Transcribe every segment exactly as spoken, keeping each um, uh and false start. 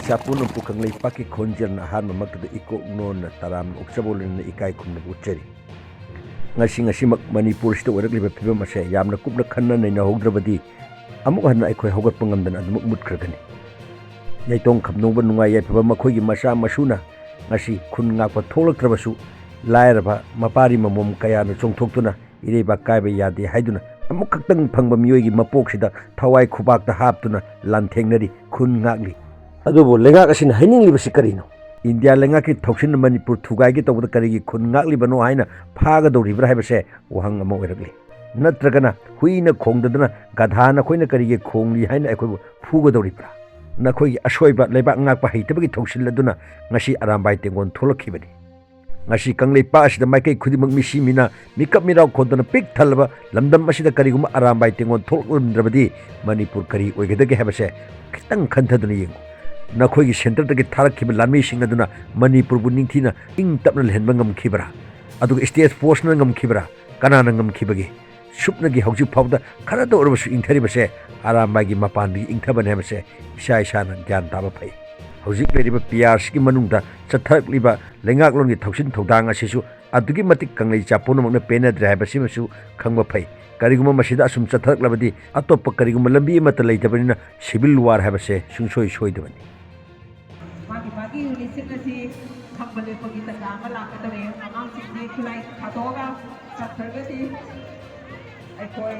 ꯆꯥꯄꯨ ꯅꯝꯄꯨ ꯀꯪꯂꯩꯄꯥꯛꯀꯤ ꯈꯣꯟꯖꯦꯜꯅ ꯑꯍꯥꯟꯕꯃꯛꯇꯗ ꯏꯀꯣꯛ ꯅꯣꯟꯅ ꯇꯔꯥꯝꯅ ꯑꯣꯛꯆꯕ ꯂꯣꯏꯅꯅ ꯏꯀꯥꯏ ꯈꯨꯝꯅꯕ ꯎꯠꯆꯔꯤ꯫ ꯉꯁꯤ ꯉꯁꯤꯃꯛ ꯃꯅꯤꯄꯨꯔꯁꯤꯗ ꯑꯣꯏꯔꯛꯂꯤꯕ ꯐꯤꯕꯝ ꯑꯁꯦ ꯌꯥꯝꯅ ꯀꯨꯞꯅ ꯈꯟꯅ ꯅꯩꯅꯍꯧꯗ꯭ꯔꯕꯗꯤ ꯑꯃꯨꯛ ꯍꯟꯅ ꯑꯩꯈꯣꯏ ꯍꯧꯒꯠꯄ ꯉꯝꯗꯅ ꯑꯗꯨꯃꯛ ꯃꯨꯠꯈ꯭ꯔꯒꯅꯤ꯫ ꯌꯥꯏꯇꯣꯡ ꯈꯝꯅꯣꯡꯕ ꯅꯨꯡꯉꯥꯏ ꯌꯥꯏꯐꯕ ꯃꯈꯣꯏꯒꯤ ꯃꯆꯥ ꯃꯁꯨꯅ ꯉꯁꯤ ꯈꯨꯟ ꯉꯥꯛꯄ ꯊꯣꯛꯂꯛꯇ꯭ꯔꯕꯁꯨ, ꯂꯥꯏꯔꯕ ꯃꯄꯥꯔꯤ ꯃꯃꯣꯝ ꯀꯌꯥꯅ ꯆꯣꯡꯊꯣꯛꯇꯨꯅ ꯏꯔꯩꯕꯥꯛ ꯀꯥꯏꯕ ꯌꯥꯗꯦ ꯍꯥꯏꯗꯨꯅ ꯑꯃꯨꯛꯈꯛꯇꯪ ꯐꯪꯕ ꯃꯤꯑꯣꯏꯒꯤ ꯃꯄꯣꯛꯁꯤꯗ ꯊꯋꯥꯏ ꯈꯨꯕꯥꯛꯇ ꯍꯥꯞꯇꯨꯅ ꯂꯥꯟꯊꯦꯡꯅꯔꯤ, ꯈꯨꯟ ꯉꯥꯛꯂꯤ꯫ ꯑꯗꯨꯕꯨ ꯂꯩꯉꯥꯛ ꯑꯁꯤꯅ ꯍꯥꯏꯅꯤꯡꯂꯤꯕꯁꯤ ꯀꯔꯤꯅꯣ? ꯏꯟꯗꯤꯌꯥ ꯂꯩꯉꯥꯛꯀꯤ ꯊꯧꯁꯤꯟꯅ ꯃꯅꯤꯄꯨꯔ ꯊꯨꯒꯥꯏꯒꯦ ꯇꯧꯕꯗ ꯀꯔꯤꯒꯤ ꯈꯨꯟ ꯉꯥꯛꯂꯤꯕꯅꯣ ꯍꯥꯏꯅ ꯐꯥꯒꯗꯧꯔꯤꯕ꯭ꯔꯥ ꯍꯥꯏꯕꯁꯦ ꯋꯥꯍꯪ ꯑꯃ ꯑꯣꯏꯔꯛꯂꯤ꯫ ꯅꯠꯇ꯭ꯔꯒꯅ ꯍꯨꯏꯅ ꯈꯣꯡꯗꯗꯅ ꯒꯙꯥ ꯅꯈꯣꯏꯅ ꯀꯔꯤꯒꯤ ꯈꯣꯡꯂꯤ ꯍꯥꯏꯅ ꯑꯩꯈꯣꯏꯕꯨ ꯐꯨꯒꯗꯧꯔꯤꯕ꯭ꯔꯥ? ꯅꯈꯣꯏꯒꯤ ꯑꯁꯣꯏꯕ ꯂꯩꯕꯥꯛ ꯉꯥꯛꯄ ꯍꯩꯇꯕꯒꯤ ꯊꯧꯁꯤꯜ ꯑꯗꯨꯅ ꯉꯁꯤ ꯑꯔꯥꯝꯕꯥꯏ ꯇꯦꯡꯒꯣꯜ ꯊꯣꯛꯂꯛꯈꯤꯕꯅꯤ꯫ ꯉꯁꯤ ꯀꯪꯂꯩꯄꯥꯛ ꯑꯁꯤꯗ ꯃꯥꯏꯀꯩ ꯈꯨꯗꯤꯡꯃꯛ ꯃꯤꯁꯤ ꯃꯤꯅꯥ ꯃꯤꯀꯞ ꯃꯤꯔꯥꯎ ꯈꯣꯟꯗꯅ ꯄꯤꯛ ꯊꯜꯂꯕ ꯂꯝꯗꯝ ꯑꯁꯤꯗ ꯀꯔꯤꯒꯨꯝꯕ ꯑꯔꯥꯝꯕꯥꯏ ꯇꯦꯡꯒꯣꯜ ꯊꯣꯛꯂꯛꯂꯝꯗ꯭ꯔꯕꯗꯤ ꯃꯅꯤꯄꯨꯔ ꯀꯔꯤ ꯑꯣꯏꯒꯗꯒꯦ ꯍꯥꯏꯕꯁꯦ ꯈꯤꯇꯪ ꯈꯟꯊꯗꯨꯅ ꯌꯦꯡꯉꯨ꯫ ꯅꯈꯣꯏꯒꯤ ꯁꯦꯟꯇꯔꯗꯒꯤ ꯊꯥꯔꯛꯈꯤꯕ ꯂꯥꯟꯃꯤꯁꯤꯡ ꯑꯗꯨꯅ ꯃꯅꯤꯄꯨꯔꯕꯨ ꯅꯤꯡꯊꯤꯅ ꯏꯪ ꯇꯞꯅ ꯂꯩꯍꯟꯕ ꯉꯝꯈꯤꯕ꯭ꯔꯥ? ꯑꯗꯨꯒ ꯁ꯭ꯇꯦꯠ ꯐꯣꯔꯁꯅ ꯉꯝꯈꯤꯕ꯭ꯔꯥ? ꯀꯅꯥꯅ ꯉꯝꯈꯤꯕꯒꯦ? ꯁꯨꯞꯅꯒꯤ ꯍꯧꯖꯤꯛ ꯐꯥꯎꯗ ꯈꯔꯇ ꯑꯣꯏꯔꯕꯁꯨ ꯏꯪꯊꯔꯤꯕꯁꯦ ꯑꯔꯥꯝꯕꯥꯏꯒꯤ ꯃꯄꯥꯟꯗꯒꯤ ꯏꯪꯊꯕꯅꯦ ꯍꯥꯏꯕꯁꯦ ꯏꯁꯥ ꯏꯁꯥꯅ ꯒ꯭ꯌꯥꯟ ꯇꯥꯕ ꯐꯩ꯫ ꯍꯧꯖꯤꯛ ꯂꯩꯔꯤꯕ ꯄꯤ ꯑꯥꯔ ꯁꯤꯒꯤ ꯃꯅꯨꯡꯗ ꯆꯠꯊꯔꯛꯂꯤꯕ ꯂꯩꯉꯥꯛꯂꯣꯟꯒꯤ ꯊꯧꯁꯤꯟ ꯊꯧꯗꯥꯡ ꯑꯁꯤꯁꯨ ꯑꯗꯨꯛꯀꯤ ꯃꯇꯤꯛ ꯀꯪꯂꯩ ꯆꯥ ꯄꯨꯝꯅꯃꯛꯅ ꯄꯦꯟꯅꯗ꯭ꯔꯦ ꯍꯥꯏꯕꯁꯤꯃꯁꯨ ꯈꯪꯕ ꯐꯩ꯫ ꯀꯔꯤꯒꯨꯝꯕ ꯃꯁꯤꯗ ꯑꯁꯨꯝ ꯆꯠꯊꯔꯛꯂꯕꯗꯤ ꯑꯇꯣꯞꯄ ꯀꯔꯤꯒꯨꯝꯕ ꯂꯝꯕꯤ ꯑꯃꯠꯇ ꯂꯩꯇꯕꯅꯤꯅ ꯁꯤꯚꯤꯜ ꯋꯥꯔ ꯍꯥꯏꯕꯁꯦ ꯁꯨꯡꯁꯣꯏ ꯁꯣꯏꯗꯕꯅꯤ꯫ ꯃꯥꯒꯤ ꯃꯥꯒꯤ ꯌꯨꯅꯤꯠꯁꯤꯡ ꯑꯁꯤ ꯈꯝꯕ ꯂꯦꯞꯄꯒꯤ ꯇꯥꯟꯖꯥ ꯑꯃ ꯂꯥꯛꯀꯗꯧꯔꯦ꯫ ꯑꯉꯥꯡꯁꯤꯡꯗꯤ ꯈꯨꯠꯂꯥꯏ ꯊꯥꯗꯣꯛꯑꯒ ꯆꯠꯈ꯭ꯔꯒꯗꯤ ꯑꯩꯈꯣꯏ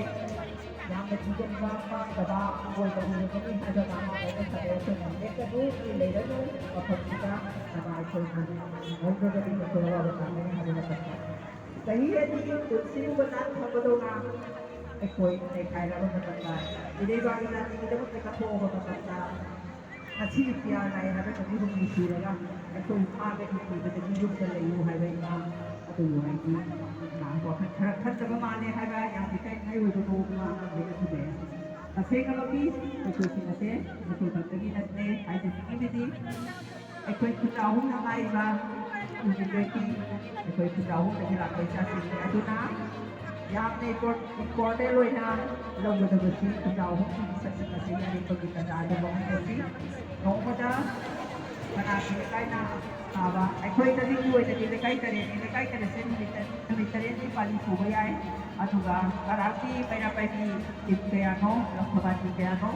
ꯌꯥꯝꯅ ꯊꯤꯖꯤꯟꯕ ꯄꯥꯝꯗꯕ ꯑꯣꯏꯕ ꯎꯔꯒꯅꯤ ꯍꯥꯏꯕ ꯃꯃꯥ ꯂꯣꯏꯅ ꯐꯔꯦ꯫ ꯑꯩꯈꯣꯏꯅ ꯂꯦꯞꯀꯅꯨ, ꯃꯤ ꯂꯩꯔꯅꯨ ꯃꯐꯝꯁꯤꯗ꯫ ꯑꯗ ꯑꯩꯈꯣꯏ ꯍꯧꯗ꯭ꯔꯒꯗꯤ ꯑꯩꯈꯣꯏ ꯑꯋꯥꯕ ꯇꯥꯒꯅꯤ ꯍꯥꯏꯕ ꯃꯇꯝꯗ ꯆꯍꯤ ꯑꯅꯤ ꯄꯨꯟꯁꯤꯒꯨꯝꯕ ꯅꯥꯟ ꯊꯝꯕꯗꯧꯅ ꯑꯩꯈꯣꯏ ꯂꯩꯈꯥꯏꯔꯕ ꯃꯇꯝꯗ, ꯏꯔꯩꯕꯥꯛ ꯏꯔꯥꯅꯤꯒꯤꯗꯃꯛꯇ ꯀꯠꯊꯣꯛꯑꯕ ꯃꯇꯝꯗ, ꯉꯁꯤꯒꯤ ꯄꯤꯌꯥꯔ ꯂꯥꯛꯑꯦ ꯍꯥꯏꯕ ꯅꯨꯃꯤꯠ ꯍꯨꯝꯅꯤ ꯁꯨꯔꯒ ꯑꯩꯈꯣꯏ ꯐꯥꯒꯅꯤ ꯀꯤꯕꯗꯒꯤ ꯌꯨꯝꯗ ꯂꯩꯌꯨ ꯍꯥꯏꯕ ꯏꯃꯥ, ꯑꯗꯨꯕꯨ ꯑꯩꯗꯤ ꯏꯃꯥ ꯋꯥꯈꯜ ꯈꯔ ꯈꯟꯗꯕ ꯃꯥꯜꯂꯦ ꯍꯥꯏꯕ ꯌꯥꯝ ꯏꯀꯥꯏꯅꯤꯡꯉꯥꯏ ꯑꯣꯏꯕ ꯃꯑꯣꯡ ꯑꯃ ꯑꯉꯥꯡꯈꯩꯅ ꯊꯤꯜꯂꯛꯑꯦ꯫ ꯇꯁꯦꯡꯅꯃꯛꯀꯤ ꯑꯩꯈꯣꯏꯁꯤꯡ ꯑꯁꯦ ꯃꯇꯧ ꯇꯝꯗꯒꯤ ꯅꯠꯇꯦ ꯍꯥꯏꯖꯅꯤꯡꯉꯤꯕꯗꯤ, ꯑꯩꯈꯣꯏ ꯈꯨꯟꯖꯥꯎ ꯍꯧꯅ ꯉꯥꯏꯔꯤꯕ ꯍꯧꯖꯤꯛꯇꯤ ꯑꯩꯈꯣꯏ ꯈꯨꯟꯖꯥꯎ ꯍꯧꯅꯒꯤ ꯂꯥꯛꯄ ꯏꯆꯥꯁꯤꯡꯅꯤ꯫ ꯑꯗꯨꯅ ꯌꯥꯝꯅ ꯏꯝꯄꯣꯔ-, ꯏꯝꯄꯣꯔꯇꯦꯟ ꯑꯣꯏꯅ ꯂꯧꯒꯗꯕꯁꯤ ꯈꯨꯟꯖꯥꯎ ꯍꯧꯅꯒꯤ ꯁꯛꯁꯤꯡ ꯑꯁꯤ ꯌꯥꯔꯤꯕꯒꯤ ꯇꯥꯟꯖꯥ ꯑꯗꯨ ꯂꯧꯍꯟꯒꯅꯤ꯫ ꯅꯣꯡꯃꯗ ꯃꯅꯥꯛꯀꯤ ꯂꯩꯀꯥꯏꯅ ꯁꯥꯕ, ꯑꯩꯈꯣꯏ ꯆꯖꯤꯡꯒꯤ ꯑꯣꯏꯅꯗꯤ ꯂꯩꯀꯥꯏ ꯇꯔꯦꯠꯅꯤ꯫ ꯂꯩꯀꯥꯏ ꯇꯔꯦꯠꯁꯦ ꯅꯨꯃꯤꯠ ꯇꯔꯦꯠ, ꯅꯨꯃꯤꯠ ꯇꯔꯦꯠꯅꯤ ꯄꯥꯂꯤ ꯄꯨꯕ ꯌꯥꯏ꯫ ꯑꯗꯨꯒ ꯀꯔꯥꯡꯒꯤ ꯃꯩꯔꯥ ꯄꯥꯏꯕꯤ ꯇꯤꯝ ꯀꯌꯥꯅꯣ, ꯂꯪꯊꯕꯥꯜ ꯇꯤꯝ ꯀꯌꯥꯅꯣ,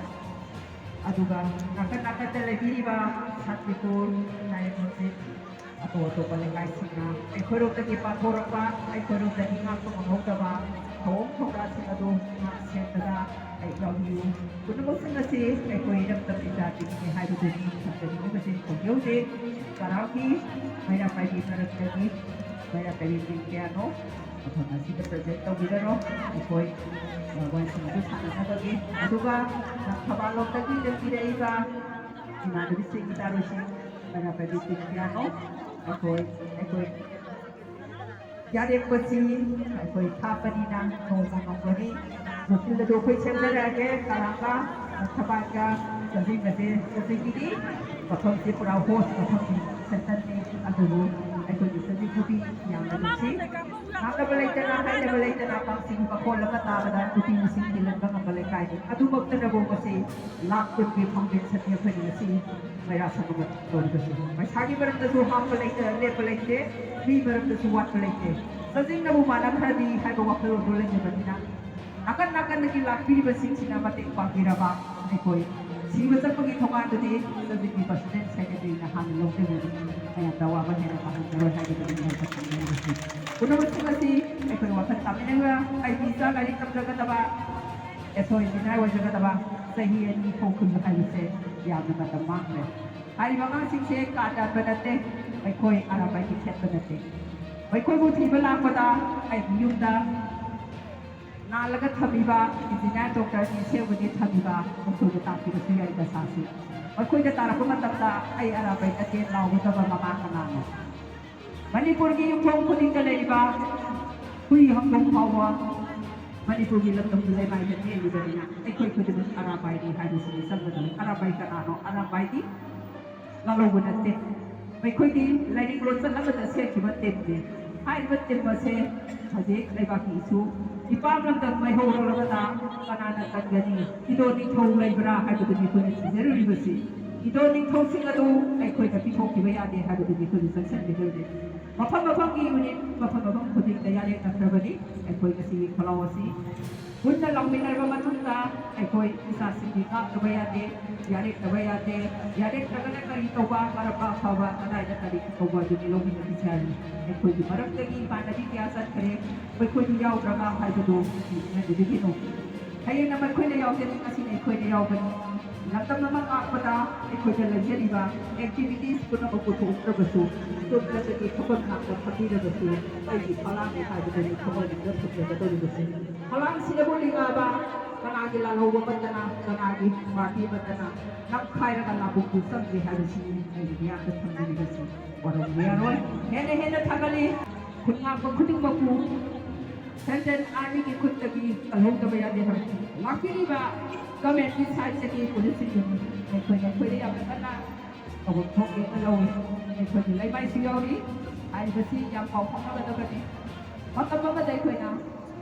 ꯑꯗꯨꯒ ꯅꯥꯀꯟ ꯅꯥꯀꯟꯗ ꯂꯩꯕꯤꯔꯤꯕ ꯁꯥꯟꯇꯤꯄꯨꯔ, ꯅꯥꯏꯔꯦꯝ ꯍꯧꯖꯤꯛ ꯑꯇꯣꯞ ꯑꯇꯣꯞꯄ ꯂꯩꯀꯥꯏꯁꯤꯡꯅ ꯑꯩꯈꯣꯏꯔꯣꯝꯗꯒꯤ ꯄꯥꯡꯊꯣꯔꯛꯄ, ꯑꯩꯈꯣꯏꯔꯣꯝꯗꯒꯤ ꯉꯥꯛꯄ ꯉꯝꯍꯧꯗꯕ ꯊꯧꯑꯣꯡ ꯊꯧꯔꯥꯁꯤꯡ ꯑꯗꯨ ꯉꯥꯛ ꯁꯦꯟꯕꯗ ꯑꯩ ꯌꯥꯎꯕꯤꯌꯨ꯫ ꯄꯨꯝꯅꯃꯛꯁꯤꯡ ꯑꯁꯤ ꯑꯩꯈꯣꯏ ꯏꯔꯝꯗꯝ ꯏꯖꯥꯇꯤꯒꯤꯅꯤ ꯍꯥꯏꯕꯗꯨꯅꯤ ꯊꯝꯖꯅꯤꯡꯉꯤꯕꯁꯤ꯫ ꯍꯧꯖꯤꯛ ꯍꯧꯖꯤꯛ ꯀꯔꯥꯡꯒꯤ ꯃꯩꯔꯥ ꯄꯥꯏꯕꯤ ꯃꯔꯛꯇꯒꯤ ꯃꯩꯔꯥ ꯄꯥꯏꯕꯤ ꯇꯤꯝ ꯀꯌꯥꯅꯣ ꯃꯐꯝ ꯑꯁꯤꯗ ꯄ꯭ꯔꯖꯦꯟ ꯇꯧꯕꯤꯔꯔꯣ꯫ ꯑꯩꯈꯣꯏ, ꯑ, ꯋꯥꯏꯁꯤꯡ ꯑꯗꯨ ꯁꯥꯟꯅꯅꯕꯒꯤ, ꯑꯗꯨꯒ ꯊꯧꯕꯥꯜ ꯂꯣꯝꯗꯒꯤ ꯂꯦꯡꯕꯤꯔꯛꯏꯕ ꯏꯃꯥꯟꯅꯕꯤꯁꯤꯡ, ꯏꯆꯥꯔꯣꯏꯁꯤꯡ, ꯃꯩꯔꯥ ꯄꯥꯏꯕꯤ ꯇꯤꯝ ꯀꯌꯥꯅꯣ ꯑꯩꯈꯣꯏ, ꯑꯩꯈꯣꯏ ꯌꯥꯔꯦꯝꯕꯁꯤ ꯑꯩꯈꯣꯏ ꯊꯥꯞꯄꯅꯤꯅ ꯅꯣꯡꯃ ꯅꯣꯡꯃꯒꯤ ꯔꯨꯇꯤꯟ ꯑꯗꯨ ꯑꯩꯈꯣꯏ ꯁꯦꯝꯖꯔꯛꯑꯒꯦ꯫ ꯀꯔꯥꯡꯒ ꯊꯕꯥꯠꯀ ꯆꯠꯃꯤꯟꯅꯁꯦ꯫ ꯆꯠꯃꯤꯟꯅꯒꯤꯗꯤ ꯃꯐꯝꯁꯤ ꯄꯨꯔꯥ ꯍꯣꯁ ꯃꯐꯝꯅꯤ, ꯁꯦꯟꯇꯔꯅꯤ꯫ ꯑꯗꯨꯕꯨ ꯑꯩꯈꯣꯏꯒꯤ ꯆꯠꯃꯤꯟꯅꯕꯤ ꯌꯥꯝꯅ ꯅꯨꯡꯁꯤ꯫ ꯉꯥꯡꯅꯕ ꯂꯩꯇꯅ, ꯍꯥꯏꯅꯕ ꯂꯩꯇꯅ, ꯄꯥꯎꯁꯤꯡ ꯃꯈꯣꯜ ꯑꯃ ꯇꯥꯕꯗ ꯅꯨꯄꯤ ꯃꯁꯤꯡ ꯊꯤꯜꯍꯟꯕ ꯉꯝꯕ ꯂꯩꯀꯥꯏꯅꯤ꯫ ꯑꯗꯨꯃꯛꯇꯅꯕꯨ ꯉꯁꯤ ꯂꯥꯛ ꯀꯨꯟꯒꯤ ꯐꯥꯎꯟꯗꯦꯁꯟꯒꯤ ꯑꯩꯈꯣꯏꯅ ꯉꯁꯤ ꯃꯩꯔꯥ ꯁꯪꯒ ꯇꯧꯔꯤꯕꯁꯤ꯫ ꯄꯩꯁꯥꯒꯤ ꯃꯔꯝꯗꯁꯨ ꯍꯥꯞꯄ ꯂꯩꯇ, ꯂꯦꯞꯄ ꯂꯩꯇꯦ, ꯃꯤ ꯃꯔꯝꯗꯁꯨ ꯋꯥꯠꯄ ꯂꯩꯇꯦ꯫ ꯆꯥꯖꯤꯡꯅꯕꯨ ꯃꯥꯟꯅꯈ꯭ꯔꯗꯤ ꯍꯥꯏꯕ ꯋꯥꯈꯜꯂꯣꯟꯗꯣ ꯂꯩꯖꯕꯅꯤꯅ, ꯅꯥꯀꯟ ꯅꯥꯀꯟꯗꯒꯤ ꯂꯥꯛꯄꯤꯔꯤꯕꯁꯤꯡꯁꯤꯅ ꯃꯇꯦꯡ ꯄꯥꯡꯕꯤꯔꯕ ꯑꯩꯈꯣꯏ ꯁꯤꯕ ꯆꯠꯄꯒꯤ ꯊꯣꯡꯒꯥꯟꯗꯨꯗꯤ ꯆꯥꯖꯤꯡꯒꯤ ꯄ꯭ꯔꯁꯤꯗꯦꯟ ꯁꯦꯀ꯭ꯔꯦꯇꯔꯤꯅ ꯍꯥꯟꯅ ꯂꯧꯖꯒꯅꯤ꯫ ꯃꯌꯥꯝꯗ ꯑꯋꯥꯕ ꯍꯦꯟꯅ ꯇꯥꯍꯟꯖꯔꯣꯏ ꯍꯥꯏꯕꯗꯨꯅꯤ ꯃꯌꯥꯝ ꯄꯨꯝꯅꯃꯛꯁꯤꯡ ꯑꯁꯤ ꯑꯩꯈꯣꯏ ꯋꯥꯈꯜ ꯇꯥꯃꯤꯟꯅꯔꯒ ꯑꯩꯒꯤ ꯏꯆꯥ ꯂꯥꯏꯔꯤꯛ ꯇꯝꯖꯒꯗꯕ, ꯑꯦꯁ ꯑꯣ ꯏꯟꯖꯤꯅꯤꯌꯥꯔ ꯑꯣꯏꯖꯒꯗꯕ ꯆꯍꯤ ꯑꯅꯤ ꯍꯧꯈꯤꯕ ꯍꯥꯏꯕꯁꯦ ꯌꯥꯝꯅ ꯃꯇꯝ ꯃꯥꯡꯈ꯭ꯔꯦ꯫ ꯍꯥꯏꯔꯤꯕ ꯑꯉꯥꯡꯁꯤꯡꯁꯦ ꯀꯥ ꯇꯥꯟꯕ ꯅꯠꯇꯦ, ꯑꯩꯈꯣꯏ ꯑꯔꯥꯕꯥꯏꯒꯤ ꯈꯦꯠꯄ ꯅꯠꯇꯦ꯫ ꯃꯈꯣꯏꯕꯨ ꯊꯤꯕ ꯂꯥꯛꯄꯗ ꯑꯩꯒꯤ ꯌꯨꯝꯗ ꯅꯥꯜꯂꯒ ꯊꯝꯃꯤꯕ ꯏꯟꯖꯤꯅꯤꯌꯥꯔ ꯗꯣꯛꯇꯔ ꯃꯤ ꯁꯦꯝꯒꯅꯤ ꯊꯝꯃꯤꯕ ꯃꯈꯣꯏꯕꯨ ꯇꯥꯛꯄꯤꯕꯁꯨ ꯌꯥꯏ ꯗꯁꯥꯁꯤ꯫ ꯃꯈꯣꯏꯗ ꯇꯥꯔꯛꯄ ꯃꯇꯝꯗ ꯑꯩ ꯑꯔꯥꯕꯥꯏ ꯅꯠꯇꯦ ꯂꯥꯎꯒꯗꯕ ꯃꯃꯥ ꯀꯅꯥꯅꯣ? ꯃꯅꯤꯄꯨꯔꯒꯤ ꯌꯨꯝꯊꯣꯡ ꯈꯨꯗꯤꯡꯗ ꯂꯩꯔꯤꯕ ꯍꯨꯏ ꯍꯧꯗꯣꯡ ꯐꯥꯎꯕ ꯃꯅꯤꯄꯨꯔꯒꯤ ꯂꯝꯗꯝꯗ ꯂꯩꯃꯥꯏꯗ ꯂꯦꯜꯂꯤꯕꯅꯤꯅ ꯑꯩꯈꯣꯏ ꯈꯨꯗꯤꯡꯃꯛ ꯑꯔꯥꯕꯥꯏꯅꯤ ꯍꯥꯏꯕꯁꯤꯅꯤ ꯆꯪꯒꯗꯕ꯫ ꯑꯔꯥꯕꯥꯏ ꯀꯅꯥꯅꯣ? ꯑꯔꯥꯕꯥꯏꯗꯤ ꯂꯥꯜꯍꯧꯕ ꯅꯠꯇꯦ꯫ ꯃꯈꯣꯏꯗꯤ ꯂꯥꯏꯅꯤꯡ ꯂꯣꯟꯆꯠ ꯑꯃꯗ ꯁꯦꯝꯈꯤꯕ ꯇꯤꯝꯅꯤ꯫ ꯍꯥꯏꯔꯤꯕ ꯇꯤꯝ ꯑꯁꯦ ꯍꯧꯖꯤꯛ ꯂꯩꯕꯥꯛꯀꯤ ꯏꯁꯨ ꯏꯄꯥꯝ ꯂꯝꯗꯝ ꯃꯩꯍꯧꯔꯛꯂꯕꯗ ꯀꯅꯥꯅ ꯀꯟꯒꯅꯤ? ꯏꯗꯣ ꯅꯤꯡꯊꯧ ꯂꯩꯕ꯭ꯔꯥ ꯍꯥꯏꯕꯗꯨꯅꯤ ꯑꯩꯈꯣꯏꯅ ꯊꯤꯖꯔꯨꯔꯤꯕꯁꯤ꯫ ꯏꯗꯣ ꯅꯤꯡꯊꯧꯁꯤꯡ ꯑꯗꯨ ꯑꯩꯈꯣꯏꯅ ꯄꯤꯊꯣꯛꯈꯤꯕ ꯌꯥꯗꯦ ꯍꯥꯏꯕꯗꯨꯗꯤ ꯑꯩꯈꯣꯏꯅ ꯆꯪꯁꯤꯟꯒꯗꯧꯔꯤꯕꯅꯤ꯫ ꯃꯐꯝ ꯃꯐꯝꯒꯤ ꯌꯨꯅꯤꯠ, ꯃꯐꯝ ꯃꯐꯝ ꯈꯨꯗꯤꯡꯗ ꯌꯥꯔꯦꯡꯅꯈ꯭ꯔꯕꯅꯤ꯫ ꯑꯩꯈꯣꯏ ꯉꯁꯤꯒꯤ ꯈꯣꯜꯂꯥꯎ ꯑꯁꯤ ꯄꯨꯟꯅ ꯂꯥꯎꯃꯤꯟꯅꯔꯕ ꯃꯇꯨꯡꯗ ꯑꯩꯈꯣꯏ ꯏꯆꯥꯁꯤꯡꯒꯤ ꯉꯥꯛꯇꯕ ꯌꯥꯗꯦ, ꯌꯥꯔꯦꯡꯅꯕ ꯌꯥꯗꯦ꯫ ꯌꯥꯔꯦꯡꯅꯒꯅ ꯀꯔꯤ ꯇꯧꯕ, ꯃꯔꯝ ꯑꯐꯕ ꯀꯗꯥꯏꯗ ꯀꯔꯤ ꯇꯧꯕ ꯑꯗꯨꯗꯤ ꯂꯧꯃꯤꯟꯅꯈꯤꯁꯦ ꯍꯥꯏꯕꯅꯤ꯫ ꯑꯩꯈꯣꯏꯒꯤ ꯃꯔꯛꯇꯒꯤ ꯏꯃꯥꯟꯅꯕꯤ ꯀꯌꯥ ꯆꯠꯈ꯭ꯔꯦ, ꯃꯈꯣꯏꯗꯤ ꯌꯥꯎꯗ꯭ꯔꯒ ꯍꯥꯏꯕꯗꯨ ꯅꯤꯡꯁꯤꯡꯍꯟꯕꯤꯒꯅꯨ꯫ ꯍꯌꯦꯡꯅ ꯃꯈꯣꯏꯅ ꯌꯥꯎꯖꯅꯤ, ꯉꯁꯤꯅ ꯑꯩꯈꯣꯏꯅ ꯌꯥꯎꯕꯅꯤ꯫ ꯂꯝꯗꯝ ꯑꯃ ꯉꯥꯛꯄꯗ ꯑꯩꯈꯣꯏꯗ ꯂꯩꯖꯔꯤꯕ activities ꯄꯨꯝꯅꯃꯛ ꯄꯨꯊꯣꯛꯇ꯭ꯔꯕꯁꯨ, ꯇꯨꯝꯗꯕꯒꯤ ꯊꯕꯛ ꯉꯥꯛꯇ ꯐꯝꯕꯤꯔꯕꯁꯨ, ꯑꯩꯒꯤ ꯐꯂꯥꯡꯅꯤ ꯍꯥꯏꯕꯗꯨꯅꯤ ꯊꯃꯣꯏꯅꯨꯡꯗ ꯊꯝꯖꯒꯗꯧꯔꯤꯕꯁꯦ꯫ ꯐꯂꯥꯡꯁꯤꯗꯕꯨ ꯂꯤꯡꯉꯛꯑꯕ ꯀꯅꯥꯒꯤ ꯂꯥꯜꯍꯧꯕ ꯑꯃꯠꯇꯅ, ꯀꯅꯥꯒꯤ ꯄꯥꯔꯇꯤ ꯑꯃꯠꯇꯅ ꯅꯝꯈꯥꯏꯔꯒ ꯂꯥꯕꯨꯛꯇꯨ ꯆꯪꯗꯦ ꯍꯥꯏꯕꯁꯤ ꯑꯩꯒꯤ ꯃꯤꯌꯥꯝꯗ ꯊꯝꯖꯔꯤꯕꯁꯤ ꯋꯥꯔꯧꯕ ꯌꯥꯔꯣꯏ꯫ ꯍꯦꯟꯅ ꯍꯦꯟꯅ ꯊꯥꯒꯠꯂꯤ꯫ ꯈꯨꯟꯉꯥꯛꯄ ꯈꯨꯗꯤꯡꯃꯛꯄꯨ ꯁꯦꯟꯇ꯭ꯔꯦꯜ ꯑꯥꯔꯃꯤꯒꯤ ꯈꯨꯠꯇꯒꯤ ꯀꯜꯍꯧꯗꯕ ꯌꯥꯗꯦ ꯍꯥꯏꯕꯁꯤ꯫ ꯂꯥꯛꯄꯤꯔꯤꯕ ꯒꯚꯔꯟꯃꯦꯟꯠꯀꯤ ꯁꯥꯏꯠꯇꯒꯤ ꯄꯨꯂꯤꯁꯁꯤꯡꯗꯨ ꯑꯩꯈꯣꯏꯅ ꯑꯩꯈꯣꯏꯗ ꯌꯥꯝꯅ ꯀꯟꯅ ꯊꯧꯒꯜ ꯊꯣꯛꯑꯦꯅ ꯂꯧꯏ꯫ ꯑꯩꯈꯣꯏꯒꯤ ꯂꯩꯃꯥꯏꯁꯨ ꯌꯥꯎꯔꯤ꯫ ꯍꯥꯏꯔꯤꯕꯁꯤ ꯌꯥꯝ ꯄꯥꯎ ꯐꯥꯎꯅꯒꯗꯕꯅꯤ꯫ ꯃꯇꯝ ꯑꯃꯗ ꯑꯩꯈꯣꯏꯅ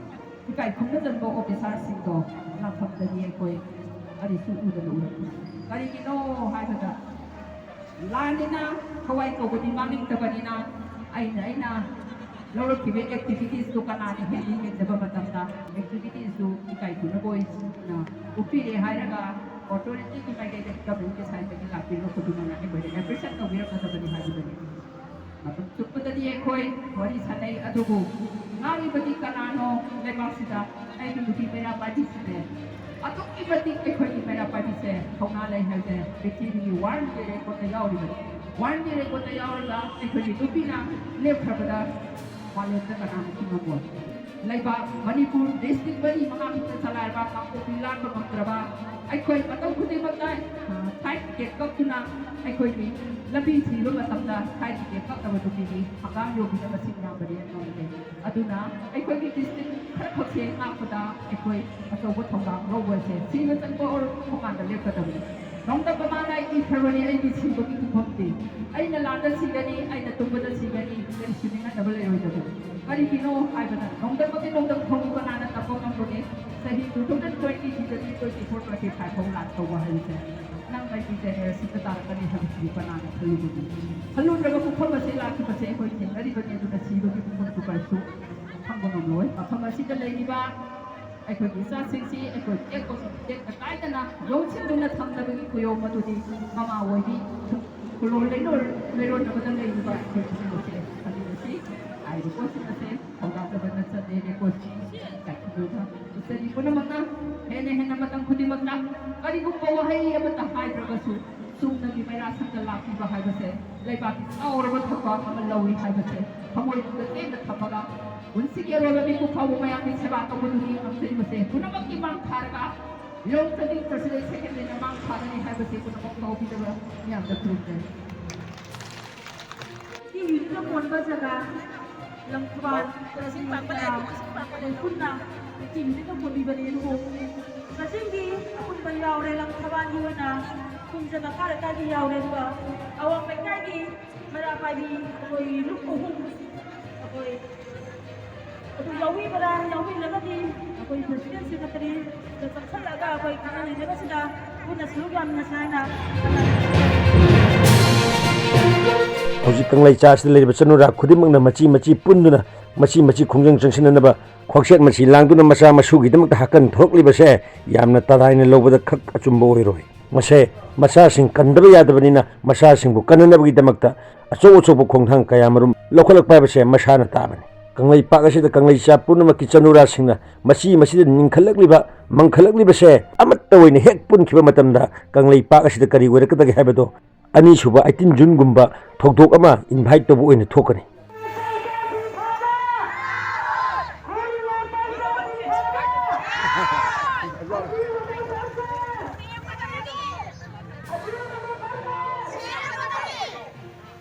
ꯏꯀꯥꯏ ꯈꯨꯝꯅꯖꯟꯕ ꯑꯣꯐꯤꯁꯥꯔꯁꯤꯡꯗꯣ ꯂꯥꯛꯐꯝꯗꯗꯤ ꯑꯩꯈꯣꯏ ꯀꯔꯤꯁꯨ ꯎꯗꯅ ꯎꯔꯛꯄ꯫ ꯀꯔꯤꯒꯤꯅꯣ ꯍꯥꯏꯕꯗ, ꯂꯥꯟꯅꯤꯅ, ꯊꯋꯥꯏ ꯀꯧꯕꯗꯤ ꯃꯥꯡꯅꯤꯡꯗꯕꯅꯤꯅ, ꯑꯩꯅ, ꯑꯩꯅ ꯂꯧꯔꯛꯈꯤꯕ activitiesꯇꯨ ꯀꯅꯥꯅ ꯍꯦꯜꯂꯤ ꯌꯦꯡꯖꯕ ꯃꯇꯝꯗ, activitiesꯇꯨ ꯏꯀꯥꯏ ꯈꯨꯝꯅꯕ ꯑꯣꯏꯅ ꯎꯠꯄꯤꯔꯦ ꯍꯥꯏꯔꯒ, authorityꯒꯤ ꯃꯥꯏꯀꯩꯗꯒꯤ, governmentꯀꯤ sideꯇꯒꯤ ꯂꯥꯛꯄꯤꯔꯤꯕ ꯈꯨꯗꯤꯡꯃꯛꯅ ꯑꯩꯈꯣꯏꯗ appreciate ꯇꯧꯕꯤꯔꯛꯀꯗꯕꯅꯤ ꯍꯥꯏꯕꯗꯨꯅꯤ꯫ ꯃꯇꯝ ꯆꯨꯞꯄꯗꯗꯤ ꯑꯩꯈꯣꯏ ꯋꯥꯔꯤ ꯁꯥꯟꯅꯩ, ꯑꯗꯨꯕꯨ ꯉꯥꯡꯂꯤꯕꯗꯤ ꯀꯅꯥꯅꯣ? ꯂꯩꯕꯥꯛꯁꯤꯗ ꯑꯩꯒꯤ ꯅꯨꯄꯤ ꯃꯩꯔꯥ ꯄꯥꯏꯕꯤꯁꯤꯅꯦ꯫ ꯑꯗꯨꯛꯀꯤ ꯃꯇꯤꯛ ꯑꯩꯈꯣꯏꯒꯤ ꯃꯩꯔꯥ ꯄꯥꯏꯕꯤꯁꯦ ꯊꯧꯅꯥ ꯂꯩ ꯍꯥꯏꯕꯁꯦ ꯄ꯭ꯔꯤꯊꯤꯕꯤꯒꯤ worldꯀꯤ recordꯇ ꯌꯥꯎꯔꯤꯕꯅꯤ꯫ Worldꯀꯤ recordꯇ ꯌꯥꯎꯔꯒ ꯑꯩꯈꯣꯏꯒꯤ ꯅꯨꯄꯤꯅ ꯂꯦꯞꯈ꯭ꯔꯕꯗ ꯃꯥꯂꯦꯝꯗ ꯀꯅꯥꯅꯁꯨ ꯉꯝꯃꯣꯏ꯫ ꯂꯩꯕꯥꯛ ꯃꯅꯤꯄꯨꯔ district ꯃꯔꯤ ꯃꯉꯥ ꯈꯛꯇ ꯆꯂꯥꯏꯔꯕ, ꯀꯥꯡꯄꯣꯛꯄꯤ ꯂꯥꯟꯕ ꯉꯝꯗ꯭ꯔꯕ, ꯑꯩꯈꯣꯏ ꯃꯇꯝ ꯈꯨꯗꯤꯡꯃꯛꯇ, ꯑ, flight ticket ꯀꯛꯇꯨꯅ ꯑꯩꯈꯣꯏꯒꯤ ꯂꯝꯕꯤ ꯊꯤꯕ ꯃꯇꯝꯗ flight ticket ꯀꯛꯅꯕ ꯅꯨꯄꯤꯒꯤ ꯍꯪꯒꯥꯝ ꯌꯧꯕꯤꯅꯕ ꯁꯤꯡ ꯌꯥꯝꯕꯅꯤ ꯈꯪꯗꯦ꯫ ꯑꯗꯨꯅ ꯑꯩꯈꯣꯏꯒꯤ district ꯈꯔꯈꯛꯁꯦ ꯉꯥꯛꯄꯗ ꯑꯩꯈꯣꯏ ꯑꯆꯧꯕ ꯊꯧꯗꯥꯡ ꯂꯧꯕ ꯑꯁꯦ ꯁꯤꯕ ꯆꯪꯕ ꯑꯣꯏꯔꯣ ꯊꯣꯡꯒꯥꯟꯗ ꯂꯦꯞꯀꯗꯕꯅꯤ꯫ ꯅꯣꯡꯗꯝꯕ ꯃꯥꯅ ꯏꯈ꯭ꯔꯕꯅꯤ ꯑꯩꯒꯤ ꯁꯤꯕꯒꯤ ꯈꯨꯐꯝꯗꯤ꯫ ꯑꯩꯅ ꯂꯥꯟꯗ ꯁꯤꯒꯅꯤ, ꯑꯩꯅ ꯇꯨꯝꯕꯗ ꯁꯤꯒꯅꯤ, ꯀꯔꯤꯁꯨ ꯅꯤꯡꯍꯟꯅꯕ ꯂꯩꯔꯣꯏꯗꯕꯅꯤ꯫ ꯀꯔꯤꯒꯤꯅꯣ ꯍꯥꯏꯕꯗ ꯅꯣꯡꯗꯝꯕꯒꯤ ꯅꯣꯡꯗꯝ ꯈꯣꯡꯕꯨ ꯀꯅꯥꯅ ꯇꯝꯕ ꯉꯝꯕꯒꯦ? ꯆꯍꯤ two thousand twenty ꯁꯤꯗꯒꯤ twenty four twenty five ꯐꯥꯎ ꯂꯥꯟ ꯇꯧꯕ ꯍꯥꯏꯕꯁꯦ꯫ ꯅꯪ ꯑꯩꯒꯤ ꯖꯦꯅꯦꯔꯦꯁꯟꯗ ꯇꯥꯔꯛꯀꯅꯤ ꯍꯥꯏꯕꯁꯤꯗꯤ ꯀꯅꯥꯅ ꯈꯜꯂꯨꯕꯅꯤ? ꯈꯜꯂꯨꯗ꯭ꯔꯕ ꯄꯨꯈꯝ ꯑꯁꯤ ꯂꯥꯛꯈꯤꯕꯁꯦ ꯑꯩꯈꯣꯏ ꯊꯦꯡꯅꯔꯤꯕꯅꯤ, ꯑꯗꯨꯅ ꯁꯤꯕꯒꯤ ꯄꯨꯈꯝꯁꯨ ꯀꯩꯁꯨ ꯐꯪꯕ ꯉꯝꯂꯣꯏ꯫ ꯃꯐꯝ ꯑꯁꯤꯗ ꯂꯩꯔꯤꯕ ꯑꯩꯈꯣꯏꯒꯤ ꯏꯆꯥꯁꯤꯡꯁꯤ ꯑꯩꯈꯣꯏ ꯇꯦꯛꯄ ꯇꯦꯛꯇ ꯀꯥꯏꯗꯅ ꯌꯣꯛꯁꯤꯟꯗꯨꯅ ꯊꯝꯅꯕꯒꯤ ꯈꯨꯌꯧ ꯑꯗꯨꯗꯤ ꯃꯃꯥ ꯑꯣꯏꯕꯤ ꯈꯨꯂꯣꯟ ꯂꯩꯔꯣꯟ ꯂꯩꯔꯣꯟꯅꯕꯗ ꯂꯩꯔꯤꯕ ꯑꯩꯈꯣꯏ ꯈꯨꯗꯤꯡꯃꯛꯁꯦ ꯈꯟꯃꯤꯟꯅꯁꯤ꯫ ꯍꯥꯏꯔꯤꯕ ꯄꯣꯠꯁꯤꯡ ꯑꯁꯦ ꯊꯧꯗꯥꯗꯕ ꯅꯠꯆꯗꯦ꯫ ꯔꯦꯀꯣꯔꯗꯁꯤ ꯀꯥꯏꯊꯣꯛꯂꯒ ꯏꯆꯟ ꯄꯨꯝꯅꯃꯛꯅ ꯍꯦꯟꯅ ꯍꯦꯟꯅ ꯃꯇꯝ ꯈꯨꯗꯤꯡꯃꯛꯇ ꯀꯔꯤꯒꯨꯝꯕ ꯋꯥꯍꯩ ꯑꯃꯠꯇ ꯍꯥꯏꯗ꯭ꯔꯒꯁꯨ ꯆꯨꯝꯅꯒꯤ ꯃꯩꯔꯥ ꯁꯪꯗ ꯂꯥꯛꯄꯤꯕ ꯍꯥꯏꯕꯁꯦ ꯂꯩꯕꯥꯛꯀꯤ ꯆꯥꯎꯔꯕ ꯊꯧꯗꯥꯡ ꯑꯃ ꯂꯧꯏ ꯍꯥꯏꯕꯁꯦ ꯊꯃꯣꯏꯅꯨꯡꯗ ꯆꯦꯠꯅ ꯊꯝꯃꯒ ꯄꯨꯟꯁꯤꯒꯤ ꯑꯔꯣꯏꯕ ꯃꯤꯀꯨꯞ ꯐꯥꯎꯕ ꯃꯌꯥꯝꯒꯤ ꯁꯦꯕꯥ ꯇꯧꯕꯗꯨꯅꯤ ꯉꯝꯖꯔꯤꯕꯁꯦ꯫ ꯄꯨꯝꯅꯃꯛꯀꯤ ꯃꯥꯡ ꯊꯥꯔꯒ ꯌꯣꯡ ꯆꯅꯤꯡ president secondary ꯅ ꯃꯥꯡ ꯊꯥꯒꯅꯤ ꯍꯥꯏꯕꯁꯤ ꯄꯨꯝꯅꯃꯛ ꯀꯥꯎꯕꯤꯗꯕ ꯃꯤꯌꯥꯝꯗ ꯈꯨꯔꯨꯝꯖꯔꯤ꯫ ꯏꯌꯨꯅꯤꯠꯇ ꯀꯣꯟꯕ ꯖꯒꯥ ꯂꯪꯊꯕꯥꯜ ꯀꯛꯆꯤꯡ ꯄꯥꯛꯄ ꯂꯩꯔꯗꯤ ꯀꯛꯆꯤꯡ ꯄꯥꯛꯄ ꯂꯩꯔꯣ꯫ ꯄꯨꯟꯅ ꯏꯌꯨꯅꯤꯠꯇ ꯀꯣꯟꯕꯤꯕꯅꯤ ꯑꯗꯨꯕꯨ ꯀꯛꯆꯤꯡꯒꯤ ꯑꯄꯨꯟꯕ ꯌꯥꯎꯔꯦ꯫ ꯂꯪꯊꯕꯥꯜꯒꯤ ꯑꯣꯏꯅ ꯈꯨꯟꯖ ꯃꯈꯥ ꯂꯩꯀꯥꯏꯒꯤ ꯌꯥꯎꯔꯦ, ꯑꯗꯨꯒ ꯑꯋꯥꯡ ꯂꯩꯀꯥꯏꯒꯤ ꯃꯩꯔꯥ ꯄꯥꯏꯕꯤ ꯑꯩꯈꯣꯏ ꯂꯨꯞ ꯑꯍꯨꯝ ꯑꯩꯈꯣꯏ ꯑꯗꯨ ꯌꯥꯎꯕꯤꯕ꯭ꯔꯥ? ꯌꯥꯎꯕꯤꯔꯒꯗꯤ ꯑꯩꯈꯣꯏ president secretary ꯗ ꯆꯪꯁꯜꯂꯒ ꯑꯩꯈꯣꯏ ꯈꯟꯅ ꯅꯩꯅꯕꯁꯤꯗ ꯄꯨꯟꯅ ꯁꯔꯨꯛ ꯌꯥꯃꯤꯟꯅꯁꯤ ꯍꯥꯏꯅ ꯍꯧꯖꯤꯛ ꯀꯪꯂꯩ ꯆꯥꯁꯤꯗ ꯂꯩꯔꯤꯕ ꯆꯅꯨꯔꯥ ꯈꯨꯗꯤꯡꯃꯛꯅ ꯃꯆꯤ ꯃꯆꯤ ꯄꯨꯟꯗꯨꯅ ꯃꯆꯤ ꯃꯆꯤ ꯈꯣꯡꯖꯪ ꯆꯪꯁꯤꯟꯅꯅꯕ ꯈ꯭ꯋꯥꯡꯁꯦꯠ ꯃꯁꯤ ꯂꯥꯡꯗꯨꯅ ꯃꯆꯥ ꯃꯁꯨꯒꯤꯗꯃꯛꯇ ꯍꯥꯀꯟ ꯊꯣꯛꯂꯤꯕꯁꯦ ꯌꯥꯝꯅ ꯇꯔꯥꯏꯅ ꯂꯧꯕꯗ ꯈꯛ ꯑꯆꯨꯝꯕ ꯑꯣꯏꯔꯣꯏ꯫ ꯃꯁꯦ ꯃꯆꯥꯁꯤꯡ ꯀꯟꯗꯕ ꯌꯥꯗꯕꯅꯤꯅ ꯃꯆꯥꯁꯤꯡꯕꯨ ꯀꯟꯅꯅꯕꯒꯤꯗꯃꯛꯇ ꯑꯆꯧ ꯑꯆꯧꯕ ꯈꯣꯡꯊꯥꯡ ꯀꯌꯥ ꯃꯔꯨꯝ ꯂꯧꯈꯠꯂꯛꯄ ꯍꯥꯏꯕꯁꯦ ꯃꯁꯥꯅ ꯇꯥꯕꯅꯤ꯫ ꯀꯪꯂꯩꯄꯥꯛ ꯑꯁꯤꯗ ꯀꯪꯂꯩꯆꯥ ꯄꯨꯝꯅꯃꯛꯀꯤ ꯆꯅꯨꯔꯥꯁꯤꯡꯅ ꯃꯁꯤ ꯃꯁꯤꯗ ꯅꯤꯡꯈꯠꯂꯛꯂꯤꯕ ꯃꯪꯈꯠꯂꯛꯂꯤꯕꯁꯦ ꯑꯃꯠꯇ ꯑꯣꯏꯅ ꯍꯦꯛ ꯄꯨꯟꯈꯤꯕ ꯃꯇꯝꯗ ꯀꯪꯂꯩꯄꯥꯛ ꯑꯁꯤꯗ ꯀꯔꯤ ꯑꯣꯏꯔꯛꯀꯗꯒꯦ ꯍꯥꯏꯕꯗꯣ ꯑꯅꯤꯁꯨꯕ eighteen June ꯒꯨꯝꯕ ꯊꯧꯗꯣꯛ ꯑꯃ invite ꯇꯧꯕ ꯑꯣꯏꯅ ꯊꯣꯛꯀꯅꯤ꯫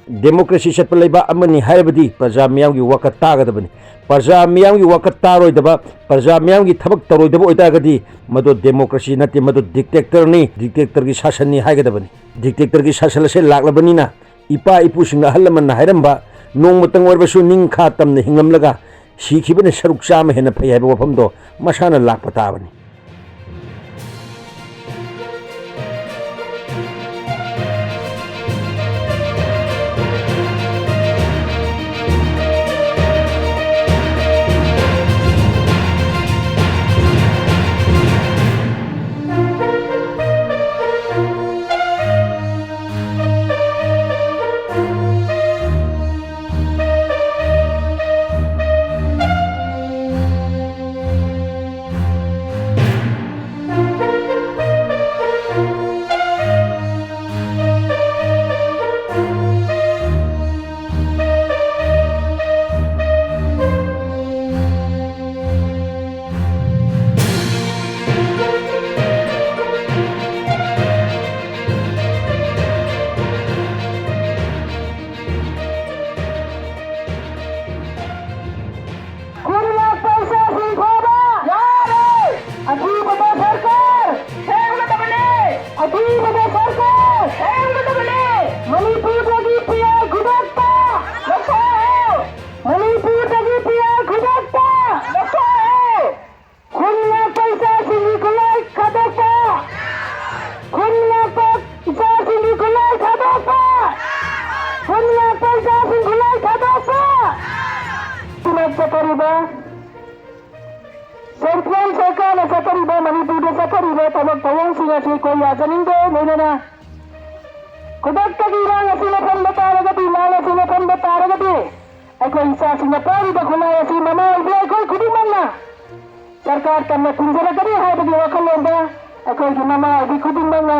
Democracy ꯆꯠꯄ ꯂꯩꯕꯥꯛ ꯑꯃꯅꯤ ꯍꯥꯏꯔꯕꯗꯤ ꯄ꯭ꯔꯖꯥ ꯃꯤꯌꯥꯝꯒꯤ ꯋꯥꯀꯠ ꯇꯥꯒꯗꯕꯅꯤ꯫ ꯄ꯭ꯔꯖꯥ ꯃꯤꯌꯥꯝꯒꯤ ꯋꯥꯀꯠ ꯇꯥꯔꯣꯏꯗꯕ, ꯄ꯭ꯔꯖꯥ ꯃꯤꯌꯥꯝꯒꯤ ꯊꯕꯛ ꯇꯧꯔꯣꯏꯗꯕ ꯑꯣꯏꯇꯥꯔꯒꯗꯤ ꯃꯗꯨ democracy ꯅꯠꯇꯦ, ꯃꯗꯨ dictator ꯅꯤ, dictator ꯒꯤ ꯁꯥꯁꯟꯅꯤ ꯍꯥꯏꯒꯗꯕꯅꯤ꯫ Dictator ꯒꯤ ꯁꯥꯁꯟ ꯑꯁꯦ ꯂꯥꯛꯂꯕꯅꯤꯅ ꯏꯄꯥ ꯏꯄꯨꯁꯤꯡꯅ ꯑꯍꯜ ꯂꯃꯟꯅ ꯍꯥꯏꯔꯝꯕ ꯅꯣꯡꯃꯇꯪ ꯑꯣꯏꯔꯕꯁꯨ ꯅꯤꯡꯈꯥ ꯇꯝꯅ ꯍꯤꯡꯂꯝꯂꯒ ꯁꯤꯈꯤꯕꯅ ꯁꯔꯨꯛ ꯆꯥꯝꯃ ꯍꯦꯟꯅ ꯐꯩ ꯍꯥꯏꯕ ꯋꯥꯐꯝꯗꯣ ꯃꯁꯥꯅ ꯂꯥꯛꯄ ꯇꯥꯕꯅꯤ꯫ ꯑꯊꯤꯕꯗ ꯁꯔꯀꯥꯔ ꯁꯦꯝꯒꯗꯕꯅꯤ꯫ ꯃꯅꯤꯄꯨꯔꯗꯒꯤ ꯄꯤ ꯑꯥꯔ ꯈꯨꯗꯛꯇ ꯂꯧꯊꯣꯛꯑꯣ꯫ ꯃꯅꯤꯄꯨꯔꯗꯒꯤ ꯄꯤ ꯑꯥꯔ ꯈꯨꯗꯛꯇ ꯂꯧꯊꯣꯛꯑꯣ꯫ ꯈꯨꯟ ꯉꯥꯛꯄ ꯏꯆꯥꯁꯤꯡꯒꯤ ꯈꯨꯠꯂꯥꯏ ꯊꯥꯗꯣꯛꯄ꯫ ꯈꯨꯟ ꯉꯥꯛꯄ ꯏꯆꯥꯁꯤꯡꯒꯤ ꯈꯨꯠꯂꯥꯏ ꯊꯥꯗꯣꯛꯄ꯫ ꯈꯨꯟ ꯉꯥꯛꯄ ꯏꯆꯥꯁꯤꯡ ꯈꯨꯠꯂꯥꯏ ꯊꯥꯗꯣꯛꯄ꯫ ꯆꯠꯊꯔꯤꯕ ꯁꯦꯟꯇ꯭ꯔꯦꯜ ꯁꯔꯀꯥꯔꯅ ꯆꯠꯊꯔꯤꯕ, ꯃꯅꯤꯄꯨꯔꯗ ꯆꯠꯊꯔꯤꯕ ꯊꯕꯛ ꯊꯧꯑꯣꯡꯁꯤꯡ ꯑꯁꯤ ꯑꯩꯈꯣꯏ ꯌꯥꯖꯅꯤꯡꯗꯦ꯫ ꯂꯣꯏꯅꯅ ꯈꯨꯗꯛꯇꯒꯤ ꯏꯔꯥꯡ ꯑꯁꯤ ꯂꯦꯞꯍꯟꯕ ꯇꯥꯔꯒꯗꯤ, ꯂꯥꯟ ꯑꯁꯤ ꯂꯦꯞꯍꯟꯕ ꯇꯥꯔꯒꯗꯤ, ꯑꯩꯈꯣꯏ ꯏꯆꯥꯁꯤꯡꯅ ꯄꯥꯏꯔꯤꯕ ꯈꯨꯠꯂꯥꯏ ꯑꯁꯤ ꯃꯃꯥ ꯑꯣꯏꯕꯤ ꯑꯩꯈꯣꯏ ꯈꯨꯗꯤꯡꯃꯛꯅ ꯁꯔꯀꯥꯔ ꯇꯝꯅ ꯊꯤꯡꯖꯔꯛꯀꯅꯤ ꯍꯥꯏꯕꯒꯤ ꯋꯥꯈꯜꯂꯣꯟꯗ ꯑꯩꯈꯣꯏꯒꯤ ꯃꯃꯥ ꯑꯣꯏꯕꯤ ꯈꯨꯗꯤꯡꯃꯛꯅ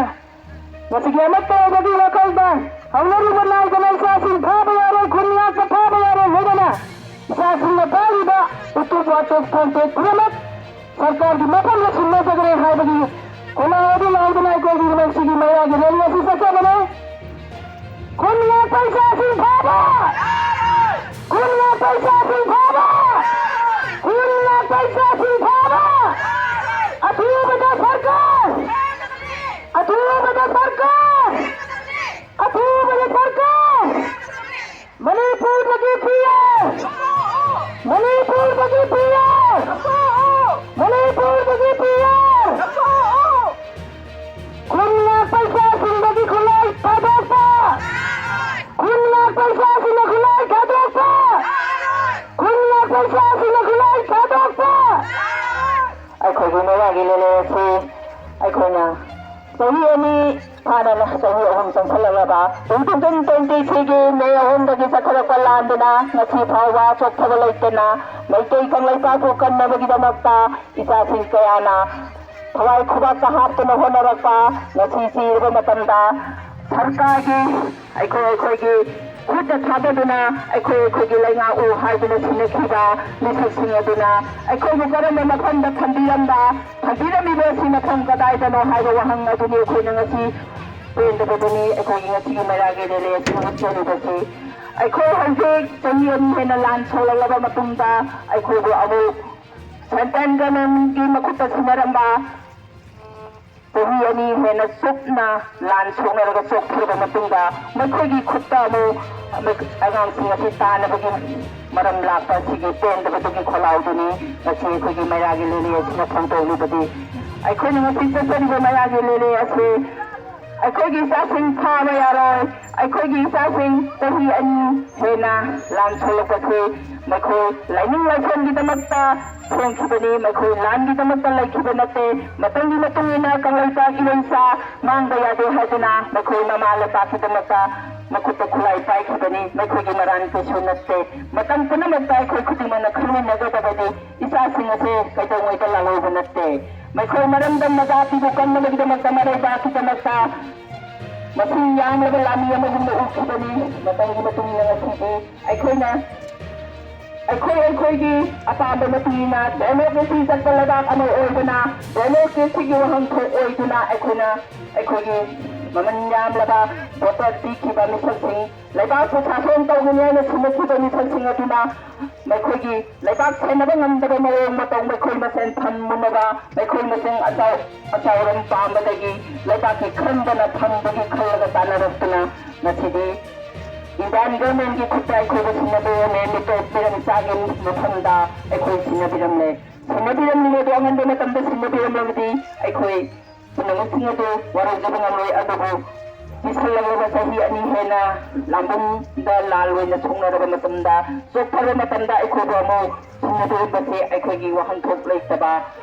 ꯉꯁꯤꯒꯤ ꯑꯃꯠꯇ ꯑꯣꯏꯕꯒꯤ ꯋꯥꯈꯜꯗ ꯍꯧꯅꯔꯤꯕ ꯅꯥꯏꯗꯅ ꯏꯆꯥꯁꯤꯡ ꯐꯥꯕ ꯌꯥꯔꯣꯏ, ꯈꯨꯟ ꯉꯥꯛꯄ ꯐꯥꯕ ꯌꯥꯔꯣꯏ, ꯂꯣꯏꯅꯅ ꯏꯆꯥꯁꯤꯡꯅ ꯄꯥꯏꯔꯤꯕ ꯎꯇꯨꯞ ꯋꯥꯇꯣꯞ ꯈꯣꯡꯇꯦꯛ ꯄꯨꯝꯅꯃꯛ ꯁꯔꯀꯥꯔꯒꯤ ꯃꯐꯝꯗ ꯁꯤꯟꯅꯖꯒꯅꯤ ꯍꯥꯏꯕꯒꯤ ꯈꯣꯜꯂꯥꯎ ꯑꯗꯨ ꯂꯥꯎꯗꯨꯅ ꯑꯩꯈꯣꯏꯒꯤ ꯉꯁꯤꯒꯤ ꯃꯩꯔꯥꯒꯤ ꯔꯦꯂꯤ ꯑꯁꯤ ꯆꯠꯆꯕꯅꯤ꯫ ꯈꯨꯟ ꯉꯥꯛꯄ ꯏꯆꯥꯁꯤꯡ ꯐꯥꯕ! ꯈꯨꯟ ꯉꯥꯛꯄ ꯏꯆꯥꯁꯤꯡ ꯐꯥꯕ! ꯈꯨꯟ ꯉꯥꯛꯄ ꯏꯆꯥꯁꯤꯡ ꯐꯥꯕ! ꯑꯊꯨꯕꯗ ꯁꯔꯀꯥꯔ! ꯑꯊꯨꯕꯗ ꯁꯔꯀꯥꯔ! ꯑꯊꯨꯕꯗ ꯁꯔꯀꯥꯔ! ꯃꯅꯤꯄꯨꯔꯗꯒꯤ ꯄꯤ ꯑꯥꯔ! ꯃꯅꯤꯄꯨꯔꯗꯒꯤ ꯄꯤ ꯑꯥꯔ! ꯃꯅꯤꯄꯨꯔꯗꯒꯤ ꯄꯤ ꯑꯥꯔ! ꯈꯨꯟ ꯉꯥꯛꯄ ꯏꯆꯥꯁꯤꯡꯗꯒꯤ ꯈꯨꯠꯂꯥꯏ ꯊꯥꯗꯣꯛꯄ! ꯈꯨꯟ ꯉꯥꯛꯄ ꯏꯆꯥꯁꯤꯡꯅ ꯈꯨꯠꯂꯥꯏ ꯊꯥꯗꯣꯛꯄ! ꯈꯨꯟ ꯉꯥꯛꯄ ꯏꯆꯥꯁꯤꯡꯅ ꯈꯨꯠꯂꯥꯏ ꯊꯥꯗꯣꯛꯄ! ꯑꯩꯈꯣꯏꯒꯤ ꯃꯩꯔꯥꯒꯤ ꯂꯦꯂꯦ ꯑꯁꯤ ꯑꯩꯈꯣꯏꯅ ꯆꯍꯤ ꯑꯅꯤ ꯐꯥꯅ ꯆꯍꯤ ꯑꯍꯨꯝ ꯆꯪꯁꯜꯂꯛꯂꯕ two thousand twenty three ꯒꯤ ꯃꯦ ꯑꯍꯨꯝꯗꯒꯤ ꯆꯠꯊꯔꯛꯄ ꯂꯥꯟꯗꯨꯅ ꯉꯁꯤ ꯐꯥꯎꯕ ꯆꯣꯛꯊꯕ ꯂꯩꯇꯅ ꯃꯩꯇꯩ ꯀꯪꯂꯩꯄꯥꯛꯄꯨ ꯀꯟꯅꯕꯒꯤꯗꯃꯛꯇ ꯏꯆꯥꯁꯤꯡ ꯀꯌꯥꯅ ꯊꯋꯥꯏ ꯈꯨꯕꯥꯛꯇ ꯍꯥꯞꯇꯨꯅ ꯍꯣꯠꯅꯔꯛꯄ ꯉꯁꯤ ꯆꯤꯔꯕ ꯃꯇꯝꯗ ꯁꯔꯀꯥꯔꯒꯤ ꯑꯩꯈꯣꯏ ꯑꯩꯈꯣꯏꯒꯤ ꯈꯨꯠꯇ ꯊꯥꯗꯗꯨꯅ ꯑꯩꯈꯣꯏ ꯑꯩꯈꯣꯏꯒꯤ ꯂꯩꯉꯥꯛꯎ ꯍꯥꯏꯗꯨꯅ ꯁꯤꯟꯅꯈꯤꯕ ꯃꯤꯁꯛꯁꯤꯡ ꯑꯗꯨꯅ ꯑꯩꯈꯣꯏꯕꯨ ꯀꯔꯝꯕ ꯃꯐꯝꯗ ꯊꯝꯕꯤꯔꯝꯕ, ꯊꯝꯕꯤꯔꯝꯃꯤꯕ ꯑꯁꯤ ꯃꯐꯝ ꯀꯗꯥꯏꯗꯅꯣ ꯍꯥꯏꯕ ꯋꯥꯍꯪ ꯑꯗꯨꯅꯤ ꯑꯩꯈꯣꯏꯅ ꯉꯁꯤ ꯄꯦꯟꯗꯕꯗꯨꯅꯤ ꯑꯩꯈꯣꯏꯒꯤ ꯉꯁꯤꯒꯤ ꯃꯩꯔꯥꯒꯤ ꯔꯦꯂꯤ ꯑꯁꯤ ꯍꯧꯒꯠꯆꯔꯤꯕꯁꯤ꯫ ꯑꯩꯈꯣꯏ ꯍꯧꯖꯤꯛ ꯆꯍꯤ ꯑꯅꯤ ꯍꯦꯟꯅ ꯂꯥꯟ ꯁꯣꯛꯂꯛꯂꯕ ꯃꯇꯨꯡꯗ ꯑꯩꯈꯣꯏꯕꯨ ꯑꯃꯨꯛ ꯁꯦꯟꯇ꯭ꯔꯦꯜ ꯒꯚꯔꯟꯃꯦꯟꯠꯀꯤ ꯃꯈꯨꯠꯇ ꯁꯤꯟꯅꯔꯝꯕ ꯆꯍꯤ ꯑꯅꯤ ꯍꯦꯟꯅ ꯆꯨꯞꯅ ꯂꯥꯟ ꯁꯣꯛꯅꯔꯒ ꯆꯣꯛꯊꯔꯕ ꯃꯇꯨꯡꯗ ꯃꯈꯣꯏꯒꯤ ꯈꯨꯠꯇ ꯑꯃꯨꯛ ꯑꯉꯥꯡꯁꯤꯡ ꯑꯁꯤ ꯇꯥꯅꯕꯒꯤ ꯃꯔꯝ ꯂꯥꯛꯄ ꯑꯁꯤꯒꯤ ꯄꯦꯟꯗꯕꯗꯨꯒꯤ ꯈꯣꯜꯂꯥꯎꯗꯨꯅꯤ ꯉꯁꯤ ꯑꯩꯈꯣꯏꯒꯤ ꯃꯩꯔꯥꯒꯤ ꯂꯤꯂꯤ ꯑꯁꯤꯅ ꯐꯣꯡꯗꯣꯛꯂꯤꯕꯗꯤ꯫ ꯑꯩꯈꯣꯏꯅ ꯉꯁꯤ ꯆꯠꯆꯔꯤꯕ ꯃꯩꯔꯥꯒꯤ ꯂꯤꯂꯤ ꯑꯁꯤ ꯑꯩꯈꯣꯏꯒꯤ ꯏꯆꯥꯁꯤꯡ ꯐꯥꯕ ꯌꯥꯔꯣꯏ, ꯑꯩꯈꯣꯏꯒꯤ ꯏꯆꯥꯁꯤꯡ ꯆꯍꯤ ꯑꯅꯤ ꯍꯦꯟꯅ ꯂꯥꯟ ꯁꯣꯛꯂꯛꯄꯁꯤ ꯃꯈꯣꯏ ꯂꯥꯏꯅꯤꯡ ꯂꯥꯏꯁꯣꯟꯒꯤꯗꯃꯛꯇ ꯐꯣꯡꯈꯤꯕꯅꯤ, ꯃꯈꯣꯏ ꯂꯥꯟꯒꯤꯗꯃꯛꯇ ꯂꯩꯈꯤꯕ ꯅꯠꯇꯦ꯫ ꯃꯇꯝꯒꯤ ꯃꯇꯨꯡ ꯏꯟꯅ ꯀꯪꯂꯩꯄꯥꯛ ꯏꯔꯣꯏꯁꯥ ꯃꯥꯡꯕ ꯌꯥꯗꯦ ꯍꯥꯏꯗꯨꯅ ꯃꯈꯣꯏ ꯃꯃꯥ ꯂꯩꯄꯥꯛꯀꯤꯗꯃꯛꯇ ꯃꯈꯨꯠꯇ ꯈꯨꯠꯂꯥꯏ ꯄꯥꯏꯈꯤꯕꯅꯤ꯫ ꯃꯈꯣꯏꯒꯤ ꯃꯔꯥꯟ ꯀꯩꯁꯨ ꯅꯠꯇꯦ꯫ ꯃꯇꯝ ꯄꯨꯝꯅꯃꯛꯇ ꯑꯩꯈꯣꯏ ꯈꯨꯗꯤꯡꯃꯛꯅ ꯈꯪꯃꯤꯟꯅꯒꯗꯕꯅꯤ꯫ ꯏꯆꯥꯁꯤꯡ ꯑꯁꯦ ꯀꯩꯗꯧꯉꯩꯗ ꯂꯥꯜꯍꯧꯕ ꯅꯠꯇꯦ꯫ ꯃꯈꯣꯏ ꯃꯔꯝꯗꯝ ꯃꯖꯥꯇꯤꯕꯨ ꯀꯟꯅꯕꯒꯤꯗꯃꯛꯇ, ꯃꯔꯩꯕꯥꯛꯀꯤꯗꯃꯛꯇ ꯃꯁꯤꯡ ꯌꯥꯝꯂꯕ ꯂꯥꯟꯃꯤ ꯑꯃꯒꯨꯝꯅ ꯎꯈꯤꯕꯅꯤ꯫ ꯃꯇꯝꯒꯤ ꯃꯇꯨꯡ ꯏꯟꯅ ꯉꯁꯤꯗꯤ ꯑꯩꯈꯣꯏꯅ ꯑꯩꯈꯣꯏ ꯑꯩꯈꯣꯏꯒꯤ ꯑꯄꯥꯝꯕ ꯃꯇꯨꯡ ꯏꯟꯅ ꯗꯦꯃꯣꯀ꯭ꯔꯦꯁꯤ ꯆꯠꯄ ꯂꯩꯕꯥꯛ ꯑꯃ ꯑꯣꯏꯕꯅ, ꯗꯦꯃꯣꯀ꯭ꯔꯦꯁꯤꯒꯤ ꯋꯥꯍꯟꯊꯣꯛ ꯑꯣꯏꯗꯨꯅ ꯑꯩꯈꯣꯏꯅ ꯑꯩꯈꯣꯏꯒꯤ ꯃꯃꯜ ꯌꯥꯝꯂꯕ ꯚꯣꯇꯔ ꯄꯤꯈꯤꯕ ꯃꯤꯁꯛꯁꯤꯡ, ꯂꯩꯕꯥꯛꯄꯨ ꯁꯥꯁꯣꯟ ꯇꯧꯒꯅꯤ ꯍꯥꯏꯅ ꯁꯤꯟꯅꯈꯤꯕ ꯃꯤꯁꯛꯁꯤꯡ ꯑꯗꯨꯅ ꯃꯈꯣꯏꯒꯤ ꯂꯩꯕꯥꯛ ꯁꯦꯟꯅꯕ ꯉꯝꯗꯕ ꯃꯑꯣꯡ ꯃꯇꯧ, ꯃꯈꯣꯏ ꯃꯁꯦꯟ ꯐꯝꯃꯨꯟꯅꯕ, ꯃꯈꯣꯏ ꯃꯁꯦꯟ ꯑꯆꯧ ꯑꯆꯧꯔꯝ ꯄꯥꯝꯕꯗꯒꯤ ꯂꯩꯕꯥꯛꯀꯤ ꯈꯟꯕꯅ ꯐꯪꯕꯒꯤ ꯈꯜꯂꯒ ꯇꯥꯟꯅꯔꯛꯇꯨꯅ ꯉꯁꯤꯗꯤ ꯏꯟꯗꯤꯌꯥꯟ ꯒꯚꯔꯟꯃꯦꯟꯠꯀꯤ ꯈꯨꯠꯇ ꯑꯩꯈꯣꯏꯕꯨ ꯁꯤꯟꯅꯕꯤꯔꯝꯃꯦ꯫ ꯃꯤꯇꯣꯞ ꯃꯤꯔꯝ ꯆꯥꯒꯤ ꯃꯐꯝꯗ ꯑꯩꯈꯣꯏ ꯁꯤꯟꯅꯕꯤꯔꯝꯂꯦ꯫ ꯁꯤꯟꯅꯕꯤꯔꯝꯂꯤꯕ ꯑꯗꯨ ꯑꯉꯟꯕ ꯃꯇꯝꯗ ꯁꯤꯟꯅꯕꯤꯔꯝꯂꯕꯗꯤ ꯑꯩꯈꯣꯏ ꯄꯨꯝꯅꯃꯛꯁꯤꯡ ꯑꯗꯨ ꯋꯥꯔꯧꯖꯕ ꯉꯝꯂꯣꯏ꯫ ꯑꯗꯨꯕꯨ ꯄꯤꯁꯜꯂꯛꯂꯕ ꯆꯍꯤ ꯑꯅꯤ ꯍꯦꯟꯅ ꯂꯥꯟꯕꯟꯗ ꯂꯥꯜ ꯑꯣꯏꯅ ꯊꯣꯛꯅꯔꯕ ꯃꯇꯝꯗ, ꯆꯣꯛꯊꯔꯕ ꯃꯇꯝꯗ ꯑꯩꯈꯣꯏꯕꯨ ꯑꯃꯨꯛ ꯁꯤꯟꯅꯕꯤꯔꯝꯕꯁꯦ ꯑꯩꯈꯣꯏꯒꯤ ꯋꯥꯍꯟꯊꯣꯛ ꯂꯩꯇꯕ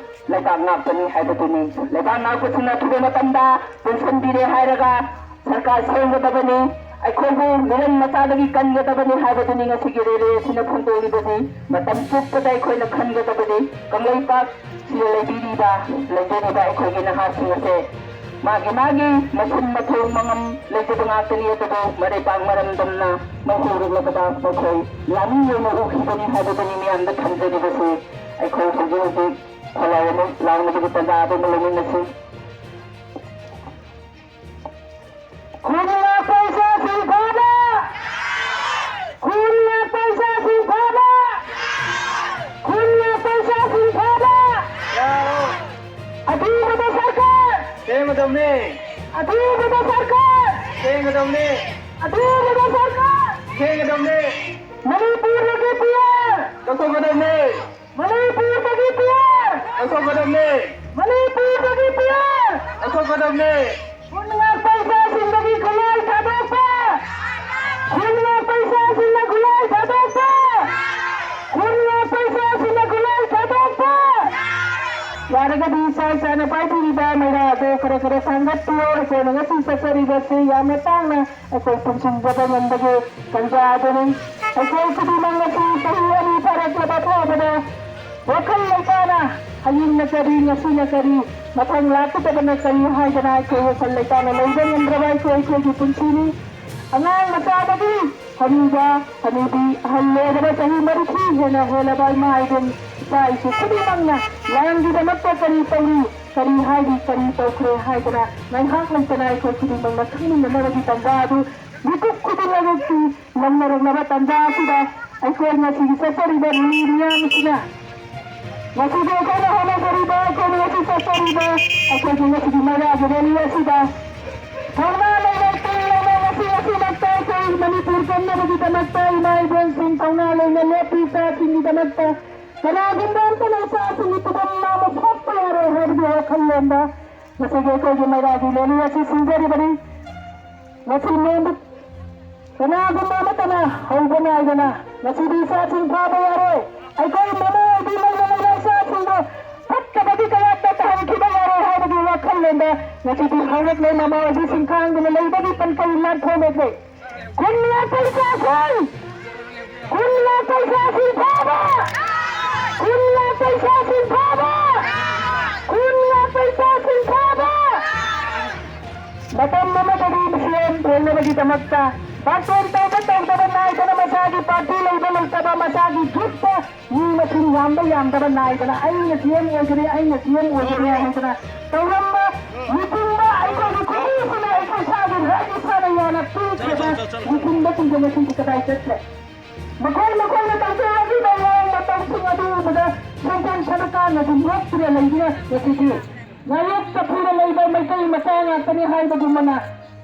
ꯂꯩꯕꯥꯛ ꯉꯥꯛꯄꯅꯤ ꯍꯥꯏꯕꯗꯨꯅꯤ꯫ ꯂꯩꯕꯥꯛ ꯉꯥꯛꯄꯁꯤꯡꯅ ꯑꯊꯨꯕ ꯃꯇꯝꯗ ꯄꯨꯟꯁꯤꯟꯕꯤꯔꯦ ꯍꯥꯏꯔꯒ ꯁꯔꯀꯥꯔ ꯁꯦꯝꯒꯗꯕꯅꯤ꯫ ꯑꯩꯈꯣꯏꯕꯨ ꯃꯤꯔꯝ ꯃꯆꯥꯗꯒꯤ ꯀꯟꯒꯗꯕꯅꯤ ꯍꯥꯏꯕꯗꯨꯅꯤ ꯉꯁꯤꯒꯤ ꯔꯦꯂꯤ ꯑꯁꯤꯅ ꯐꯣꯡꯗꯣꯛꯂꯤꯕꯗꯤ꯫ ꯃꯇꯝ ꯆꯨꯞꯄꯗ ꯑꯩꯈꯣꯏꯅ ꯈꯟꯒꯗꯕꯗꯤ ꯀꯪꯂꯩꯄꯥꯛ ꯁꯤꯗ ꯂꯩꯕꯤꯔꯤꯕ, ꯂꯩꯖꯔꯤꯕ ꯑꯩꯈꯣꯏꯒꯤ ꯅꯍꯥꯁꯤꯡ ꯑꯁꯦ ꯃꯥꯒꯤ ꯃꯥꯒꯤ ꯃꯁꯤꯟ ꯃꯊꯧ ꯃꯉꯝ ꯂꯩꯖꯕ ꯉꯥꯛꯇꯅꯤ꯫ ꯑꯗꯨꯕꯨ ꯃꯔꯩꯄꯥꯛ ꯃꯔꯝꯗꯝꯅ ꯃꯩ ꯍꯧꯔꯛꯂꯕꯗ ꯃꯈꯣꯏ ꯂꯥꯟꯃꯤ ꯑꯣꯏꯅ ꯎꯈꯤꯕꯅꯤ ꯍꯥꯏꯕꯗꯨꯅꯤ ꯃꯤꯌꯥꯝꯗ ꯊꯝꯖꯔꯤꯕꯁꯦ꯫ ꯑꯩꯈꯣꯏ ꯍꯧꯖꯤꯛ ꯍꯧꯖꯤꯛ ꯈꯣꯜꯂꯥꯎ ꯑꯃ ꯂꯥꯎꯅꯕꯒꯤ ꯇꯥꯟꯖꯥ ꯑꯗꯨ ꯑꯃ ꯂꯧꯃꯤꯟꯅꯁꯤ꯫ ꯈꯨꯟꯅ ꯄꯩꯁꯥꯁꯤꯡ ꯐꯥꯕ! ꯈꯨꯟꯅ ꯄꯩꯁꯥꯁꯤꯡ ꯐꯥꯕ! ꯈꯨꯟꯅ ꯄꯩꯁꯥꯁꯤꯡ ꯐꯥꯕ! ꯑꯊꯤꯡꯕꯗ ꯁꯔꯀꯥꯔ! ꯑꯊꯨꯕꯗ ꯁꯔꯀꯥꯔ! ꯁꯦꯝꯒꯗꯕꯅꯤ! ꯑꯊꯨꯕꯗ ꯁꯔꯀꯥꯔ! ꯁꯦꯝꯒꯗꯕꯅꯤ! ꯃꯅꯤꯄꯨꯔꯗꯒꯤ ꯄꯤ ꯑꯥꯔ! ꯂꯧꯊꯣꯛꯀꯗꯕꯅꯤ! ꯃꯅꯤꯄꯨꯔꯗꯒꯤ ꯄꯤ ꯑꯥꯔ! ꯂꯧꯊꯣꯛꯀꯗꯕꯅꯤ! ꯃꯅꯤꯄꯨꯔꯗꯒꯤ ꯄꯤ ꯑꯥꯔ! ꯂꯧꯊꯣꯛꯀꯗꯕꯅꯤ! ꯈꯨꯟ ꯉꯥꯛꯄ ꯏꯆꯥꯁꯤꯡꯗꯒꯤ ꯈꯨꯠꯂꯥꯏ ꯊꯥꯗꯣꯛꯄ! ꯈꯨꯟ ꯉꯥꯛꯄ ꯏꯆꯥꯁꯤꯡꯅ ꯈꯨꯠꯂꯥꯏ ꯊꯥꯗꯣꯛꯄ! ꯈꯨꯟ ꯉꯥꯛꯄ ꯏꯆꯥꯁꯤꯡꯅ ꯈꯨꯠꯂꯥꯏ ꯊꯥꯗꯣꯛꯄ! ꯌꯥꯔꯒꯗꯤ ꯏꯆꯥ ꯏꯆꯥꯅ ꯄꯥꯏꯕꯤꯔꯤꯕ ꯃꯩꯔꯥ ꯑꯗꯨ ꯈꯔ ꯈꯔ ꯊꯥꯡꯒꯠꯄꯤꯌꯨ꯫ ꯑꯩꯈꯣꯏꯅ ꯉꯁꯤ ꯆꯠꯆꯔꯤꯕꯁꯤ ꯌꯥꯝꯅ ꯇꯥꯡꯅ ꯑꯩꯈꯣꯏ ꯄꯨꯟꯁꯤꯟꯖꯕ ꯉꯝꯕꯒꯤ ꯇꯥꯟꯖꯥ ꯑꯗꯨꯅꯤ꯫ ꯑꯩꯈꯣꯏ ꯈꯨꯗꯤꯡꯃꯛ ꯉꯁꯤ ꯆꯍꯤ ꯑꯅꯤ ꯐꯥꯔꯛꯂꯕ ꯐꯥꯎꯕꯗ ꯋꯥꯈꯜ ꯂꯩꯇꯥꯅ ꯍꯌꯦꯡꯅ ꯀꯔꯤ, ꯉꯁꯤꯅ ꯀꯔꯤ, ꯃꯊꯪ ꯂꯥꯛꯀꯗꯕꯅ ꯀꯔꯤ ꯍꯥꯏꯗꯅ ꯑꯩꯈꯣꯏ ꯋꯥꯈꯜ ꯂꯩꯇꯥꯅ ꯂꯩꯕ ꯉꯝꯗ꯭ꯔꯕ ꯑꯩꯈꯣꯏ ꯑꯩꯈꯣꯏꯒꯤ ꯄꯨꯟꯁꯤꯅꯤ꯫ ꯑꯉꯥꯡ ꯃꯆꯥꯗꯒꯤ ꯍꯅꯨꯕ, ꯍꯅꯨꯕꯤ, ꯑꯍꯜ ꯂꯣꯏꯔꯕ ꯆꯍꯤ ꯃꯔꯤꯐꯨ ꯍꯦꯟꯅ ꯍꯦꯜꯂꯕ ꯏꯃꯥ ꯏꯕꯦꯟ, ꯏꯆꯥ ꯏꯁꯨ ꯈꯨꯗꯤꯡꯃꯛꯅ ꯂꯥꯟꯒꯤꯗꯃꯛꯇ ꯀꯔꯤ ꯇꯧꯔꯤ, ꯀꯔꯤ ꯍꯥꯏꯔꯤ, ꯀꯔꯤ ꯇꯧꯈ꯭ꯔꯦ ꯍꯥꯏꯗꯅ ꯉꯥꯏꯍꯥꯛ ꯂꯩꯇꯅ ꯑꯩꯈꯣꯏ ꯈꯨꯗꯤꯡꯃꯛꯅ ꯈꯪꯃꯤꯟꯅꯅꯕꯒꯤ ꯇꯥꯟꯖꯥ ꯑꯗꯨ ꯃꯤꯀꯨꯞ ꯈꯨꯗꯤꯡꯃꯛꯀꯤ ꯂꯧꯅꯔꯛꯂꯕ ꯇꯥꯟꯖꯥ ꯑꯁꯤꯗ ꯑꯩꯈꯣꯏ ꯉꯁꯤꯒꯤ ꯆꯠꯆꯔꯤꯕ ꯔꯦꯂꯤ ꯃꯤꯌꯥꯝ ꯑꯁꯤꯅ ꯉꯁꯤꯒꯤ ꯑꯩꯈꯣꯏꯅ ꯍꯣꯠꯅꯖꯔꯤꯕ, ꯑꯩꯈꯣꯏꯅ ꯉꯁꯤ ꯆꯠꯆꯔꯤꯕ ꯑꯩꯈꯣꯏꯒꯤ ꯉꯁꯤꯒꯤ ꯃꯩꯔꯥꯒꯤ ꯔꯦꯂꯤ ꯑꯁꯤꯗ ꯊꯧꯅꯥ ꯂꯩꯕ, ꯇꯤꯜ ꯂꯩꯕ ꯉꯁꯤ ꯉꯁꯤꯃꯛꯇ ꯑꯩꯈꯣꯏ ꯃꯅꯤꯄꯨꯔ ꯀꯟꯅꯕꯒꯤꯗꯃꯛꯇ ꯏꯃꯥ ꯏꯕꯦꯟꯁꯤꯡ ꯊꯧꯅꯥ ꯂꯩꯅ ꯂꯦꯞꯄꯤ ꯏꯆꯥꯁꯤꯡꯒꯤꯗꯃꯛꯇ ꯀꯅꯥꯒꯨꯝꯕ ꯑꯃꯠꯇꯅ ꯏꯆꯥꯁꯤꯡꯒꯤ ꯐꯤꯕꯝ ꯂꯥꯡꯕ ꯁꯣꯛꯄ ꯌꯥꯔꯣꯏ ꯍꯥꯏꯕꯒꯤ ꯋꯥꯈꯜꯂꯣꯟꯗ ꯉꯁꯤꯒꯤ ꯑꯩꯈꯣꯏꯒꯤ ꯃꯩꯔꯥꯒꯤ ꯔꯦꯂꯤ ꯑꯁꯤ ꯁꯤꯟꯖꯔꯤꯕꯅꯤ꯫ ꯉꯁꯤ ꯅꯣꯡꯃ ꯀꯅꯥꯒꯨꯝꯕ ꯑꯃꯠꯇꯅ ꯍꯧꯕ ꯅꯥꯏꯗꯅ ꯉꯁꯤꯗꯤ ꯏꯆꯥꯁꯤꯡ ꯐꯥꯕ ꯌꯥꯔꯣꯏ꯫ ꯑꯩꯈꯣꯏ ꯃꯃꯥ ꯑꯣꯏꯕꯤ ꯂꯩꯅ ꯂꯩꯅ ꯏꯆꯥꯁꯤꯡꯕꯨ ꯐꯠꯇꯕꯒꯤ ꯀꯌꯥꯠꯇ ꯇꯥꯍꯟꯈꯤꯕ ꯌꯥꯔꯣꯏ ꯍꯥꯏꯕꯒꯤ ꯋꯥꯈꯜꯂꯣꯟꯗ ꯉꯁꯤꯗꯤ ꯍꯧꯔꯛꯂꯦ꯫ ꯃꯃꯥ ꯑꯣꯏꯕꯤꯁꯤꯡ ꯈꯥꯡꯗꯨꯅ ꯂꯩꯕꯒꯤ ꯄꯟꯊꯧ ꯂꯥꯟꯊꯣꯛꯂꯛꯂꯦ꯫ ꯈꯨꯟ ꯉꯥꯛꯄ ꯏꯆꯥꯁꯤꯡ! ꯈꯨꯟ ꯉꯥꯛꯄ ꯏꯆꯥꯁꯤꯡ ꯐꯥꯕ! ꯈꯨꯟ ꯉꯥꯛꯄ ꯏꯆꯥꯁꯤꯡ ꯐꯥꯕ! ꯈꯨꯟ ꯉꯥꯛꯄ ꯏꯆꯥꯁꯤꯡ ꯐꯥꯕ! ꯃꯇꯝ ꯑꯃꯗꯗꯤ ꯃꯤꯁꯦꯟ ꯊꯦꯡꯅꯕꯒꯤꯗꯃꯛꯇ ꯕꯥꯔꯇꯣꯟ ꯇꯧꯕ ꯇꯧꯗꯕ ꯅꯥꯏꯗꯅ ꯃꯁꯥꯒꯤ ꯄꯥꯔꯇꯤ ꯂꯩꯕ ꯂꯩꯇꯕ, ꯃꯁꯥꯒꯤ ꯒ꯭ꯔꯨꯞꯇ ꯃꯤ ꯃꯁꯤꯡ ꯌꯥꯝꯕ ꯌꯥꯝꯗꯕ ꯅꯥꯏꯗꯅ ꯑꯩꯅ ꯁꯤ ꯑꯦꯝ ꯑꯣꯏꯒꯅꯤ, ꯑꯩꯅ ꯁꯤ ꯑꯦꯝ ꯑꯣꯏꯒꯅꯤ ꯍꯥꯏꯗꯅ ꯇꯧꯔꯝꯕ ꯂꯨꯆꯤꯡꯕ ꯑꯩꯈꯣꯏꯒꯤ ꯈꯨꯠꯕꯨꯁꯤꯅ ꯑꯩꯈꯣꯏ ꯏꯁꯥꯒꯤ ꯔꯥꯏꯠ ꯏꯁꯥꯅ ꯌꯥꯅ ꯄꯤꯈ꯭ꯔꯕ ꯂꯨꯆꯤꯡꯕꯁꯤꯡꯗꯣ ꯉꯁꯤꯗꯤ ꯀꯗꯥꯏ ꯆꯠꯈ꯭ꯔꯦ? ꯃꯈꯣꯏ ꯃꯈꯣꯏꯅ ꯇꯧꯖꯔꯛꯂꯤꯕ ꯃꯑꯣꯡ ꯃꯇꯧꯁꯤꯡ ꯑꯗꯨ ꯎꯕꯗ ꯁꯦꯟꯖꯦꯡ ꯁꯔꯀꯥꯔꯅꯁꯨ ꯅꯣꯛꯇꯨꯅ ꯂꯩꯗꯨꯅ ꯉꯁꯤꯗꯤ ꯉꯥꯌꯣꯛ ꯆꯐꯨꯗ ꯂꯩꯕ ꯃꯩꯇꯩ ꯃꯆꯥ ꯉꯥꯛꯇꯅꯤ ꯍꯥꯏꯕꯒꯨꯝꯕꯅ,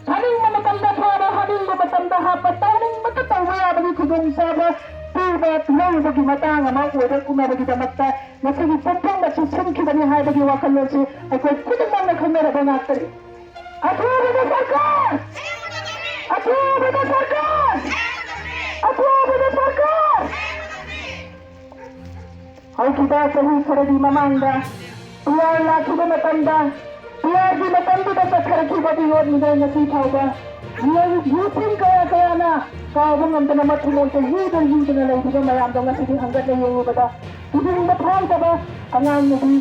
ꯊꯥꯅꯤꯡꯕ ꯃꯇꯝꯗ ꯐꯥꯕ, ꯍꯥꯅꯤꯡꯕ ꯃꯇꯝꯗ ꯍꯥꯠꯄ, ꯇꯧꯅꯤꯡꯕꯇ ꯇꯧꯕ ꯌꯥꯕꯒꯤ ꯈꯨꯗꯣꯡꯆꯥꯕ ꯄꯤꯕ ꯂꯧꯕꯒꯤ ꯃꯇꯥꯡ ꯑꯃ ꯑꯣꯏꯔꯛꯅꯕꯒꯤꯗꯃꯛꯇ ꯉꯁꯤꯒꯤ ꯄꯨꯝꯐꯝ ꯑꯁꯤ ꯁꯤꯟꯈꯤꯕꯅꯤ ꯍꯥꯏꯕꯒꯤ ꯋꯥꯈꯜꯂꯣꯟꯁꯤ ꯑꯩꯈꯣꯏ ꯈꯨꯗꯤꯡꯃꯛꯅ ꯈꯪꯅꯔꯕ ꯉꯥꯛꯇꯅꯤ꯫ ꯑꯊꯨꯕꯗ ꯁꯔꯀꯥꯔ! ꯑꯊꯨꯕꯗ ꯁꯔꯀꯥꯔ! ꯑꯊꯨꯕꯗ ꯁꯔꯀꯥꯔ! ꯍꯧꯈꯤꯕ ꯆꯍꯤ ꯈꯔꯒꯤ ꯃꯃꯥꯡꯗ ꯄꯤ ꯑꯥꯔ ꯂꯥꯛꯈꯤꯕ ꯃꯇꯝꯗ, ꯄꯤ ꯑꯥꯔꯒꯤ ꯃꯇꯝꯗꯨꯗ ꯆꯠꯊꯔꯛꯈꯤꯕ ꯃꯤꯑꯣꯠ ꯃꯤꯅꯩ ꯉꯁꯤ ꯐꯥꯎꯕ ꯃꯤꯑꯣꯏ ꯌꯨꯝꯁꯤꯡ ꯀꯌꯥ ꯀꯌꯥꯅ ꯀꯥꯎꯕ ꯉꯝꯗꯅ ꯃꯊꯃꯣꯏꯗ ꯌꯨꯗ ꯌꯨꯗꯅ ꯂꯩꯔꯤꯕ ꯃꯌꯥꯝꯗꯣ ꯉꯁꯤꯗꯤ ꯍꯪꯒꯠꯅ ꯌꯦꯡꯂꯨꯕꯗ ꯄꯨꯅꯤꯡꯕ ꯐꯥꯎꯗꯕ ꯑꯉꯥꯡ ꯅꯨꯄꯤ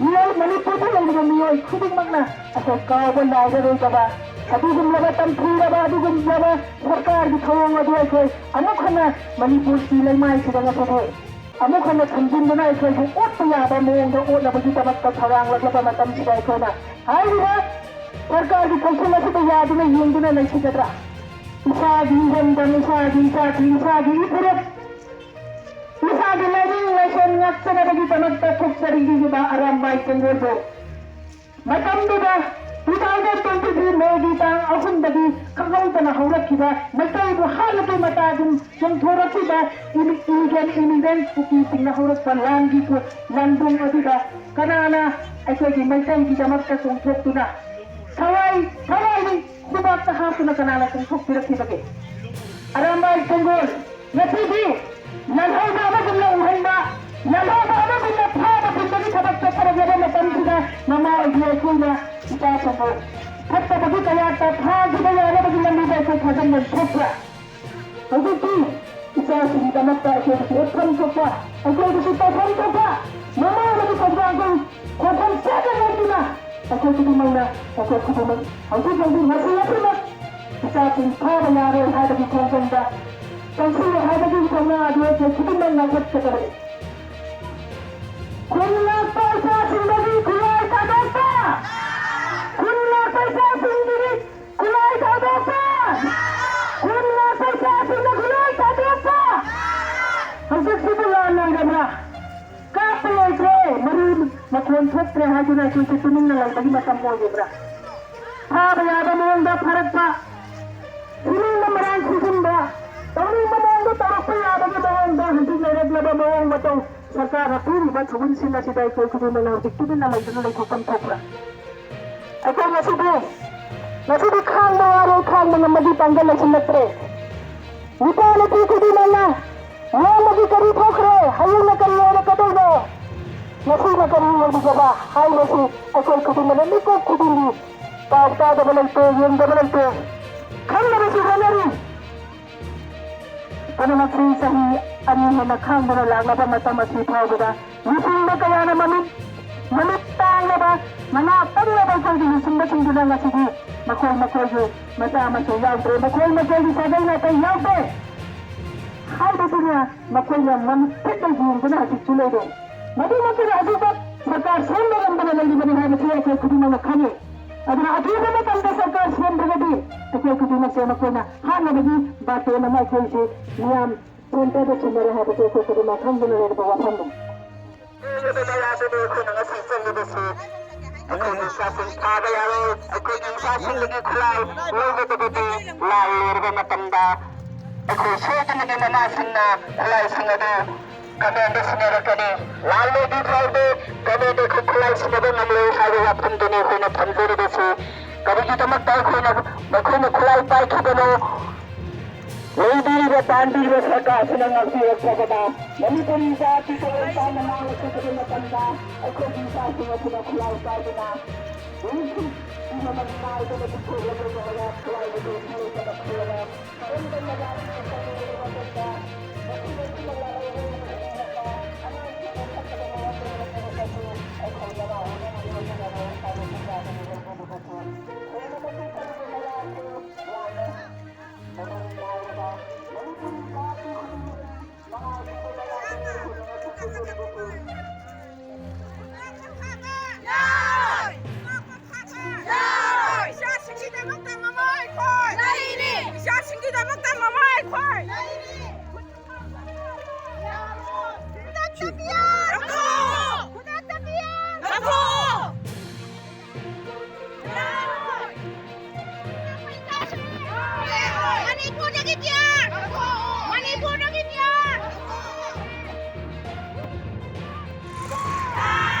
ꯃꯤꯑꯣꯏ ꯃꯅꯤꯄꯨꯔꯗ ꯂꯩꯔꯤꯕ ꯃꯤꯑꯣꯏ ꯈꯨꯗꯤꯡꯃꯛꯅ ꯑꯩꯈꯣꯏ ꯀꯥꯎꯕ ꯂꯥꯏꯔꯔꯣꯏꯗꯕ ꯑꯗꯨꯒꯨꯝꯂꯕ ꯇꯝꯊꯤꯔꯕ ꯑꯗꯨꯒꯨꯝꯂꯕ ꯁꯔꯀꯥꯔꯒꯤ ꯊꯧꯑꯣꯡ ꯑꯗꯨ ꯑꯩꯈꯣꯏ ꯑꯃꯨꯛ ꯍꯟꯅ ꯃꯅꯤꯄꯨꯔꯒꯤ ꯂꯩꯃꯥꯏꯁꯤꯗ ꯉꯁꯤꯗꯤ ꯑꯃꯨꯛ ꯍꯟꯅ ꯊꯝꯖꯤꯟꯗꯨꯅ ꯑꯩꯈꯣꯏꯕꯨ ꯑꯣꯠꯄ ꯌꯥꯕ ꯃꯑꯣꯡꯗ ꯑꯣꯠꯅꯕꯒꯤꯗꯃꯛꯇ ꯊꯧꯔꯥꯡꯂꯛꯂꯕ ꯃꯇꯝꯁꯤꯗ ꯑꯩꯈꯣꯏꯅ ꯍꯥꯏꯔꯤꯕ ꯁꯔꯀꯥꯔꯒꯤ ꯊꯧꯁꯤꯜ ꯑꯁꯤꯗ ꯌꯥꯗꯨꯅ ꯌꯦꯡꯗꯨꯅ ꯂꯩꯈꯤꯒꯗ꯭ꯔꯥ? ꯏꯁꯥꯒꯤ ꯏꯔꯝꯗꯝ, ꯏꯁꯥꯒꯤ ꯏꯆꯥꯁꯤꯡ, ꯏꯁꯥꯒꯤ ꯏꯐꯨꯔꯨꯞ, ꯏꯁꯥꯒꯤ ꯂꯥꯏꯅꯤꯡ ꯂꯥꯏꯁꯣꯟ ꯉꯥꯛꯆꯅꯕꯒꯤꯗꯃꯛꯇ ꯊꯣꯛꯆꯔꯤꯕ ꯑꯔꯥꯝꯕꯥꯏ ꯇꯦꯡꯒꯣꯜꯕꯨ ꯃꯇꯝꯗꯨꯗ two thousand twenty three May ꯒꯤ ꯇꯥꯡ ꯑꯍꯨꯝꯗꯒꯤ ꯈꯪꯍꯧꯗꯅ ꯍꯧꯔꯛꯈꯤꯕ ꯃꯩꯇꯩꯕꯨ ꯍꯥꯠꯂꯒ ꯃꯇꯥꯒꯨꯝ ꯆꯣꯡꯊꯣꯔꯛꯈꯤꯕ ꯏꯃꯤ-, illegal immigrant ꯀꯨꯀꯤꯁꯤꯡꯅ ꯍꯧꯔꯛꯄ ꯂꯥꯟꯒꯤ ꯄꯣ-, ꯂꯥꯟꯕꯨꯡ ꯑꯗꯨꯗ ꯀꯅꯥꯅ ꯑꯩꯈꯣꯏꯒꯤ ꯃꯩꯇꯩꯒꯤꯗꯃꯛꯇ ꯆꯣꯡꯊꯣꯛꯇꯨꯅ ꯊꯋꯥꯏ, ꯊꯋꯥꯏꯅꯤ ꯈꯨꯕꯥꯛꯇ ꯍꯥꯞꯇꯨꯅ ꯀꯅꯥꯅ ꯆꯣꯡꯊꯣꯛꯄꯤꯔꯛꯈꯤꯕꯒꯦ? ꯑꯔꯥꯝꯕꯥꯏ ꯇꯦꯡꯒꯣꯜ ꯉꯁꯤꯗꯤ ꯂꯥꯜꯍꯧꯕ ꯑꯃꯒꯨꯝꯅ ꯎꯍꯟꯕ, ꯂꯥꯜꯍꯧꯕ ꯑꯃꯒꯨꯝꯅ ꯐꯥꯕ ꯄꯨꯟꯕꯒꯤ ꯊꯕꯛ ꯆꯠꯊꯔꯛꯂꯕ ꯃꯇꯝꯁꯤꯗ ꯃꯃꯥ ꯑꯣꯏꯕꯤ ꯑꯩꯈꯣꯏꯅ ꯏꯆꯥꯁꯤꯡꯕꯨ ꯐꯠꯇꯕꯒꯤ ꯀꯌꯥꯠꯇ ꯐꯥꯈꯤꯕ ꯌꯥꯅꯕꯒꯤ ꯂꯝꯕꯤꯗ ꯑꯩꯈꯣꯏ ꯊꯥꯖꯟꯐꯝ ꯊꯣꯛꯄ꯭ꯔꯥ? ꯍꯧꯖꯤꯛꯇꯤ ꯏꯆꯥꯁꯤꯡꯒꯤꯗꯃꯛꯇ ꯑꯩꯈꯣꯏꯒꯤꯁꯨ ꯎꯠꯐꯝ ꯊꯣꯛꯄ, ꯑꯩꯈꯣꯏꯒꯤꯁꯨ ꯇꯧꯐꯝ ꯊꯣꯛꯄ ꯃꯃꯥ ꯑꯃꯒꯤ ꯊꯧꯗꯥꯡꯗꯨ ꯈꯣꯡꯐꯝ ꯆꯥꯅ ꯂꯧꯗꯨꯅ ꯑꯩꯈꯣꯏ ꯈꯨꯗꯤꯡꯃꯛꯅ, ꯑꯩꯈꯣꯏ ꯈꯨꯗꯤꯡꯃꯛ ꯍꯧꯖꯤꯛ ꯍꯧꯖꯤꯛ ꯃꯁꯤ ꯑꯁꯤꯃꯛ ꯏꯆꯥꯁꯤꯡ ꯐꯥꯕ ꯌꯥꯔꯣꯏ ꯍꯥꯏꯕꯒꯤ ꯈꯣꯡꯖꯪꯗ ꯆꯪꯁꯤꯜꯂꯦ ꯍꯥꯏꯕꯒꯤ ꯊꯧꯅꯥ ꯑꯗꯨ ꯑꯩꯈꯣꯏ ꯈꯨꯗꯤꯡꯃꯛꯅ ꯎꯠꯀꯗꯕꯅꯤ꯫ ꯈꯨꯟ ꯉꯥꯛꯄ ꯏꯆꯥꯁꯤꯡꯗꯒꯤ ꯈꯨꯠꯂꯥꯏ ꯊꯥꯗꯣꯛꯄ! ꯈꯨꯟ ꯉꯥꯛꯄ ꯏꯆꯥꯁꯤꯡꯗꯒꯤ ꯈꯨꯠꯂꯥꯏ ꯊꯥꯗꯣꯛꯄ! ꯈꯨꯟ ꯉꯥꯛꯄ ꯏꯆꯥꯁꯤꯡꯗ ꯈꯨꯠꯂꯥꯏ ꯊꯥꯗꯣꯛꯄ! ꯍꯧꯖꯤꯛꯁꯤꯕꯨ ꯂꯥꯟ ꯂꯣꯏꯔꯕ꯭ꯔꯥ? ꯀꯥꯞꯄ ꯂꯣꯏꯈ꯭ꯔꯦ꯫ ꯃꯔꯨ ꯃꯈꯣꯟ ꯑꯣꯟꯊꯣꯛꯇ꯭ꯔꯦ ꯍꯥꯏꯗꯨꯅ ꯑꯩꯈꯣꯏꯁꯦ ꯇꯨꯃꯤꯟꯅ ꯂꯩꯕꯒꯤ ꯃꯇꯝ ꯑꯣꯏꯔꯤꯕ꯭ꯔꯥ? ꯐꯥꯕ ꯌꯥꯕ ꯃꯑꯣꯡꯗ ꯐꯥꯔꯛꯄ, ꯁꯤꯅꯤꯡꯕ ꯃꯔꯥꯡ ꯁꯤꯖꯤꯟꯕ, ꯇꯧꯅꯤꯡꯕ ꯃꯑꯣꯡꯗ ꯇꯧꯔꯛꯄ ꯌꯥꯕꯒꯤ ꯃꯑꯣꯡꯗ ꯍꯧꯖꯤꯛ ꯂꯩꯔꯛꯂꯕ ꯃꯑꯣꯡ ꯃꯇꯧ ꯁꯔꯀꯥꯔꯅ ꯄꯤꯔꯤꯕ ꯊꯧꯑꯣꯡꯁꯤꯡ ꯑꯁꯤꯗ ꯑꯩꯈꯣꯏ ꯈꯨꯗꯤꯡꯃꯛꯅ ꯍꯧꯖꯤꯛ ꯇꯨꯃꯤꯟꯅ ꯂꯩꯗꯨꯅ ꯂꯩꯊꯣꯛꯐꯝ ꯊꯣꯛꯄ꯭ꯔꯥ? ꯑꯩꯈꯣꯏ ꯉꯁꯤꯗꯤ, ꯉꯁꯤꯗꯤ ꯈꯥꯡꯕ ꯋꯥꯔꯦ, ꯈꯥꯡꯕ ꯉꯝꯕꯒꯤ ꯄꯥꯡꯒꯜ ꯂꯩꯁꯤꯜꯂꯛꯇ꯭ꯔꯦ꯫ ꯅꯨꯄꯥ ꯅꯨꯄꯤ ꯈꯨꯗꯤꯡꯃꯛꯅ ꯅꯣꯡꯃꯒꯤ ꯀꯔꯤ ꯊꯣꯛꯈ꯭ꯔꯦ, ꯍꯌꯦꯡꯅ ꯀꯔꯤ ꯑꯣꯏꯔꯛꯀꯗꯣꯏꯅꯣ, ꯉꯁꯤꯅ ꯀꯔꯤ ꯑꯣꯏꯔꯤꯒꯕ ꯍꯥꯏꯕꯁꯤ ꯑꯩꯈꯣꯏ ꯈꯨꯗꯤꯡꯃꯛꯅ ꯃꯤꯀꯨꯞ ꯈꯨꯗꯤꯡꯒꯤ ꯄꯥꯎ ꯇꯥꯗꯕ ꯂꯩꯇꯦ, ꯌꯦꯡꯗꯕ ꯂꯩꯇꯦ, ꯈꯪꯅꯕꯁꯨ ꯍꯣꯠꯅꯔꯤ꯫ ꯄꯨꯝꯅꯃꯛꯁꯤ ꯆꯍꯤ ꯑꯅꯤ ꯍꯦꯟꯅ ꯈꯥꯡꯗꯨꯅ ꯂꯥꯛꯂꯕ ꯃꯇꯝ ꯑꯁꯤ ꯐꯥꯎꯕꯗ ꯂꯨꯆꯤꯡꯕ ꯀꯌꯥꯅ ꯃꯃꯤꯠ, ꯃꯃꯤꯠ ꯇꯥꯡꯂꯕ, ꯃꯅꯥ ꯄꯪꯂꯕ ꯑꯩꯈꯣꯏꯒꯤ ꯂꯨꯆꯤꯡꯕꯁꯤꯡꯗꯨꯅ ꯉꯁꯤꯗꯤ ꯃꯈꯣꯏ ꯃꯈꯣꯏꯒꯤ ꯃꯆꯥ ꯃꯁꯨ ꯌꯥꯎꯗ꯭ꯔꯦ, ꯃꯈꯣꯏ ꯃꯈꯣꯏꯒꯤ ꯁꯥꯒꯩ ꯅꯥꯇꯩ ꯌꯥꯎꯗ꯭ꯔꯦ ꯍꯥꯏꯕꯗꯨꯅ ꯃꯈꯣꯏꯅ ꯃꯃꯤꯠ ꯊꯛꯅ ꯌꯦꯡꯗꯨꯅ ꯍꯧꯖꯤꯛꯁꯨ ꯂꯩꯔꯦ꯫ ꯃꯗꯨꯃꯛꯇꯗ ꯍꯧꯖꯤꯛꯐꯥꯎ ꯁꯔꯀꯥꯔ ꯁꯦꯝꯕ ꯉꯝꯗꯅ ꯂꯩꯔꯤꯕꯅꯤ ꯍꯥꯏꯕꯁꯤ ꯑꯩꯈꯣꯏ ꯈꯨꯗꯤꯡꯃꯛꯅ ꯈꯪꯉꯤ꯫ ꯑꯗꯨꯅ ꯑꯊꯨꯕ ꯃꯇꯝꯗ ꯁꯔꯀꯥꯔ ꯁꯦꯝꯗ꯭ꯔꯒꯗꯤ ꯑꯩꯈꯣꯏ ꯈꯨꯗꯤꯡꯃꯛꯁꯦ ꯃꯈꯣꯏꯅ ꯍꯥꯠꯅꯕꯒꯤ ꯕꯥꯇꯣꯟ ꯑꯃ ꯑꯩꯈꯣꯏꯁꯦ ꯃꯤꯌꯥꯝ ꯁꯦꯟꯇꯔꯗ ꯁꯤꯟꯅꯔꯦ ꯍꯥꯏꯕꯁꯦ ꯑꯩꯈꯣꯏ ꯈꯨꯗꯤꯡꯃꯛ ꯈꯪꯗꯨꯅ ꯂꯩꯔꯕ ꯋꯥꯐꯝꯅꯤ꯫ ꯑꯩꯈꯣꯏꯅ ꯉꯁꯤ ꯆꯠꯂꯤꯕꯁꯤ ꯑꯩꯈꯣꯏꯒꯤ ꯏꯆꯥꯁꯤꯡ ꯐꯥꯕ ꯌꯥꯔꯣꯏ, ꯑꯩꯈꯣꯏꯒꯤ ꯏꯆꯥꯁꯤꯡꯗꯒꯤ ꯈꯨꯠꯂꯥꯏ ꯂꯧꯒꯗꯕꯗꯤ ꯂꯥꯟ ꯂꯣꯏꯔꯕ ꯃꯇꯝꯗ ꯑꯩꯈꯣꯏ ꯁꯣꯏꯗꯅ ꯃꯃꯥꯁꯤꯡꯅ ꯈꯨꯠꯂꯥꯏꯁꯤꯡ ꯑꯗꯨ ꯀꯃꯦꯟꯗ ꯁꯤꯟꯅꯔꯛꯀꯅꯤ꯫ ꯂꯥꯟ ꯂꯣꯏꯗ꯭ꯔꯤ ꯐꯥꯎꯗꯤ ꯀꯃꯦꯟꯗ ꯑꯩꯈꯣꯏ ꯈꯨꯠꯂꯥꯏ ꯁꯤꯟꯅꯕ ꯉꯝꯂꯣꯏ ꯍꯥꯏꯕ ꯋꯥꯐꯝꯗꯨꯅꯤ ꯑꯩꯈꯣꯏꯅ ꯊꯝꯖꯔꯤꯕꯁꯤ꯫ ꯀꯔꯤꯒꯤꯗꯃꯛꯇ ꯑꯩꯈꯣꯏꯅ ꯃꯈꯣꯏꯅ ꯈꯨꯠꯂꯥꯏ ꯄꯥꯏꯈꯤꯕꯅꯣ? ꯂꯩꯕꯤꯔꯤꯕ ꯄꯥꯟꯕꯤꯔꯤꯕ ꯁꯔꯀꯥꯔꯁꯤꯅ ꯉꯥꯛꯄꯤꯔꯛꯇ꯭ꯔꯕꯅ ꯃꯅꯤꯄꯨꯔꯤ ꯖꯥꯇꯤ ꯇꯣꯉꯥꯟ ꯇꯥꯅ ꯃꯥꯡꯂꯛꯀꯗꯕ ꯃꯇꯝꯗ ꯑꯩꯈꯣꯏꯒꯤ ꯏꯆꯥꯁꯤꯡ ꯑꯁꯤꯅ ꯈꯨꯠꯂꯥꯏ ꯄꯥꯏꯗꯨꯅ ꯅꯨꯡꯁꯤꯠ ꯃꯃꯜ ꯅꯥꯏꯗꯅ ꯄꯤꯊꯣꯛꯂꯕ ꯂꯣꯏꯔꯒ ꯈꯨꯠꯂꯥꯏ ꯑꯗꯨ ꯊꯥꯗꯣꯛꯇꯅ ꯈꯨꯜꯂꯒ ꯀꯔꯝꯕ ꯃꯖꯥ ꯌꯥꯔꯣꯏ! ꯌꯥꯔꯣꯏ! ꯏꯆꯥꯁꯤꯡꯒꯤꯗꯃꯛꯇ ꯃꯃꯥ ꯑꯩꯈꯣꯏ ꯂꯩꯔꯤ! ꯏꯆꯥꯁꯤꯡꯒꯤꯗꯃꯛꯇ ꯃꯃꯥ ꯑꯩꯈꯣꯏ ꯂꯩꯔꯤ! ꯈꯨꯗꯛꯇ ꯄꯤꯌꯣ! ꯈꯨꯗꯛꯇ ꯄꯤꯌꯣ! ꯄꯤꯌꯔ! ꯃꯅꯤꯄꯨꯔꯗꯒꯤ ꯄꯤꯌꯔ!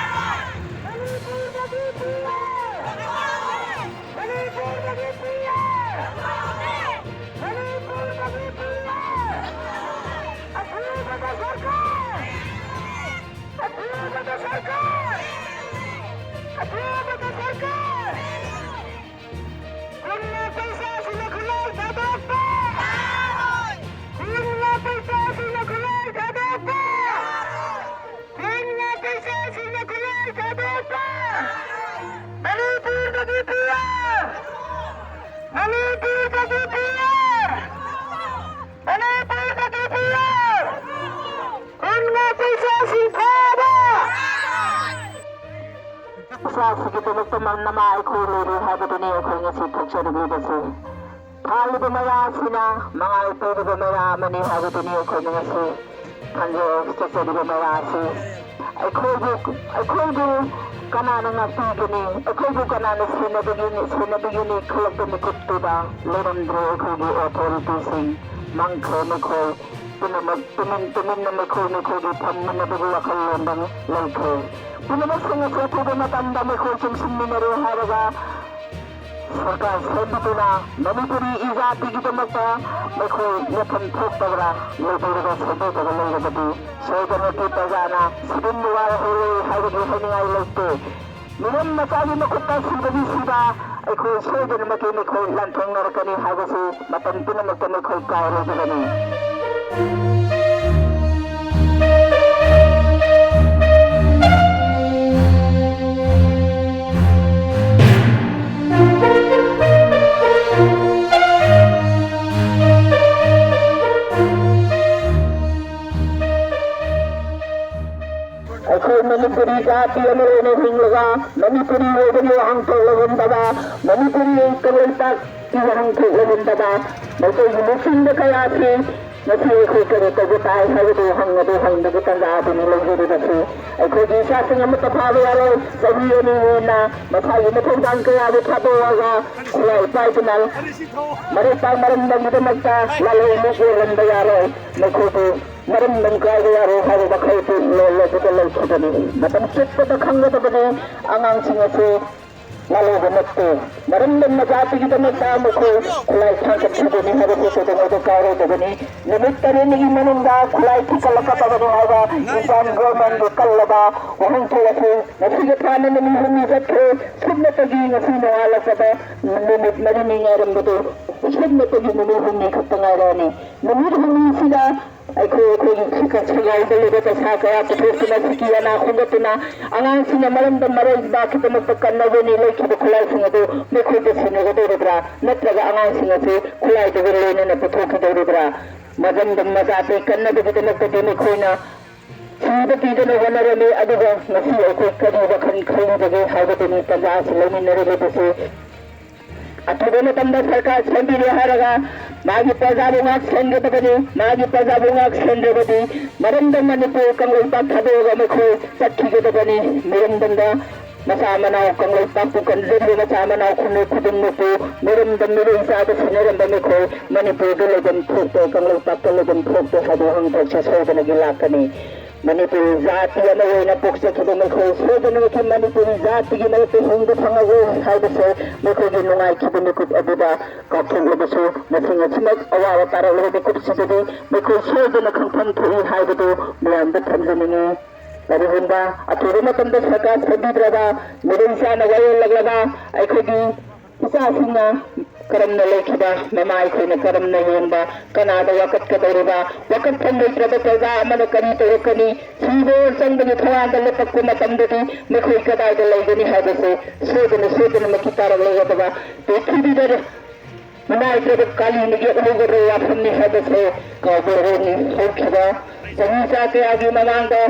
ꯃꯅꯤꯄꯨꯔꯗꯒꯤ ꯄꯤꯌꯔ! ꯃꯅꯤꯄꯨꯔꯗꯒꯤ ꯄꯤꯌꯔ! ꯑꯊꯨꯕꯗ ꯁꯔꯀꯥꯔ! ꯑꯊꯨꯕꯗ ꯁꯔꯀꯥꯔ! ꯑꯊꯨꯕꯗ ꯁꯔꯀꯥꯔ! ꯀꯨꯟꯅ ꯄꯩꯁꯥꯁꯤꯡꯅ ꯈꯨꯠꯂꯥꯏ ꯊꯥꯗꯣꯛꯄ! ꯀꯨꯟꯅ ꯄꯩꯁꯥꯁꯤꯡꯅ ꯈꯨꯠꯂꯥꯏ ꯊꯥꯗꯣꯛꯄ! ꯀꯨꯟꯅ ꯄꯩꯁꯥꯁꯤꯡꯅ ꯈꯨꯠꯂꯥꯏ ꯊꯥꯗꯣꯛꯄ! ꯃꯅꯤꯄꯨꯔꯗꯒꯤ ꯄꯤꯌꯔ! ꯃꯅꯤꯄꯨꯔꯗꯒꯤ ꯄꯤꯌꯔ! ꯃꯅꯤꯄꯨꯔꯗꯒꯤ ꯄꯤꯌꯔ! ꯀꯨꯟꯅ ꯄꯩꯁꯥꯁꯤꯡ ꯐꯥꯕ! ꯃꯆꯥꯁꯤꯡꯒꯤꯗꯃꯛꯇ ꯃ-, ꯅꯃꯥ ꯑꯩꯈꯣꯏ ꯂꯩꯔꯤ ꯍꯥꯏꯕꯗꯨꯅꯤ ꯑꯩꯈꯣꯏ ꯉꯁꯤ ꯊꯣꯛꯆꯔꯤꯕꯁꯤ꯫ ꯊꯥꯜꯂꯤꯕ ꯃꯩꯔꯥ ꯑꯁꯤꯅ ꯃꯉꯥꯜ ꯄꯤꯔꯤꯕ ꯃꯩꯔꯥ ꯑꯃꯅꯤ ꯍꯥꯏꯕꯗꯨꯅꯤ ꯑꯩꯈꯣꯏꯅ ꯉꯁꯤ ꯊꯥꯡꯖ ꯆꯠꯆꯔꯤꯕ ꯃꯩꯔꯥ ꯑꯁꯤ꯫ ꯑꯩꯈꯣꯏꯕꯨ, ꯑꯩꯈꯣꯏꯕꯨ ꯀꯅꯥꯅ ꯉꯥꯛꯄꯤꯒꯅꯤ? ꯑꯩꯈꯣꯏꯕꯨ ꯀꯅꯥꯅ ꯁꯦꯟꯅꯕꯤꯒꯅꯤ, ꯁꯦꯟꯅꯕꯤꯒꯅꯤ ꯈꯜꯂꯛꯄ ꯃꯤꯀꯨꯞꯇꯨꯗ ꯂꯩꯔꯝꯗ꯭ꯔꯦ ꯑꯩꯈꯣꯏꯒꯤ ꯑꯣꯊꯣꯔꯤꯇꯤꯁꯤꯡ꯫ ꯃꯥꯡꯈ꯭ꯔꯦ ꯃꯈꯣꯏ꯫ ꯄꯨꯝꯅꯃꯛ ꯇꯨꯃꯤꯟ ꯇꯨꯃꯤꯟꯅ ꯃꯈꯣꯏ ꯃꯈꯣꯏꯒꯤ ꯐꯝꯃꯨꯟꯅꯕꯒꯤ ꯋꯥꯈꯜꯂꯣꯟꯗ ꯂꯩꯈ꯭ꯔꯦ꯫ ꯄꯨꯝꯅꯃꯛꯁꯤꯡ ꯑꯁꯤ ꯑꯊꯨꯕ ꯃꯇꯝꯗ ꯃꯈꯣꯏ ꯆꯨꯡꯁꯤꯟꯃꯤꯟꯅꯔꯦ ꯍꯥꯏꯔꯒ ꯁꯔꯀꯥꯔ ꯁꯦꯝꯕꯗꯨꯅ ꯃꯅꯤꯄꯨꯔꯤ ꯏꯖꯥꯇꯤꯒꯤꯗꯃꯛꯇ ꯃꯈꯣꯏ ꯂꯦꯞꯐꯝ ꯊꯣꯛꯇꯕ꯭ꯔꯥ? ꯂꯩꯕꯤꯔꯒ ꯁꯦꯝꯕꯤꯗꯕ ꯂꯩꯔꯕꯗꯤ ꯁꯣꯏꯗꯅꯃꯛꯀꯤ ꯄ꯭ꯔꯖꯥꯅ civil war ꯍꯧꯔꯣꯏ ꯍꯥꯏꯕꯒꯤ ꯍꯥꯏꯅꯤꯡꯉꯥꯏ ꯂꯩꯇꯦ꯫ ꯃꯤꯔꯝ ꯃꯆꯥꯒꯤ ꯃꯈꯨꯠꯇ ꯁꯤꯕꯒꯤ ꯁꯤꯕ ꯑꯩꯈꯣꯏ ꯁꯣꯏꯗꯅꯃꯛꯀꯤ ꯃꯈꯣꯏ ꯂꯥꯟꯊꯦꯡꯅꯔꯛꯀꯅꯤ ꯍꯥꯏꯕꯁꯤ ꯃꯇꯝ ꯄꯨꯝꯅꯃꯛꯇ ꯃꯈꯣꯏ ꯀꯥꯎꯔꯣꯏꯗꯕꯅꯤ꯫ ꯑꯩꯈꯣꯏ ꯃꯅꯤꯄꯨꯔꯤ ꯖꯥꯇꯤ ꯑꯃ ꯑꯣꯏꯅ ꯍꯤꯡꯂꯒ ꯃꯅꯤꯄꯨꯔꯤ ꯑꯣꯏꯕꯒꯤ ꯋꯥꯍꯟꯊꯣꯛ ꯂꯧꯔꯝꯗꯕ, ꯃꯅꯤꯄꯨꯔꯤ ꯀꯪꯂꯩꯄꯥꯛꯀꯤ ꯋꯥꯍꯟꯊꯣꯛ ꯂꯧꯔꯝꯗꯕ ꯃꯩꯇꯩꯒꯤ ꯂꯨꯆꯤꯡꯕ ꯀꯌꯥꯁꯤ ꯉꯁꯤ ꯑꯩꯈꯣꯏ ꯀꯔꯤ ꯇꯧꯕ ꯇꯥꯏ ꯍꯥꯏꯕꯗꯨ ꯍꯪꯕꯗꯨ ꯍꯪꯕꯒꯤ ꯇꯥꯟꯖꯥ ꯑꯗꯨꯅꯤ ꯂꯧꯖꯔꯤꯕꯁꯤ꯫ ꯑꯩꯈꯣꯏꯒꯤ ꯏꯆꯥꯁꯤꯡ ꯑꯃꯠꯇ ꯐꯥꯕ ꯌꯥꯔꯣꯏ꯫ ꯆꯍꯤ ꯑꯅꯤ ꯍꯦꯟꯅ ꯃꯁꯥꯒꯤ ꯃꯊꯧꯗꯥꯡ ꯀꯌꯥꯕꯨ ꯊꯥꯗꯣꯛꯑꯒ ꯈꯨꯠꯂꯥꯏ ꯄꯥꯏꯗꯨꯅ ꯃꯔꯩꯄꯥꯛ ꯃꯔꯝꯗꯝꯒꯤꯗꯃꯛꯇ ꯂꯥꯜꯍꯧ ꯂꯨꯞ ꯑꯣꯏꯍꯟꯕ ꯌꯥꯔꯣꯏ꯫ ꯃꯈꯣꯏꯕꯨ ꯃꯔꯝꯗꯝ ꯀꯥꯏꯕ ꯌꯥꯔꯣꯏ ꯍꯥꯏꯕ ꯋꯥꯈꯜꯁꯤ ꯂꯣꯜ ꯑꯗꯨꯗ ꯂꯩꯈꯤꯕꯅꯤ꯫ ꯃꯇꯝ ꯆꯨꯞꯄꯗ ꯈꯪꯒꯗꯕꯅꯤ, ꯑꯉꯥꯡꯁꯤꯡ ꯑꯁꯤ ꯂꯥꯜꯍꯧꯕ ꯅꯠꯇꯦ꯫ ꯃꯔꯝꯗꯝ ꯃꯆꯥꯁꯤꯒꯤꯗꯃꯛꯇ ꯃꯈꯣꯏ ꯈꯨꯠꯂꯥꯏ ꯊꯥꯡꯒꯠꯈꯤꯕꯅꯤ ꯍꯥꯏꯕꯁꯤ ꯀꯩꯗꯧꯉꯩꯗ ꯀꯥꯎꯔꯣꯏꯗꯕꯅꯤ꯫ ꯅꯨꯃꯤꯠ ꯇꯔꯦꯠꯅꯤꯒꯤ ꯃꯅꯨꯡꯗ ꯈꯨꯠꯂꯥꯏ ꯊꯤꯡꯀꯠꯂꯛꯀꯗꯕꯅꯤ ꯍꯥꯏꯕ ꯏꯟꯗꯤꯌꯥꯟ ꯒꯣꯔꯃꯦꯟꯒꯤ ꯀꯜꯂꯕ ꯋꯥꯍꯟꯊꯣꯛ ꯑꯁꯤ ꯉꯁꯤꯒꯤ ꯊꯥꯅ ꯅꯨꯃꯤꯠ ꯍꯨꯝꯅꯤ ꯆꯠꯈ꯭ꯔꯦ꯫ ꯁꯨꯞꯅꯇꯒꯤ ꯉꯁꯤ ꯅꯣꯡꯉꯥꯜꯂꯛꯄꯗ ꯅꯨꯃꯤꯠ ꯃꯔꯤꯅꯤ ꯉꯥꯏꯔꯝꯕꯗꯨ ꯁꯨꯞꯅꯇꯒꯤ ꯅꯨꯃꯤꯠ ꯍꯨꯝꯅꯤ ꯈꯛꯇ ꯉꯥꯏꯔꯛꯑꯅꯤ꯫ ꯅꯨꯃꯤꯠ ꯍꯨꯝꯅꯤꯁꯤꯗ ꯑꯩꯈꯣꯏ ꯑꯩꯈꯣꯏꯒꯤ ꯁꯒꯥꯏꯗ ꯂꯩꯕ ꯄꯩꯁꯥ ꯀꯌꯥ ꯄꯨꯊꯣꯛꯇꯨꯅ, ꯁꯤꯀꯤ ꯑꯅꯥ ꯈꯣꯝꯒꯠꯇꯨꯅ ꯑꯉꯥꯡꯁꯤꯡꯅ ꯃꯔꯝꯗꯝ ꯃꯔꯩꯕꯥꯛꯀꯤꯗꯃꯛꯇ ꯀꯟꯅꯕꯅꯤ ꯂꯩꯈꯤꯕ ꯈꯨꯠꯂꯥꯏꯁꯤꯡ ꯑꯗꯨ ꯃꯈꯣꯏꯗ ꯁꯤꯟꯅꯒꯗꯧꯔꯤꯕ꯭ꯔꯥ? ꯅꯠꯇ꯭ꯔꯒ ꯑꯉꯥꯡꯁꯤꯡ ꯑꯁꯤ ꯈꯨꯠꯂꯥꯏꯗꯨꯒ ꯂꯣꯏꯅꯅ ꯄꯨꯊꯣꯛꯈꯤꯗꯧꯔꯤꯕ꯭ꯔꯥ? ꯃꯔꯝꯗꯝ ꯃꯆꯥꯁꯦ ꯀꯟꯅꯕꯒꯤꯗꯃꯛꯇꯗꯤ ꯃꯈꯣꯏꯅ ꯁꯤꯕ ꯄꯤꯗꯅ ꯍꯣꯠꯅꯔꯝꯃꯤ꯫ ꯑꯗꯨꯒ ꯉꯁꯤ ꯑꯩꯈꯣꯏ ꯀꯔꯤ ꯋꯥꯈꯜ ꯈꯜꯂꯤꯕꯒꯦ ꯍꯥꯏꯕꯗꯨꯅꯤ ꯇꯥꯟꯖꯥ ꯑꯁꯤ ꯂꯧꯃꯤꯟꯅꯔꯤꯕꯁꯤ꯫ ꯑꯊꯨꯕ ꯃꯇꯝꯗ ꯁꯔꯀꯥꯔ ꯁꯦꯝꯕꯤꯔꯦ ꯍꯥꯏꯔꯒ ꯃꯥꯒꯤ ꯄ꯭ꯔꯖꯥꯕꯨ ꯉꯥꯛ ꯁꯦꯟꯒꯗꯕꯅꯤ꯫ ꯃꯥꯒꯤ ꯄ꯭ꯔꯖꯥꯕꯨ ꯉꯥꯛ ꯁꯦꯟꯗ꯭ꯔꯕꯗꯤ ꯃꯔꯝꯗꯝ ꯃꯅꯤꯄꯨꯔ ꯀꯪꯂꯩꯄꯥꯛ ꯊꯥꯗꯣꯛꯑꯒ ꯃꯈꯣꯏ ꯆꯠꯈꯤꯒꯗꯕꯅꯤ꯫ ꯃꯤꯔꯝꯗꯝꯗ ꯃꯆꯥ ꯃꯅꯥꯎ ꯀꯪꯂꯩꯄꯥꯛꯄꯨ ꯀꯟꯖꯔꯤꯕ ꯃꯆꯥ ꯃꯅꯥꯎ ꯈꯨꯟꯅꯨ ꯈꯨꯗꯤꯡꯃꯛꯄꯨ ꯃꯤꯔꯝꯗꯝ ꯃꯤꯔꯩ ꯆꯥꯗ ꯁꯤꯟꯅꯔꯝꯕ ꯃꯈꯣꯏ ꯃꯅꯤꯄꯨꯔꯗ ꯂꯩꯐꯝ ꯊꯣꯛꯇꯦ, ꯀꯪꯂꯩꯄꯥꯛꯇ ꯂꯩꯐꯝ ꯊꯣꯛꯇꯦ ꯍꯥꯏꯕ ꯋꯥꯍꯪꯊꯣꯛꯁꯦ ꯁꯣꯏꯗꯅꯒꯤ ꯂꯥꯛꯀꯅꯤ꯫ ꯃꯅꯤꯄꯨꯔꯤ ꯖꯥꯇꯤ ꯑꯃ ꯑꯣꯏꯅ ꯄꯣꯛꯆꯈꯤꯕ ꯃꯈꯣꯏ ꯁꯣꯏꯗꯅꯃꯛꯀꯤ ꯃꯅꯤꯄꯨꯔꯤ ꯖꯥꯇꯤꯒꯤ ꯃꯔꯛꯇ ꯍꯤꯡꯕ ꯐꯪꯉꯔꯣꯏ ꯍꯥꯏꯕꯁꯦ ꯃꯈꯣꯏꯒꯤ ꯅꯨꯡꯉꯥꯏꯈꯤꯕ ꯃꯤꯀꯨꯞ ꯑꯗꯨꯗ ꯀꯥꯎꯊꯣꯛꯂꯕꯁꯨ, ꯉꯁꯤ ꯉꯁꯤꯃꯛ ꯑꯋꯥꯕ ꯇꯥꯔꯛꯂꯕ ꯃꯤꯀꯨꯞꯁꯤꯗꯗꯤ ꯃꯈꯣꯏ ꯁꯣꯏꯗꯅ ꯈꯪꯐꯝ ꯊꯣꯛꯏ ꯍꯥꯏꯕꯗꯨ ꯃꯌꯥꯝꯗ ꯊꯝꯖꯅꯤꯡꯏ꯫ ꯀꯔꯤꯒꯨꯝꯕ ꯑꯊꯨꯕ ꯃꯇꯝꯗ ꯁꯔꯀꯥꯔ ꯁꯦꯝꯕꯤꯗ꯭ꯔꯕ, ꯃꯤꯔꯩ ꯆꯥꯅ ꯋꯥꯌꯦꯜꯂꯛꯂꯕ ꯑꯩꯈꯣꯏꯒꯤ ꯏꯆꯥꯁꯤꯡꯅ ꯀꯔꯝꯅ ꯂꯩꯈꯤꯕ, ꯃꯃꯥ ꯑꯩꯈꯣꯏꯅ ꯀꯔꯝꯅ ꯌꯣꯟꯕ, ꯀꯅꯥꯗ ꯋꯥꯀꯠꯀꯗꯧꯔꯤꯕ, ꯋꯥꯀꯠꯐꯝ ꯂꯩꯇ꯭ꯔꯕ ꯄ꯭ꯔꯖꯥ ꯑꯃꯅ ꯀꯔꯤ ꯇꯧꯔꯛꯀꯅꯤ, ꯁꯤꯕ ꯆꯪꯕꯒꯤ ꯊꯣꯡꯒꯥꯟꯗ ꯂꯦꯞꯄꯛꯄ ꯃꯇꯝꯗꯗꯤ ꯃꯈꯣꯏ ꯀꯗꯥꯏꯗ ꯂꯩꯒꯅꯤ ꯍꯥꯏꯕꯁꯦ ꯁꯣꯏꯗꯅ ꯁꯣꯏꯗꯅꯃꯛꯀꯤ ꯇꯥꯔꯛꯂꯒꯗꯕ ꯄ꯭ꯔꯤꯊꯤꯕꯤꯗ ꯅꯨꯡꯉꯥꯏꯇ꯭ꯔꯕ ꯀꯥꯂꯤꯅ ꯌꯦꯛꯍꯧꯒꯗꯕ ꯋꯥꯐꯝꯅꯤ ꯍꯥꯏꯕꯁꯦ ꯀꯥꯎꯕ ꯍꯧꯈꯤꯕ ꯆꯍꯤ ꯆꯥ ꯀꯌꯥꯒꯤ ꯃꯃꯥꯡꯗ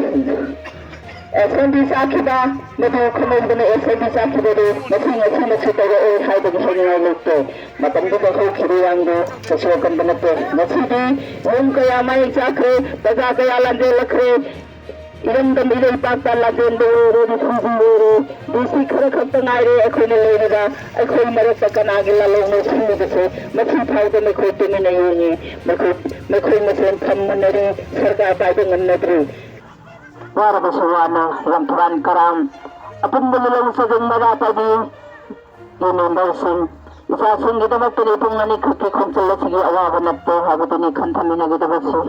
ꯑꯦꯁꯦꯝꯕ꯭ꯂꯤ ꯆꯥꯈꯤꯕ, ꯃꯗꯨ ꯈꯪꯍꯧꯗꯅ ꯑꯦꯁꯦꯝꯕ꯭ꯂꯤ ꯆꯥꯈꯤꯕꯗꯨ ꯃꯁꯤ ꯉꯁꯤꯃꯛꯁꯨ ꯇꯧꯔꯛꯑꯣꯏ ꯍꯥꯏꯕꯒꯤ ꯍꯥꯏꯅꯤꯡꯉꯥꯏ ꯂꯩꯇꯦ꯫ ꯃꯇꯝꯗꯨꯗ ꯍꯧꯈꯤꯕ ꯏꯔꯥꯡꯗꯨ ꯀꯩꯁꯨ ꯑꯀꯟꯕ ꯅꯠꯇꯦ꯫ ꯉꯁꯤꯗꯤ ꯌꯨꯝ ꯀꯌꯥ ꯃꯩ ꯆꯥꯈ꯭ꯔꯦ, ꯄ꯭ꯔꯖꯥ ꯀꯌꯥ ꯂꯥꯟꯖꯦꯜꯂꯛꯈ꯭ꯔꯦ꯫ ꯏꯔꯝꯗꯝ ꯏꯔꯩꯄꯥꯛꯇ ꯂꯥꯟꯖꯦꯟꯕ ꯑꯣꯏꯔꯣ, ꯔꯤꯐ꯭ꯌꯨꯖꯤ ꯑꯣꯏꯔꯣ, ꯗꯤ ꯁꯤ ꯈꯔ ꯈꯛꯇ ꯉꯥꯏꯔꯦ ꯑꯩꯈꯣꯏꯅ ꯂꯩꯔꯒ꯫ ꯑꯩꯈꯣꯏ ꯃꯔꯛꯇ ꯀꯅꯥꯒꯤ ꯂꯥꯜꯍꯧꯅꯣ ꯁꯤꯟꯂꯤꯕꯁꯦ ꯃꯁꯤ ꯐꯥꯎꯗ ꯃꯈꯣꯏ ꯇꯨꯃꯤꯟꯅ ꯌꯦꯡꯉꯤ꯫ ꯃꯈꯣꯏ, ꯃꯈꯣꯏ ꯃꯁꯦꯟ ꯐꯝꯃꯨꯟꯅꯔꯤ, ꯁꯔꯀꯥꯔ ꯄꯥꯏꯕ ꯉꯝꯅꯗ꯭ꯔꯤ꯫ ꯋꯥꯔꯕꯁꯨ ꯋꯥꯅ ꯂꯝꯊꯨꯔꯥꯟ ꯀꯔꯥꯝ ꯑꯄꯨꯟꯕ ꯂꯨꯂꯧ ꯆꯒꯨꯡ ꯃꯔꯥ ꯇꯥꯕꯤ ꯌꯨꯅꯤꯌꯟꯗꯔꯁꯤꯡ, ꯏꯆꯥꯁꯤꯡꯒꯤꯗꯃꯛꯇꯗꯤ ꯄꯨꯡ ꯑꯅꯤꯈꯛꯀꯤ ꯈꯣꯡꯆꯠ ꯑꯁꯤꯒꯤ ꯑꯋꯥꯕ ꯅꯠꯇꯦ ꯍꯥꯏꯕꯗꯨꯅꯤ ꯈꯟꯊꯃꯤꯟꯅꯒꯗꯕꯁꯤ꯫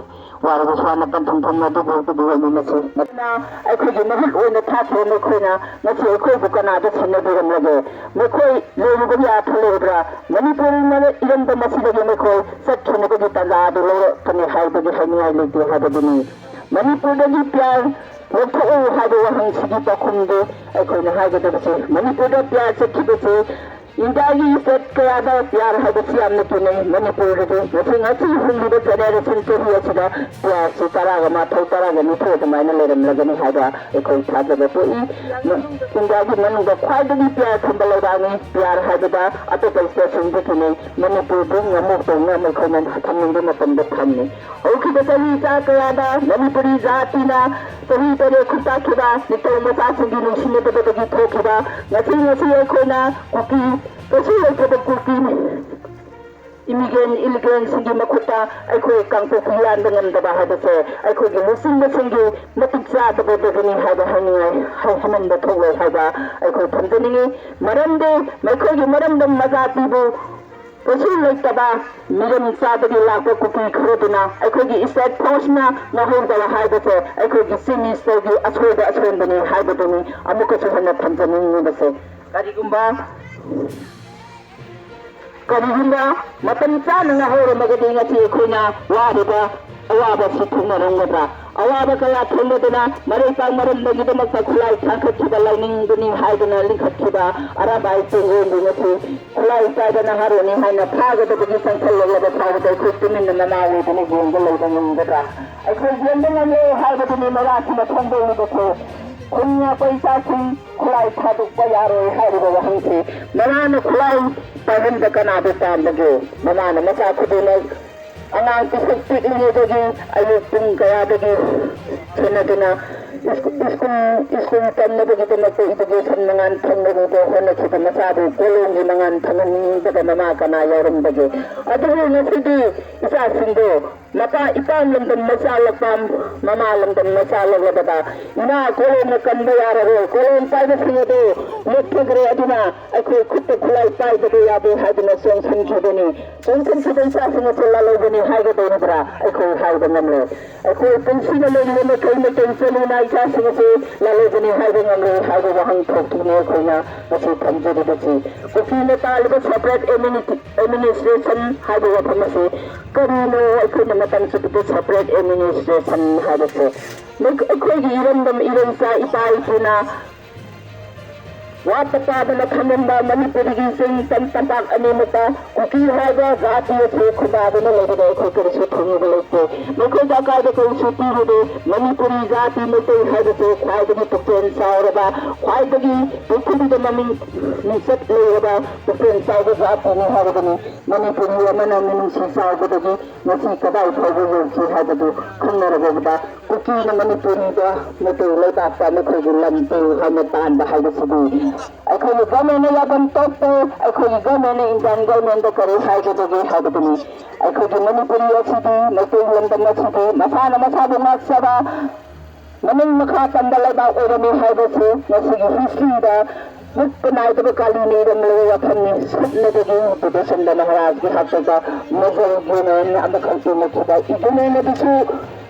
ꯋꯥꯔꯕꯁꯨ ꯋꯥꯅ ꯄꯟꯊꯨꯡ ꯐꯝꯅ ꯑꯗꯨꯕꯨ ꯑꯗꯨꯕꯨ ꯑꯣꯏꯃꯤꯟꯅꯁꯤ꯫ ꯃꯁꯤꯅ ꯑꯩꯈꯣꯏꯒꯤ ꯃꯍꯨꯠ ꯑꯣꯏꯅ ꯊꯥꯈꯤꯕ ꯃꯈꯣꯏꯅ ꯉꯁꯤ ꯑꯩꯈꯣꯏꯕꯨ ꯀꯅꯥꯗ ꯁꯤꯟꯅꯕꯤꯔꯝꯂꯒꯦ? ꯃꯈꯣꯏ ꯂꯩꯔꯤꯕꯒꯤ ꯑꯥꯔꯊ ꯂꯩꯕ꯭ꯔꯥ? ꯃꯅꯤꯄꯨꯔ ꯏꯔꯝꯗꯝ ꯑꯁꯤꯗꯒꯤ ꯃꯈꯣꯏ ꯆꯠꯈꯤꯅꯕꯒꯤ ꯇꯥꯟꯖꯥ ꯑꯗꯨ ꯂꯧꯔꯛꯀꯅꯤ ꯍꯥꯏꯕꯒꯤ ꯍꯥꯏꯅꯤꯡꯉꯥꯏ ꯂꯩꯇꯦ ꯍꯥꯏꯕꯗꯨꯅꯤ꯫ ꯃꯅꯤꯄꯨꯔꯗꯒꯤ ꯄꯤꯌꯥꯔ ꯂꯧꯊꯣꯛꯎ ꯍꯥꯏꯕ ꯋꯥꯍꯪꯁꯤꯒꯤ ꯄꯥꯎꯈꯨꯝꯗꯤ ꯑꯩꯈꯣꯏꯅ ꯍꯥꯏꯒꯗꯕꯁꯦ, ꯃꯅꯤꯄꯨꯔꯗ ꯄꯤꯌꯥꯔ ꯆꯠꯈꯤꯕꯁꯦ ꯏꯟꯗꯤꯌꯥꯒꯤ ꯁ꯭ꯇꯦꯠ ꯀꯌꯥꯗ ꯄꯤꯌꯥꯔ ꯍꯥꯏꯕꯁꯤ ꯌꯥꯝꯅ ꯇꯣꯟꯅꯩ꯫ ꯃꯅꯤꯄꯨꯔꯗꯗꯤ ꯉꯁꯤ, ꯉꯁꯤ ꯍꯤꯡꯂꯤꯕ ꯖꯦꯅꯦꯔꯦꯁꯟ ꯆꯍꯤ ꯑꯁꯤꯗ ꯄꯤꯌꯥꯔꯁꯤ ꯇꯔꯥꯒ ꯃꯥꯊꯣꯏ, ꯇꯔꯥꯒ ꯅꯤꯊꯣꯏ ꯑꯗꯨꯃꯥꯏꯅ ꯂꯩꯔꯝꯂꯒꯅꯤ ꯍꯥꯏꯕ ꯑꯩꯈꯣꯏ ꯊꯥꯖꯕ ꯄꯣꯛꯏ꯫ ꯏꯟꯗꯤꯌꯥꯒꯤ ꯃꯅꯨꯡꯗ ꯈ꯭ꯋꯥꯏꯗꯒꯤ ꯄꯤꯌꯥꯔ ꯊꯝꯕ ꯂꯩꯕꯥꯛꯅꯤ꯫ ꯄꯤꯌꯥꯔ ꯍꯥꯏꯕꯗ ꯑꯇꯣꯞꯄ ꯁ꯭ꯇꯦꯠꯁꯤꯡꯗꯤ ꯇꯣꯟꯅꯩ꯫ ꯃꯅꯤꯄꯨꯔꯗꯤ ꯉꯝꯃꯣꯛꯇꯧꯅ ꯃꯈꯣꯏꯅ ꯊꯝꯅꯤꯡꯕ ꯃꯇꯝꯗ ꯊꯝꯃꯤ꯫ ꯍꯧꯈꯤꯕ ꯆꯍꯤ ꯆꯥ ꯀꯌꯥꯗ ꯃꯅꯤꯄꯨꯔꯤ ꯖꯥꯇꯤꯅ ꯆꯍꯤ ꯇꯔꯦꯠ ꯈꯨꯟꯇꯥꯛꯈꯤꯕ ꯅꯤꯡꯊꯧ ꯃꯆꯥꯁꯤꯡꯒꯤ ꯅꯨꯡꯁꯤꯅꯗꯕꯗꯒꯤ ꯊꯣꯛꯈꯤꯕ, ꯉꯁꯤ, ꯉꯁꯤ ꯑꯩꯈꯣꯏꯅ ꯀꯨꯀꯤ, ꯀꯩꯁꯨ ꯂꯩꯇꯕ ꯀꯨꯀꯤ ꯏꯃꯤꯒ꯭ꯔꯦꯟ, ꯏꯂꯤꯒ꯭ꯔꯦꯟꯁꯤꯡꯒꯤ ꯃꯈꯨꯠꯇ ꯑꯩꯈꯣꯏ ꯀꯥꯡꯄꯣꯛꯄꯤ ꯂꯥꯟꯕ ꯉꯝꯗꯕ ꯍꯥꯏꯕꯁꯦ ꯑꯩꯈꯣꯏꯒꯤ ꯂꯨꯆꯤꯡꯕꯁꯤꯡꯒꯤ ꯃꯇꯤꯛ ꯆꯥꯗꯕꯗꯒꯤꯅꯤ ꯍꯥꯏꯕ ꯍꯥꯏꯅꯤꯡꯉꯥꯏ, ꯍꯥꯏ-, ꯍꯥꯏꯃꯟꯕ ꯊꯣꯛꯂꯣꯏ ꯍꯥꯏꯕ ꯑꯩꯈꯣꯏ ꯊꯝꯖꯅꯤꯡꯉꯤ꯫ ꯃꯔꯝꯗꯤ ꯃꯈꯣꯏꯒꯤ ꯃꯔꯝꯗꯝ ꯃꯖꯥꯇꯤꯕꯨ ꯀꯩꯁꯨ ꯂꯩꯇꯕ ꯃꯤꯔꯝ ꯆꯥꯗꯒꯤ ꯂꯥꯛꯄ ꯀꯨꯀꯤ ꯈꯔꯗꯨꯅ ꯑꯩꯈꯣꯏꯒꯤ ꯁ꯭ꯇꯦꯠ ꯐꯣꯔꯁꯅ ꯉꯥꯛꯍꯧꯗꯕ ꯍꯥꯏꯕꯁꯦ ꯑꯩꯈꯣꯏꯒꯤ ꯆꯤꯐ ꯃꯤꯅꯤꯁꯇꯔꯒꯤ ꯑꯁꯣꯏꯕ ꯑꯁꯣꯏꯕꯅꯤ ꯍꯥꯏꯕꯗꯨꯅꯤ ꯑꯃꯨꯛꯀꯁꯨ ꯍꯟꯅ ꯊꯝꯖꯅꯤꯡꯂꯤꯕꯁꯦ꯫ ꯀꯔꯤꯒꯨꯝꯕ, ꯀꯔꯤꯒꯨꯝꯕ ꯃꯇꯝ ꯆꯥꯅ ꯉꯥꯛꯍꯧꯔꯝꯃꯒꯗꯤ ꯉꯁꯤ ꯑꯩꯈꯣꯏꯅ ꯋꯥꯔꯤꯕ ꯑꯋꯥꯕ ꯑꯁꯤ ꯊꯦꯡꯅꯔꯝꯒꯗ꯭ꯔꯥ? ꯑꯋꯥꯕ ꯀꯌꯥ ꯊꯦꯡꯅꯗꯨꯅ ꯃꯔꯩꯄꯥꯛ ꯃꯔꯝꯗꯒꯤꯗꯃꯛꯇ ꯈꯨꯠꯂꯥꯏ ꯊꯥꯡꯒꯠꯈꯤꯕ ꯂꯥꯏꯅꯤꯡꯕꯅꯤ ꯍꯥꯏꯗꯨꯅ ꯂꯤꯡꯈꯠꯈꯤꯕ ꯑꯔꯥꯕꯥꯏ ꯆꯤꯡꯂꯦꯟꯕꯨ ꯉꯁꯤ ꯈꯨꯠꯂꯥꯏ ꯄꯥꯏꯕ ꯅꯍꯥꯔꯣꯜꯅꯤ ꯍꯥꯏꯅ ꯐꯥꯒꯗꯕꯒꯤ ꯆꯪꯁꯜꯂꯛꯂꯕ ꯐꯥꯎꯕꯗ ꯑꯩꯈꯣꯏ ꯇꯨꯃꯤꯟꯅ ꯃꯃꯥ ꯑꯣꯏꯗꯨꯅ ꯌꯦꯡꯕ ꯂꯩꯕ ꯉꯝꯒꯗ꯭ꯔꯥ? ꯑꯩꯈꯣꯏ ꯌꯦꯡꯕ ꯉꯝꯂꯦ ꯍꯥꯏꯕꯗꯨꯅꯤ ꯃꯩꯔꯥꯁꯤꯅ ꯐꯣꯡꯗꯣꯛꯂꯤꯕꯁꯦ꯫ ꯈꯨꯟ ꯉꯥꯛꯄ ꯏꯆꯥꯁꯤꯡ ꯈꯨꯠꯂꯥꯏ ꯊꯥꯗꯣꯛꯄ ꯌꯥꯔꯣꯏ ꯍꯥꯏꯔꯤꯕ ꯋꯥꯍꯪꯁꯤ꯫ ꯃꯃꯥꯅ ꯈꯨꯠꯂꯥꯏ ꯄꯥꯏꯍꯟꯕ ꯀꯅꯥꯕꯨ ꯄꯥꯝꯕꯒꯦ? ꯃꯃꯥꯅ ꯃꯆꯥ ꯈꯨꯗꯤꯡꯃꯛ, ꯑꯉꯥꯡ ꯄꯤꯁꯛ ꯄꯤꯛꯂꯤꯉꯩꯗꯒꯤ ꯑꯌꯨꯛ ꯄꯨꯡ ꯀꯌꯥꯗꯒꯤ ꯁꯦꯟꯅꯗꯨꯅ ꯁ꯭ꯀꯨ-, ꯁ꯭ꯀꯨꯜ, ꯁ꯭ꯀꯨꯜ ꯇꯝꯅꯕꯒꯤꯗꯃꯛꯇ education ꯃꯉꯥꯜ ꯐꯪꯅꯕꯗ ꯍꯣꯠꯅꯈꯤꯕ ꯃꯆꯥꯕꯨ ꯀꯣꯂꯣꯝꯒꯤ ꯃꯉꯥꯜ ꯐꯪꯍꯟꯅꯤꯡꯗꯕ ꯃꯃꯥ ꯀꯅꯥ ꯌꯥꯎꯔꯝꯕꯒꯦ? ꯑꯗꯨꯕꯨ ꯉꯁꯤꯗꯤ ꯏꯆꯥꯁꯤꯡꯗꯣ ꯃꯄꯥ ꯏꯄꯥꯝ ꯂꯝꯗꯝ ꯃꯆꯥ ꯂꯣꯛꯄꯥꯝ, ꯃꯃꯥ ꯂꯝꯗꯝ ꯃꯆꯥ ꯂꯣꯛꯂꯕꯗ, ꯏꯃꯥ ꯀꯣꯂꯣꯝꯅ ꯀꯟꯕ ꯌꯥꯔꯔꯣꯏ, ꯀꯣꯂꯣꯝ ꯄꯥꯏꯕꯁꯤꯡ ꯑꯗꯨ ꯂꯦꯞꯊꯈ꯭ꯔꯦ, ꯑꯗꯨꯅ ꯑꯩꯈꯣꯏ ꯈꯨꯠꯇ ꯈꯨꯠꯂꯥꯏ ꯄꯥꯏꯗꯕ ꯌꯥꯗꯦ ꯍꯥꯏꯗꯨꯅ ꯆꯣꯡꯁꯤꯟꯈꯤꯕꯅꯤ꯫ ꯆꯣꯡꯁꯤꯟꯈꯤꯕ ꯏꯆꯥꯁꯤꯡ ꯑꯁꯤ ꯂꯥꯜꯍꯧꯕꯅꯤ ꯍꯥꯏꯒꯗꯧꯔꯤꯕ꯭ꯔꯥ? ꯑꯩꯈꯣꯏ ꯍꯥꯏꯕ ꯉꯝꯂꯦ꯫ ꯑꯩꯈꯣꯏ ꯄꯨꯟꯁꯤꯗ ꯂꯩꯔꯤꯕ ꯃꯈꯩ ꯃꯩꯇꯩ ꯏꯆꯤꯜ ꯏꯅꯥꯎ ꯏꯆꯥꯁꯤꯡ ꯑꯁꯤ ꯂꯥꯜꯍꯧꯕꯅꯤ ꯍꯥꯏꯕ ꯉꯝꯂꯦ ꯍꯥꯏꯕ ꯋꯥꯍꯟꯊꯣꯛꯇꯨꯅꯤ ꯑꯩꯈꯣꯏꯅ ꯉꯁꯤ ꯊꯝꯖꯔꯤꯕꯁꯤ꯫ ꯀꯨꯀꯤꯅ ꯇꯥꯜꯂꯤꯕ separate administration ꯍꯥꯏꯕ ꯋꯥꯐꯝ ꯑꯁꯤ ꯀꯔꯤꯅꯣ? ꯑꯩꯈꯣꯏꯅ ꯃꯇꯝ ꯆꯨꯞꯄꯗ separate administration ꯍꯥꯏꯕꯁꯦ ꯑꯩꯈꯣꯏꯒꯤ ꯏꯔꯝꯗꯝ ꯏꯔꯝꯆꯥ ꯏꯄꯥ ꯏꯄꯨꯅ ꯋꯥꯠꯇ ꯄꯥꯗꯅ ꯊꯝꯂꯝꯕ ꯃꯅꯤꯄꯨꯔꯒꯤ ꯆꯤꯡ ꯇꯝ ꯇꯝꯄꯥꯛ ꯑꯅꯤꯃꯛꯇ ꯀꯨꯀꯤ ꯍꯥꯏꯕ ꯖꯥꯇꯤ ꯑꯁꯤ ꯈꯨꯟꯗꯥꯗꯨꯅ ꯂꯩꯕꯗ ꯑꯩꯈꯣꯏ ꯀꯔꯤꯁꯨ ꯊꯤꯡꯉꯨꯕ ꯂꯩꯇꯦ꯫ ꯃꯈꯣꯏꯗ ꯑꯀꯥꯏꯕ ꯀꯔꯤꯁꯨ ꯄꯤꯔꯨꯗꯦ꯫ ꯃꯅꯤꯄꯨꯔꯤ ꯖꯥꯇꯤ ꯃꯩꯇꯩ ꯍꯥꯏꯕꯁꯦ ꯈ꯭ꯋꯥꯏꯗꯒꯤ ꯄꯨꯛꯆꯦꯜ ꯆꯥꯎꯔꯕ, ꯈ꯭ꯋꯥꯏꯗꯒꯤ ꯄ꯭ꯔꯤꯊꯤꯕꯤꯗ ꯃꯃꯤꯡ ꯃꯤꯡꯆꯠ ꯂꯩꯔꯕ ꯄꯨꯛꯆꯦꯜ ꯆꯥꯎꯕ ꯖꯥꯇꯤꯅꯤ ꯍꯥꯏꯔꯕꯅꯤ꯫ ꯃꯅꯤꯄꯨꯔꯤ ꯑꯃꯅ ꯃꯤꯅꯨꯡꯁꯤ ꯆꯥꯎꯕꯗꯒꯤ ꯉꯁꯤ ꯀꯗꯥꯏ ꯐꯥꯎꯕ ꯌꯧꯈꯤ ꯍꯥꯏꯕꯗꯨ ꯈꯪꯅꯔꯕꯗ ꯀꯨꯀꯤꯅ ꯃꯅꯤꯄꯨꯔꯤꯗ ꯃꯩꯇꯩ ꯂꯩꯕꯥꯛꯇ ꯃꯈꯣꯏꯒꯤ ꯂꯝ ꯇꯨ ꯍꯥꯏꯅ ꯇꯥꯟꯕ ꯍꯥꯏꯕꯁꯤꯗꯤ ꯑꯩꯈꯣꯏꯒꯤ ꯒꯚꯔꯟꯃꯦꯟꯅ ꯌꯥꯐꯝ ꯊꯣꯛꯇꯦ꯫ ꯑꯩꯈꯣꯏꯒꯤ ꯒꯚꯔꯟꯃꯦꯟꯅ ꯏꯟꯗꯤꯌꯥꯟ ꯒꯚꯔꯟꯃꯦꯟꯗ ꯀꯔꯤ ꯍꯥꯏꯒꯗꯒꯦ ꯍꯥꯏꯕꯗꯨꯅꯤ꯫ ꯑꯩꯈꯣꯏꯒꯤ ꯃꯅꯤꯄꯨꯔꯤ ꯑꯁꯤꯗꯤ ꯃꯩꯇꯩ ꯂꯝꯗꯝ ꯑꯁꯤꯗꯤ ꯃꯁꯥꯅ ꯃꯁꯥꯕꯨ ꯉꯥꯛꯆꯕ ꯃꯅꯤꯡ ꯃꯈꯥ ꯇꯝꯕ ꯂꯩꯕꯥꯛ ꯑꯣꯏꯔꯝꯃꯤ ꯍꯥꯏꯕꯁꯤ ꯉꯁꯤꯒꯤ ꯍꯤꯁꯇ꯭ꯔꯤꯗ ꯃꯨꯠꯄ ꯅꯥꯏꯗꯕ ꯀꯥꯂꯤ ꯅꯩꯔꯝꯂꯕ ꯋꯥꯐꯝꯅꯤ꯫ ꯁꯨꯞꯅꯇꯒꯤ ꯕ꯭ꯔꯤꯇꯤꯁ ꯏꯟꯗꯤꯌꯥ ꯃꯍꯥꯔꯥꯖꯀꯤ ꯍꯥꯛꯇꯛꯇ ꯃꯣꯒꯜ ꯌꯨꯅꯤꯌꯟ ꯑꯃꯈꯛ ꯇꯨꯝꯂꯛꯈꯤꯕ ꯌꯨꯅꯤꯌꯟ ꯑꯗꯨꯁꯨ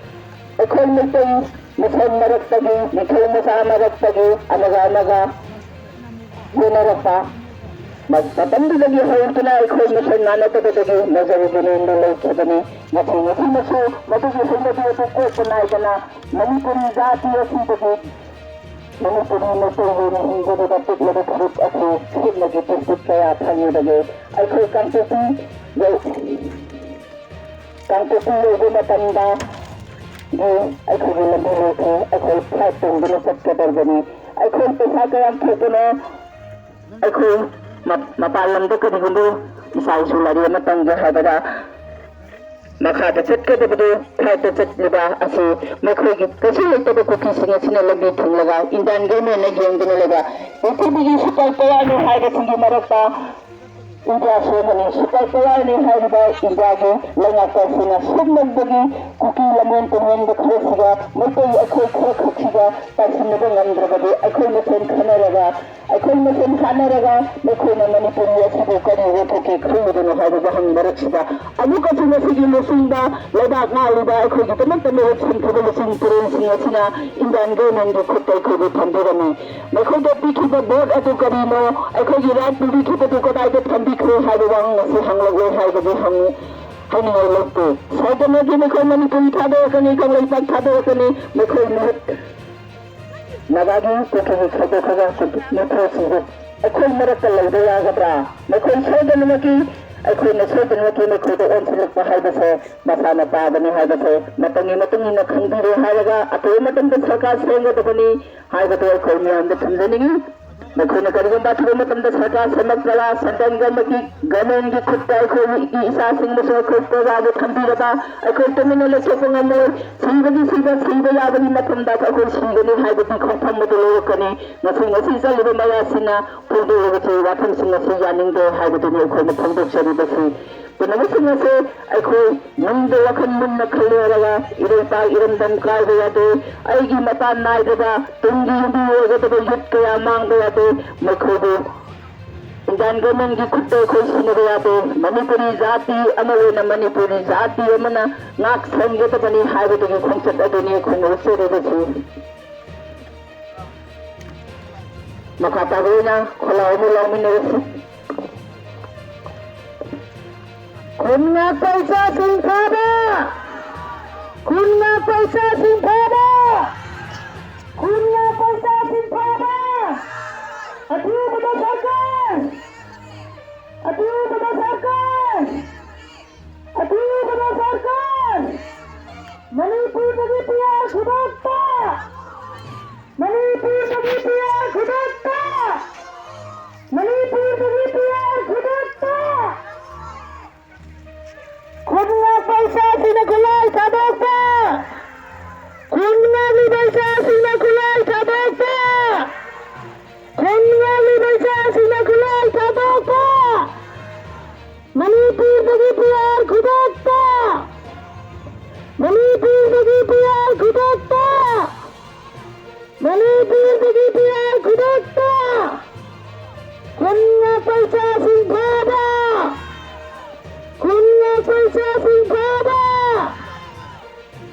ꯑꯩꯈꯣꯏ ꯃꯩꯇꯩ ꯃꯁꯦꯟ ꯃꯔꯛꯇꯒꯤ, ꯅꯤꯡꯊꯧ ꯃꯆꯥ ꯃꯔꯛꯇꯒꯤ ꯑꯃꯒ ꯑꯃꯒ ꯌꯦꯟꯅꯔꯛꯄ ꯃꯇꯝꯗꯨꯗꯒꯤ ꯍꯧꯗꯨꯅ ꯑꯩꯈꯣꯏ ꯃꯁꯦꯟ ꯃꯥꯟꯅꯗꯕꯗꯒꯤ ꯃꯣꯒꯜ ꯌꯨꯅꯤꯌꯟꯗꯨ ꯂꯩꯈꯤꯕꯅꯤ꯫ ꯉꯁꯤ ꯉꯁꯤꯃꯛꯁꯨ ꯃꯗꯨꯒꯤ ꯍꯩꯅꯕꯤ ꯑꯗꯨ ꯀꯣꯛꯄ ꯅꯥꯏꯗꯅ ꯃꯅꯤꯄꯨꯔꯤ ꯖꯥꯇꯤ ꯑꯁꯤꯗꯒꯤ ꯃꯅꯤꯄꯨꯔꯤ ꯃꯩꯇꯩ ꯑꯣꯏꯅ ꯍꯤꯡꯖꯔꯤꯕ ꯄꯤꯛꯂꯕ ꯐꯨꯔꯨꯞ ꯑꯁꯤ ꯁꯨꯞꯅꯒꯤ ꯗꯤꯁꯇ꯭ꯔꯤꯛ ꯀꯌꯥ ꯐꯪꯂꯤꯕꯒꯦ? ꯑꯩꯈꯣꯏ ꯀꯥꯡꯄꯣꯛꯄꯤ ꯌꯧ-, ꯀꯥꯡꯄꯣꯛꯄꯤ ꯌꯧꯕ ꯃꯇꯝꯗ ꯑꯩꯈꯣꯏꯒꯤ ꯂꯝꯕꯤ ꯂꯩꯇ꯭ꯔꯦ꯫ ꯑꯩꯈꯣꯏ ꯐ꯭ꯂꯥꯏꯠ ꯇꯣꯡꯗꯨꯅ ꯆꯠꯀꯗꯧꯕꯅꯤ꯫ ꯑꯩꯈꯣꯏ ꯄꯩꯁꯥ ꯀꯌꯥꯝ ꯊꯣꯛꯄꯅꯣ? ꯑꯩꯈꯣꯏ ꯃ-, ꯃꯄꯥꯟ ꯂꯝꯗ ꯀꯔꯤꯒꯨꯝꯕ ꯏꯆꯥ ꯏꯁꯨ ꯂꯥꯏꯔꯤꯛ ꯑꯃ ꯇꯝꯒꯦ ꯍꯥꯏꯕꯗ ꯃꯈꯥꯗ ꯆꯠꯀꯗꯕꯗꯨ, ꯐ꯭ꯂꯥꯏꯠꯇ ꯆꯠꯂꯤꯕ ꯑꯁꯤ ꯃꯈꯣꯏꯒꯤ ꯀꯩꯁꯨ ꯂꯩꯇꯕ ꯀꯨꯀꯤꯁꯤꯡ ꯑꯁꯤꯅ ꯂꯝꯕꯤ ꯊꯤꯡꯂꯒ, ꯏꯟꯗꯤꯌꯥꯟ ꯒꯚꯔꯟꯃꯦꯟꯠꯅ ꯌꯦꯡꯗꯨꯅ ꯂꯩꯕ ꯄ꯭ꯔꯤꯊꯤꯕꯤꯒꯤ ꯁꯨꯄꯔ ꯄꯥꯋꯔꯅꯤ ꯍꯥꯏꯕꯁꯤꯡꯒꯤ ꯃꯔꯛꯇ ꯏꯟꯗꯤꯌꯥꯁꯨ ꯑꯃꯅꯤ꯫ ꯁꯨꯄꯔ ꯄꯥꯋꯔꯅꯤ ꯍꯥꯏꯔꯤꯕ ꯏꯟꯗꯤꯌꯥꯒꯤ ꯂꯩꯉꯥꯛꯄ ꯑꯁꯤꯅ ꯁꯨꯞꯅꯇꯒꯤ ꯀꯨꯀꯤ ꯂꯝꯑꯣꯟ ꯇꯨꯡꯑꯣꯟꯕ ꯈꯔꯁꯤꯒ ꯃꯩꯇꯩ ꯑꯩꯈꯣꯏ ꯈꯔꯈꯛꯁꯤꯒ ꯇꯥꯁꯤꯟꯅꯕ ꯉꯝꯗ꯭ꯔꯕꯗꯤ, ꯑꯩꯈꯣꯏ ꯃꯁꯦꯟ ꯈꯟꯅꯔꯒ, ꯑꯩꯈꯣꯏ ꯃꯁꯦꯟ ꯍꯥꯠꯅꯔꯒ ꯃꯈꯣꯏꯅ ꯃꯅꯤꯄꯨꯔꯤ ꯑꯁꯤꯕꯨ ꯀꯔꯤ ꯑꯣꯏꯊꯣꯛꯀꯦ ꯈꯪꯂꯤꯕꯅꯣ ꯍꯥꯏꯕ ꯋꯥꯍꯪ ꯃꯔꯛꯁꯤꯗ, ꯑꯃꯨꯛꯀꯁꯨ ꯃꯁꯤꯒꯤ ꯂꯨꯆꯤꯡꯕ, ꯂꯩꯕꯥꯛ ꯉꯥꯛꯂꯤꯕ, ꯑꯩꯈꯣꯏꯒꯤꯗꯃꯛꯇ ꯃꯍꯨꯠ ꯁꯤꯟꯈꯤꯕ ꯂꯨꯆꯤꯡ ꯄꯨꯔꯦꯜꯁꯤꯡ ꯑꯁꯤꯅ ꯏꯟꯗꯤꯌꯥꯟ ꯒꯚꯔꯟꯃꯦꯟꯠꯀꯤ ꯈꯨꯠꯇ ꯑꯩꯈꯣꯏꯕꯨ ꯊꯝꯕꯤꯔꯝꯃꯤ꯫ ꯃꯈꯣꯏꯗ ꯄꯤꯈꯤꯕ ꯚꯣꯠ ꯑꯗꯨ ꯀꯔꯤꯅꯣ? ꯑꯩꯈꯣꯏꯒꯤ ꯔꯥꯏꯠ ꯄꯤꯕꯤꯈꯤꯕꯗꯨ ꯀꯗꯥꯏꯗ ꯊꯝꯕꯤꯈ꯭ꯔꯦ ꯍꯥꯏꯕ ꯋꯥꯍꯪ ꯑꯁꯤ ꯍꯪꯂꯛꯂꯣꯏ ꯍꯥꯏꯕꯗꯤ ꯍꯪꯉꯤ, ꯍꯥꯏꯅꯤꯡꯉꯥꯏ ꯂꯩꯇꯦ꯫ ꯁꯣꯏꯗꯅꯒꯤ ꯃꯈꯣꯏ ꯃꯅꯤꯄꯨꯔꯤ ꯊꯥꯗꯣꯔꯛꯀꯅꯤ, ꯀꯪꯂꯩꯄꯥꯛ ꯊꯥꯗꯣꯔꯛꯀꯅꯤ, ꯃꯈꯣꯏ ꯃꯍꯨꯠ ꯅꯥꯒꯥꯒꯤ ꯀꯨꯀꯤꯒꯤ ꯈꯥꯏꯗꯣꯛꯈ꯭ꯔꯒ ꯅꯤꯡꯊꯧꯁꯤꯡꯕꯨ ꯑꯩꯈꯣꯏ ꯃꯔꯛꯇ ꯂꯩꯕ ꯌꯥꯒꯗ꯭ꯔꯥ? ꯃꯈꯣꯏ ꯁꯣꯏꯗꯅꯃꯛꯀꯤ ꯑꯩꯈꯣꯏꯅ ꯁꯣꯏꯗꯅꯃꯛꯀꯤ ꯃꯈꯣꯏꯗ ꯑꯣꯟꯁꯤꯜꯂꯛꯄ ꯍꯥꯏꯕꯁꯦ ꯃꯁꯥꯅ ꯇꯥꯕꯅꯤ ꯍꯥꯏꯕꯁꯦ ꯃꯇꯝꯒꯤ ꯃꯇꯨꯡ ꯏꯟꯅ ꯈꯪꯕꯤꯔꯦ ꯍꯥꯏꯔꯒ ꯑꯊꯨꯕ ꯃꯇꯝꯗ ꯁꯔꯀꯥꯔ ꯁꯦꯝꯒꯗꯕꯅꯤ ꯍꯥꯏꯕꯗꯨ ꯑꯩꯈꯣꯏ ꯃꯤꯌꯥꯝꯗ ꯊꯝꯖꯅꯤꯡꯏ꯫ ꯃꯈꯣꯏꯅ ꯀꯔꯤꯒꯨꯝꯕ ꯑꯊꯨꯕ ꯃꯇꯝꯗ ꯁꯔꯀꯥꯔ ꯁꯦꯝꯂꯛꯇ꯭ꯔꯕ, ꯁꯦꯟꯇ꯭ꯔꯦꯜ ꯒꯚꯔꯟꯃꯦꯟꯠꯀꯤ, ꯒꯚꯔꯟꯃꯦꯟꯠꯀꯤ ꯈꯨꯠꯇ ꯑꯩꯈꯣꯏꯒꯤ ꯏꯆꯥꯁꯤꯡꯕꯨꯁꯨ ꯑꯩꯈꯣꯏ ꯄ꯭ꯔꯖꯥꯕꯨ ꯊꯝꯕꯤꯔꯕ, ꯑꯩꯈꯣꯏ ꯇꯨꯃꯤꯟꯅ ꯂꯩꯊꯣꯛꯄ ꯉꯝꯂꯣꯏ꯫ ꯁꯤꯕꯒꯤ ꯁꯤꯕ, ꯁꯤꯕ ꯌꯥꯕꯒꯤ ꯃꯐꯝꯗ ꯑꯩꯈꯣꯏ ꯁꯤꯒꯅꯤ ꯍꯥꯏꯕꯒꯤ ꯈꯣꯡꯊꯥꯡ ꯑꯗꯨ ꯂꯧꯔꯛꯀꯅꯤ꯫ ꯉꯁꯤ, ꯉꯁꯤ ꯆꯠꯂꯤꯕ ꯃꯌꯥꯝꯁꯤꯅ ꯐꯣꯡꯗꯣꯛꯂꯤꯕꯁꯤ, ꯋꯥꯐꯝꯁꯤꯡ ꯑꯁꯤ ꯌꯥꯅꯤꯡꯗꯦ ꯍꯥꯏꯕꯗꯨꯅꯤ ꯑꯩꯈꯣꯏꯅ ꯐꯣꯡꯗꯣꯛꯆꯔꯤꯕꯁꯤ꯫ ꯄꯨꯝꯅꯃꯛꯁꯤꯡ ꯑꯁꯤ ꯑꯩꯈꯣꯏ ꯃꯅꯨꯡꯗ ꯋꯥꯈꯜ ꯃꯨꯟꯅ ꯈꯜꯂꯨꯔꯒ ꯏꯔꯩꯄꯥꯛ ꯏꯔꯝꯗꯝ ꯀꯥꯏꯕ ꯌꯥꯗꯦ꯫ ꯑꯩꯒꯤ ꯃꯄꯥꯟ ꯅꯥꯏꯗꯕ ꯇꯨꯡꯒꯤ ꯌꯨꯝꯕꯤ ꯑꯣꯏꯒꯗꯕ ꯌꯨꯠ ꯀꯌꯥ ꯃꯥꯡꯕ ꯌꯥꯗꯦ꯫ ꯃꯈꯣꯏꯕꯨ ꯏꯟꯗꯤꯌꯥꯟ ꯒꯚꯔꯟꯃꯦꯟꯠꯀꯤ ꯈꯨꯠꯇ ꯑꯩꯈꯣꯏ ꯁꯤꯟꯅꯕ ꯌꯥꯗꯦ꯫ ꯃꯅꯤꯄꯨꯔꯤ ꯖꯥꯇꯤ ꯑꯃ ꯑꯣꯏꯅ ꯃꯅꯤꯄꯨꯔꯤ ꯖꯥꯇꯤ ꯑꯃꯅ ꯉꯥꯛ ꯁꯦꯟꯒꯗꯕꯅꯤ ꯍꯥꯏꯕꯗꯨꯒꯤ ꯈꯣꯡꯆꯠ ꯑꯗꯨꯅꯤ ꯑꯩꯈꯣꯏꯅ ꯎꯠꯆꯔꯤꯕꯁꯤ꯫ ꯃꯈꯥ ꯇꯥꯕ ꯑꯣꯏꯅ ꯈꯣꯜꯂꯥꯎ ꯑꯃ ꯂꯥꯎꯃꯤꯟꯅꯔꯁꯤ꯫ ꯈꯨꯟ ꯉꯥꯛꯄ ꯏꯆꯥꯁꯤꯡ ꯐꯥꯕ! ꯈꯨꯟ ꯉꯥꯛꯄ ꯏꯆꯥꯁꯤꯡ ꯐꯥꯕ! ꯈꯨꯟ ꯉꯥꯛꯄ ꯏꯆꯥꯁꯤꯡ ꯐꯥꯕ! ꯑꯊꯨꯕꯗ ꯁꯔꯀꯥꯔ! ꯑꯊꯨꯕꯗ ꯁꯔꯀꯥꯔ! ꯑꯊꯨꯕꯗ ꯁꯔꯀꯥꯔ! ꯃꯅꯤꯄꯨꯔꯗ ꯃꯅꯤꯄꯨꯔꯗꯒꯤ ꯄꯤ ꯑꯥꯔ ꯈꯨꯗꯛꯇ! ꯃꯅꯤꯄꯨꯔꯗꯒꯤ ꯄꯤ ꯑꯥꯔ ꯈꯨꯗꯛꯇ! ꯃꯅꯤꯄꯨꯔꯗꯒꯤ ꯄꯤ ꯑꯥꯔ ꯈꯨꯗꯛꯇ! ꯈꯨꯟ ꯉꯥꯛꯄ ꯏꯆꯥꯁꯤꯡ ꯐꯥꯕ! ꯈꯨꯟ ꯉꯥꯛꯄ ꯏꯆꯥꯁꯤꯡ ꯐꯥꯕ!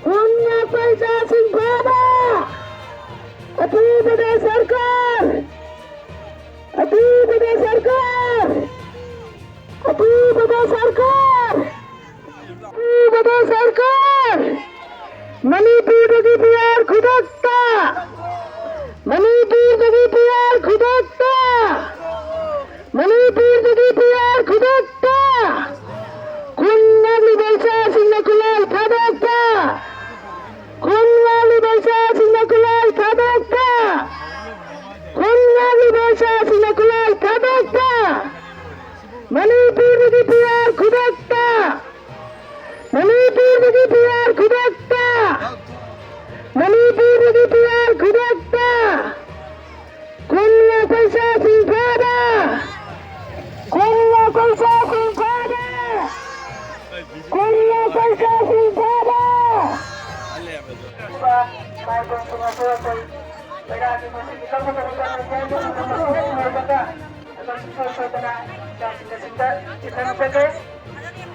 ꯈꯨꯟ ꯉꯥꯛꯄ ꯏꯆꯥꯁꯤꯡ ꯐꯥꯕ! ꯑꯊꯨꯕꯗ ꯁꯔꯀꯥꯔ! ꯑꯊꯨꯕꯗ ꯁꯔꯀꯥꯔ! ꯑꯊꯨꯕꯗ ꯁꯔꯀꯥꯔ! ꯑꯊꯨꯕꯗ ꯁꯔꯀꯥꯔ! ꯃꯅꯤꯄꯨꯔꯗꯒꯤ ꯄꯤ ꯑꯥꯔ ꯈꯨꯗꯛꯇ! ꯃꯅꯤꯄꯨꯔꯗꯒꯤ ꯄꯤ ꯑꯥꯔ ꯈꯨꯗꯛꯇ! ꯃꯅꯤꯄꯨꯔꯗꯒꯤ ꯄꯤ ꯑꯥꯔ ꯈꯨꯗꯛꯇ! ꯈꯨꯟ ꯉꯥꯛꯂꯤꯕ ꯏꯆꯥꯁꯤꯡꯅ ꯈꯨꯠꯂꯥꯏ ꯊꯥꯗꯣꯛꯄ! ꯈꯨꯟ ꯉꯥꯛꯂꯤꯕ ꯏꯆꯥꯁꯤꯡꯅ ꯈꯨꯠꯂꯥꯏ ꯊꯥꯗꯣꯛꯄ! ꯈꯨꯟ ꯉꯥꯛꯂꯤꯕ ꯏꯆꯥꯁꯤꯡꯅ ꯈꯨꯠꯂꯥꯏ ꯊꯥꯗꯣꯛꯄ! ꯃꯅꯤꯄꯨꯔꯗꯒꯤ ꯄꯤ ꯑꯥꯔ ꯈꯨꯗꯛꯇ! ꯃꯅꯤꯄꯨꯔꯗꯒꯤ ꯄꯤ ꯑꯥꯔ ꯈꯨꯗꯛꯇ! ꯃꯅꯤꯄꯨꯔꯗꯒꯤ ꯄꯤ ꯑꯥꯔ ꯈꯨꯗꯛꯇ! ꯈꯨꯟ ꯉꯥꯛꯄ ꯏꯆꯥꯁꯤꯡ ꯐꯥꯕ! ꯈꯨꯟ ꯉꯥꯛꯄ ꯏꯆꯥꯁꯤꯡ ꯐꯥꯕ! ꯈꯨꯟ ꯉꯥꯛꯄ ꯏꯆꯥꯁꯤꯡ ꯐꯥꯕ! ꯃꯥꯏꯕꯝꯁꯤꯡ ꯑꯁꯤ ꯑꯩꯈꯣꯏ ꯃꯩꯔꯥꯒꯤ ꯃꯁꯤꯒꯤ ꯂꯧꯒꯗꯕ ꯆꯠꯅꯕꯤ ꯍꯥꯏꯕꯁꯤꯡ ꯑꯃ ꯁꯣꯏꯗꯅ ꯑꯗꯨꯝ ꯁꯣꯏ ꯁꯣꯏꯗꯅ ꯏꯆꯥꯁꯤꯡ ꯑꯁꯤꯗ ꯆꯤꯊꯍꯟꯖꯒꯦ꯫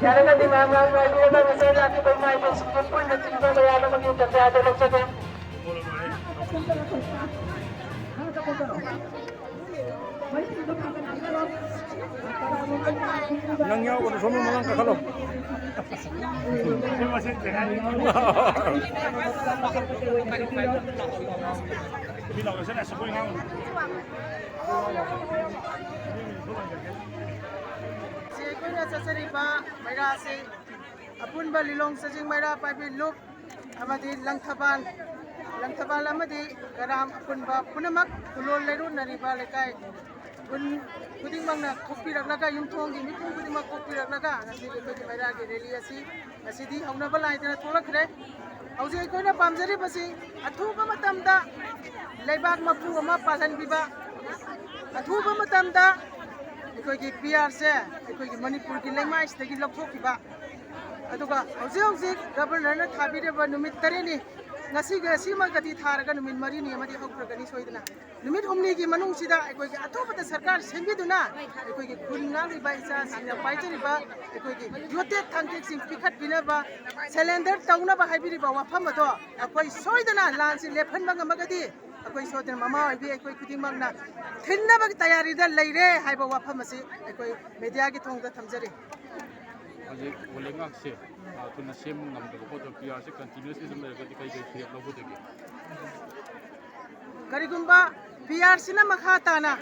ꯌꯥꯔꯒꯗꯤ ꯃꯌꯥꯝ ꯉꯥꯏꯕꯤꯔꯒ ꯉꯁꯥꯏ ꯂꯥꯛꯈꯤꯕ ꯏꯃꯥ ꯏꯕꯦꯜꯁꯤꯡꯗꯨ ꯄꯨꯟꯅ ꯆꯤꯡꯕ ꯃꯌꯥꯗ ꯑꯃꯒꯤ ꯇꯟꯖꯥ ꯑꯗꯨ ꯂꯧꯖꯒꯦ꯫ ꯅꯪ ꯌꯥꯎꯕꯗꯣ ꯁꯣꯝꯗ ꯃꯃꯥꯡ ꯀꯥꯈꯠꯂꯣ꯫ ꯁꯤ ꯑꯩꯈꯣꯏꯅ ꯆꯠꯆꯔꯤꯕ ꯃꯩꯔꯥꯁꯤ ꯑꯄꯨꯟꯕ ꯂꯤꯂꯣꯡ ꯆꯥꯖꯤꯡ ꯃꯩꯔꯥ ꯄꯥꯏꯕꯤ ꯂꯨꯞ ꯑꯃꯗꯤ ꯂꯪꯊꯕꯥꯜ, ꯂꯪꯊꯕꯥꯜ ꯑꯃꯗꯤ ꯀꯔꯥꯝ ꯑꯄꯨꯟꯕ ꯄꯨꯝꯅꯃꯛ ꯈꯨꯂꯣꯜ ꯂꯩꯔꯣꯟꯅꯔꯤꯕ ꯂꯩꯀꯥꯏ ꯈꯨꯟ ꯈꯨꯗꯤꯡꯃꯛꯅ ꯊꯣꯛꯄꯤꯔꯛꯂꯒ, ꯌꯨꯝꯊꯣꯡꯒꯤ ꯃꯤꯄꯨꯝ ꯈꯨꯗꯤꯡꯃꯛ ꯊꯣꯛꯄꯤꯔꯛꯂꯒ ꯉꯁꯤꯒꯤ ꯑꯩꯈꯣꯏꯒꯤ ꯃꯩꯔꯥꯒꯤ ꯔꯦꯂꯤ ꯑꯁꯤ ꯉꯁꯤꯗꯤ ꯍꯧꯅꯕ ꯂꯥꯏꯗꯅ ꯊꯣꯛꯂꯛꯈ꯭ꯔꯦ꯫ ꯍꯧꯖꯤꯛ ꯑꯩꯈꯣꯏꯅ ꯄꯥꯝꯖꯔꯤꯕꯁꯤ ꯑꯊꯨꯕ ꯃꯇꯝꯗ ꯂꯩꯕꯥꯛ ꯃꯄꯨ ꯑꯃ ꯄꯥꯜꯍꯟꯕꯤꯕ, ꯑꯊꯨꯕ ꯃꯇꯝꯗ ꯑꯩꯈꯣꯏꯒꯤ ꯄꯤ ꯑꯥꯔꯁꯦ ꯑꯩꯈꯣꯏꯒꯤ ꯃꯅꯤꯄꯨꯔꯒꯤ ꯂꯩꯃꯥꯏꯁꯤꯗꯒꯤ ꯂꯧꯊꯣꯛꯈꯤꯕ, ꯑꯗꯨꯒ ꯍꯧꯖꯤꯛ ꯍꯧꯖꯤꯛ ꯒꯕꯔꯅꯔꯅ ꯊꯥꯕꯤꯔꯤꯕ ꯅꯨꯃꯤꯠ ꯇꯔꯦꯠꯅꯤ, ꯉꯁꯤꯒ ꯑꯁꯤꯃꯒꯗꯤ ꯊꯥꯔꯒ ꯅꯨꯃꯤꯠ ꯃꯔꯤꯅꯤ ꯑꯃꯗꯤ ꯍꯧꯈ꯭ꯔꯒꯅꯤ ꯁꯣꯏꯗꯅ꯫ ꯅꯨꯃꯤꯠ ꯍꯨꯝꯅꯤꯒꯤ ꯃꯅꯨꯡꯁꯤꯗ ꯑꯩꯈꯣꯏꯒꯤ ꯑꯊꯨꯕꯗ ꯁꯔꯀꯥꯔ ꯁꯦꯝꯕꯤꯗꯨꯅ ꯑꯩꯈꯣꯏꯒꯤ ꯈꯨꯟ ꯉꯥꯛꯂꯤꯕ ꯏꯆꯥꯁꯤꯡꯅ ꯄꯥꯏꯖꯔꯤꯕ ꯑꯩꯈꯣꯏꯒꯤ ꯌꯣꯇꯦꯠ ꯊꯥꯡꯇꯦꯛꯁꯤꯡ ꯄꯤꯈꯠꯄꯤꯅꯕ, ꯁꯦꯂꯦꯟꯗꯔ ꯇꯧꯅꯕ ꯍꯥꯏꯕꯤꯔꯤꯕ ꯋꯥꯐꯝ ꯑꯗꯣ ꯑꯩꯈꯣꯏ ꯁꯣꯏꯗꯅ ꯂꯥꯟꯁꯤ ꯂꯦꯞꯍꯟꯕ ꯉꯝꯃꯒꯗꯤ ꯑꯩꯈꯣꯏ ꯁꯣꯏꯗꯅ ꯃꯃꯥ ꯑꯣꯏꯕꯤ ꯑꯩꯈꯣꯏ ꯈꯨꯗꯤꯡꯃꯛꯅ ꯊꯤꯟꯅꯕꯒꯤ ꯇꯌꯥꯔꯤꯗ ꯂꯩꯔꯦ ꯍꯥꯏꯕ ꯋꯥꯐꯝ ꯑꯁꯤ ꯑꯩꯈꯣꯏ ꯃꯦꯗꯤꯌꯥꯒꯤ ꯊꯣꯡꯗ ꯊꯝꯖꯔꯤ꯫ ꯍꯧꯖꯤꯛ ꯂꯩꯉꯥꯛꯁꯦ ꯊꯨꯅ ꯁꯦꯝꯕ ꯉꯝꯗꯕ ꯈꯣꯠꯇꯕ, ꯄꯤ ꯑꯥꯔꯁꯦ ꯀꯟꯇꯤꯅ꯭ꯌꯨꯁꯂꯤ ꯑꯗꯨꯝ ꯂꯩꯔꯒꯗꯤ ꯀꯩ ꯀꯩ ꯐꯤꯔꯦꯞ ꯂꯧꯒꯗꯒꯦ? ꯀꯔꯤꯒꯨꯝꯕ ꯄꯤ ꯑꯥꯔꯁꯤꯅ ꯃꯈꯥ ꯇꯥꯅ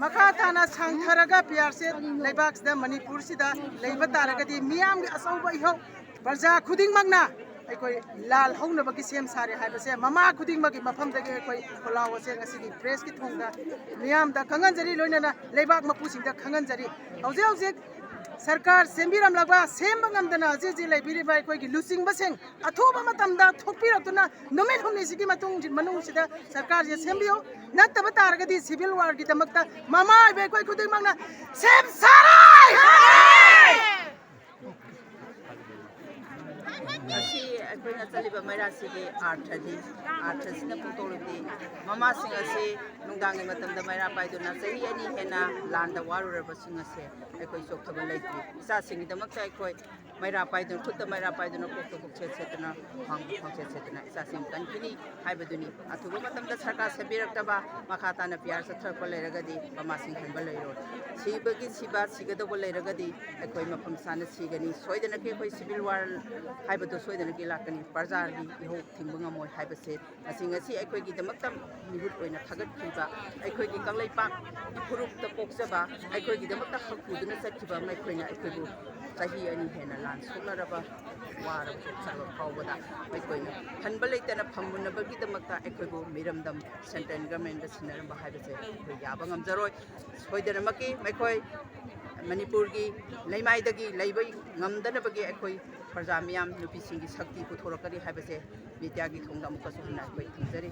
ꯃꯈꯥ ꯇꯥꯅ ꯁꯥꯡꯊꯔꯒ ꯄꯤ ꯑꯥꯔꯁꯦ ꯂꯩꯕꯥꯛꯁꯤꯗ, ꯃꯅꯤꯄꯨꯔꯁꯤꯗ ꯂꯩꯕ ꯇꯥꯔꯒꯗꯤ, ꯃꯤꯌꯥꯝꯒꯤ ꯑꯆꯧꯕ ꯏꯍꯧ, ꯄ꯭ꯔꯖꯥ ꯈꯨꯗꯤꯡꯃꯛꯅ ꯑꯩꯈꯣꯏ ꯂꯥꯜ ꯍꯧꯅꯕꯒꯤ ꯁꯦꯝ ꯁꯥꯔꯦ ꯍꯥꯏꯕꯁꯦ ꯃꯃꯥ ꯈꯨꯗꯤꯡꯃꯛꯀꯤ ꯃꯐꯝꯗꯒꯤ ꯑꯩꯈꯣꯏ ꯈꯣꯜꯂꯥꯎ ꯑꯁꯦ ꯉꯁꯤꯒꯤ ꯄ꯭ꯔꯦꯁꯀꯤ ꯊꯣꯡꯗ ꯃꯤꯌꯥꯝꯗ ꯈꯪꯍꯟꯖꯔꯤ, ꯂꯣꯏꯅꯅ ꯂꯩꯕꯥꯛ ꯃꯄꯨꯁꯤꯡꯗ ꯈꯪꯍꯟꯖꯔꯤ꯫ ꯍꯧꯖꯤꯛ ꯍꯧꯖꯤꯛ ꯁꯔꯀꯥꯔ ꯁꯦꯝꯕꯤꯔꯝꯂꯒ ꯁꯦꯝꯕ ꯉꯝꯗꯅ ꯍꯧꯖꯤꯛ ꯍꯧꯖꯤꯛ ꯂꯩꯕꯤꯔꯤꯕ ꯑꯩꯈꯣꯏꯒꯤ ꯂꯨꯆꯤꯡꯕꯁꯤꯡ ꯑꯊꯨꯕ ꯃꯇꯝꯗ ꯊꯣꯛꯄꯤꯔꯛꯇꯨꯅ ꯅꯨꯃꯤꯠ ꯍꯨꯝꯅꯤꯁꯤꯒꯤ ꯃꯇꯨꯡ ꯃꯅꯨꯡꯁꯤꯗ ꯁꯔꯀꯥꯔꯁꯦ ꯁꯦꯝꯕꯤꯌꯨ꯫ ꯅꯠꯇꯕ ꯇꯥꯔꯒꯗꯤ ꯁꯤꯚꯤꯜ ꯋꯥꯔꯒꯤꯗꯃꯛꯇ ꯃꯃꯥ ꯑꯣꯏꯕ ꯑꯩꯈꯣꯏ ꯈꯨꯗꯤꯡꯃꯛꯅ ꯁꯦꯝ ꯁꯥꯔꯣꯏ꯫ ꯉꯁꯤ ꯑꯩꯈꯣꯏꯅ ꯆꯠꯂꯤꯕ ꯃꯩꯔꯥꯁꯤꯒꯤ ꯑꯥꯔꯊꯗꯤ, ꯑꯥꯔꯊꯁꯤꯅ ꯐꯣꯡꯗꯣꯛꯂꯕꯗꯤ, ꯃꯃꯥꯁꯤꯡ ꯑꯁꯤ ꯅꯨꯡꯗꯥꯡꯒꯤ ꯃꯇꯝꯗ ꯃꯩꯔꯥ ꯄꯥꯏꯗꯨꯅ ꯆꯍꯤ ꯑꯅꯤ ꯍꯦꯟꯅ ꯂꯥꯟꯗ ꯋꯥꯔꯨꯔꯕꯁꯤꯡ ꯑꯁꯦ ꯑꯩꯈꯣꯏ ꯆꯣꯛꯊꯕ ꯂꯩꯇ꯭ꯔꯤ꯫ ꯏꯆꯥꯁꯤꯡꯒꯤꯗꯃꯛꯇ ꯑꯩꯈꯣꯏ ꯃꯩꯔꯥ ꯄꯥꯏꯗꯨꯅ, ꯈꯨꯠꯇ ꯃꯩꯔꯥ ꯄꯥꯏꯗꯨꯅ, ꯀꯣꯛꯇ ꯀꯣꯛꯆꯦꯠ ꯁꯦꯠꯇꯨꯅ, ꯈ꯭ꯋꯥꯡꯗ ꯈ꯭ꯋꯥꯡꯆꯦꯠ ꯁꯦꯠꯇꯨꯅ ꯏꯆꯥꯁꯤꯡ ꯀꯟꯈꯤꯅꯤ ꯍꯥꯏꯕꯗꯨꯅꯤ꯫ ꯑꯊꯨꯕ ꯃꯇꯝꯗ ꯁꯔꯀꯥꯔ ꯁꯦꯝꯕꯤꯔꯛꯇꯕ, ꯃꯈꯥ ꯇꯥꯅ ꯄꯤ ꯑꯥꯔ ꯆꯠꯊꯔꯛꯄ ꯂꯩꯔꯒꯗꯤ ꯃꯃꯥꯁꯤꯡ ꯍꯟꯕ ꯂꯩꯔꯣꯏ꯫ ꯁꯤꯕꯒꯤ ꯁꯤꯕ, ꯁꯤꯒꯗꯧꯕ ꯂꯩꯔꯒꯗꯤ ꯑꯩꯈꯣꯏ ꯃꯐꯝ ꯆꯥꯅ ꯁꯤꯒꯅꯤ꯫ ꯁꯣꯏꯗꯅꯀꯤ ꯑꯩꯈꯣꯏ ꯁꯤꯚꯤꯜ ꯋꯥꯔ ꯍꯥꯏꯕꯗꯣ ꯁꯣꯏꯗꯅꯀꯤ ꯂꯥꯛꯀꯅꯤ꯫ ꯄ꯭ꯔꯖꯥꯒꯤ ꯏꯍꯧ ꯊꯤꯡꯕ ꯉꯝꯃꯣꯏ ꯍꯥꯏꯕꯁꯦ ꯉꯁꯤ, ꯉꯁꯤ ꯑꯩꯈꯣꯏꯒꯤꯗꯃꯛꯇ ꯃꯤꯍꯨꯠ ꯑꯣꯏꯅ ꯊꯥꯒꯠꯈꯤꯕ, ꯑꯩꯈꯣꯏꯒꯤ ꯀꯪꯂꯩꯄꯥꯛꯀꯤ ꯐꯨꯔꯨꯞꯇ ꯄꯣꯛꯆꯕ, ꯑꯩꯈꯣꯏꯒꯤꯗꯃꯛꯇ ꯍꯛ ꯄꯨꯗꯨꯅ ꯆꯠꯈꯤꯕ ꯃꯈꯣꯏꯅ ꯑꯩꯈꯣꯏꯕꯨ ꯆꯍꯤ ꯑꯅꯤ ꯍꯦꯟꯅ ꯂꯥꯟ ꯁꯣꯛꯅꯔꯕ, ꯋꯥꯔꯕ ꯆꯣꯛꯊꯔꯕ ꯐꯥꯎꯕꯗ ꯃꯈꯣꯏꯅ ꯍꯟꯕ ꯂꯩꯇꯅ ꯐꯝꯃꯨꯟꯅꯕꯒꯤꯗꯃꯛꯇ ꯑꯩꯈꯣꯏꯕꯨ ꯃꯤꯔꯝꯗꯝ ꯁꯦꯟꯇ꯭ꯔꯦꯜ ꯒꯃꯦꯟꯗ ꯁꯤꯟꯅꯔꯝꯕ ꯍꯥꯏꯕꯁꯦ ꯑꯩꯈꯣꯏ ꯌꯥꯕ ꯉꯝꯖꯔꯣꯏ꯫ ꯁꯣꯏꯗꯅꯃꯛꯀꯤ ꯃꯈꯣꯏ ꯃꯅꯤꯄꯨꯔꯒꯤ ꯂꯩꯃꯥꯏꯗꯒꯤ ꯂꯩꯕ ꯉꯝꯗꯅꯕꯒꯤ ꯑꯩꯈꯣꯏ ꯄ꯭ꯔꯖꯥ ꯃꯤꯌꯥꯝ ꯅꯨꯄꯤꯁꯤꯡꯒꯤ ꯁꯛꯇꯤ ꯄꯨꯊꯣꯔꯛꯀꯅꯤ ꯍꯥꯏꯕꯁꯦ ꯃꯤꯗꯤꯌꯥꯒꯤ ꯊꯣꯡꯗ ꯑꯃꯨꯛꯀꯁꯨ ꯍꯟꯅ ꯑꯩꯈꯣꯏ ꯊꯝꯖꯔꯤ꯫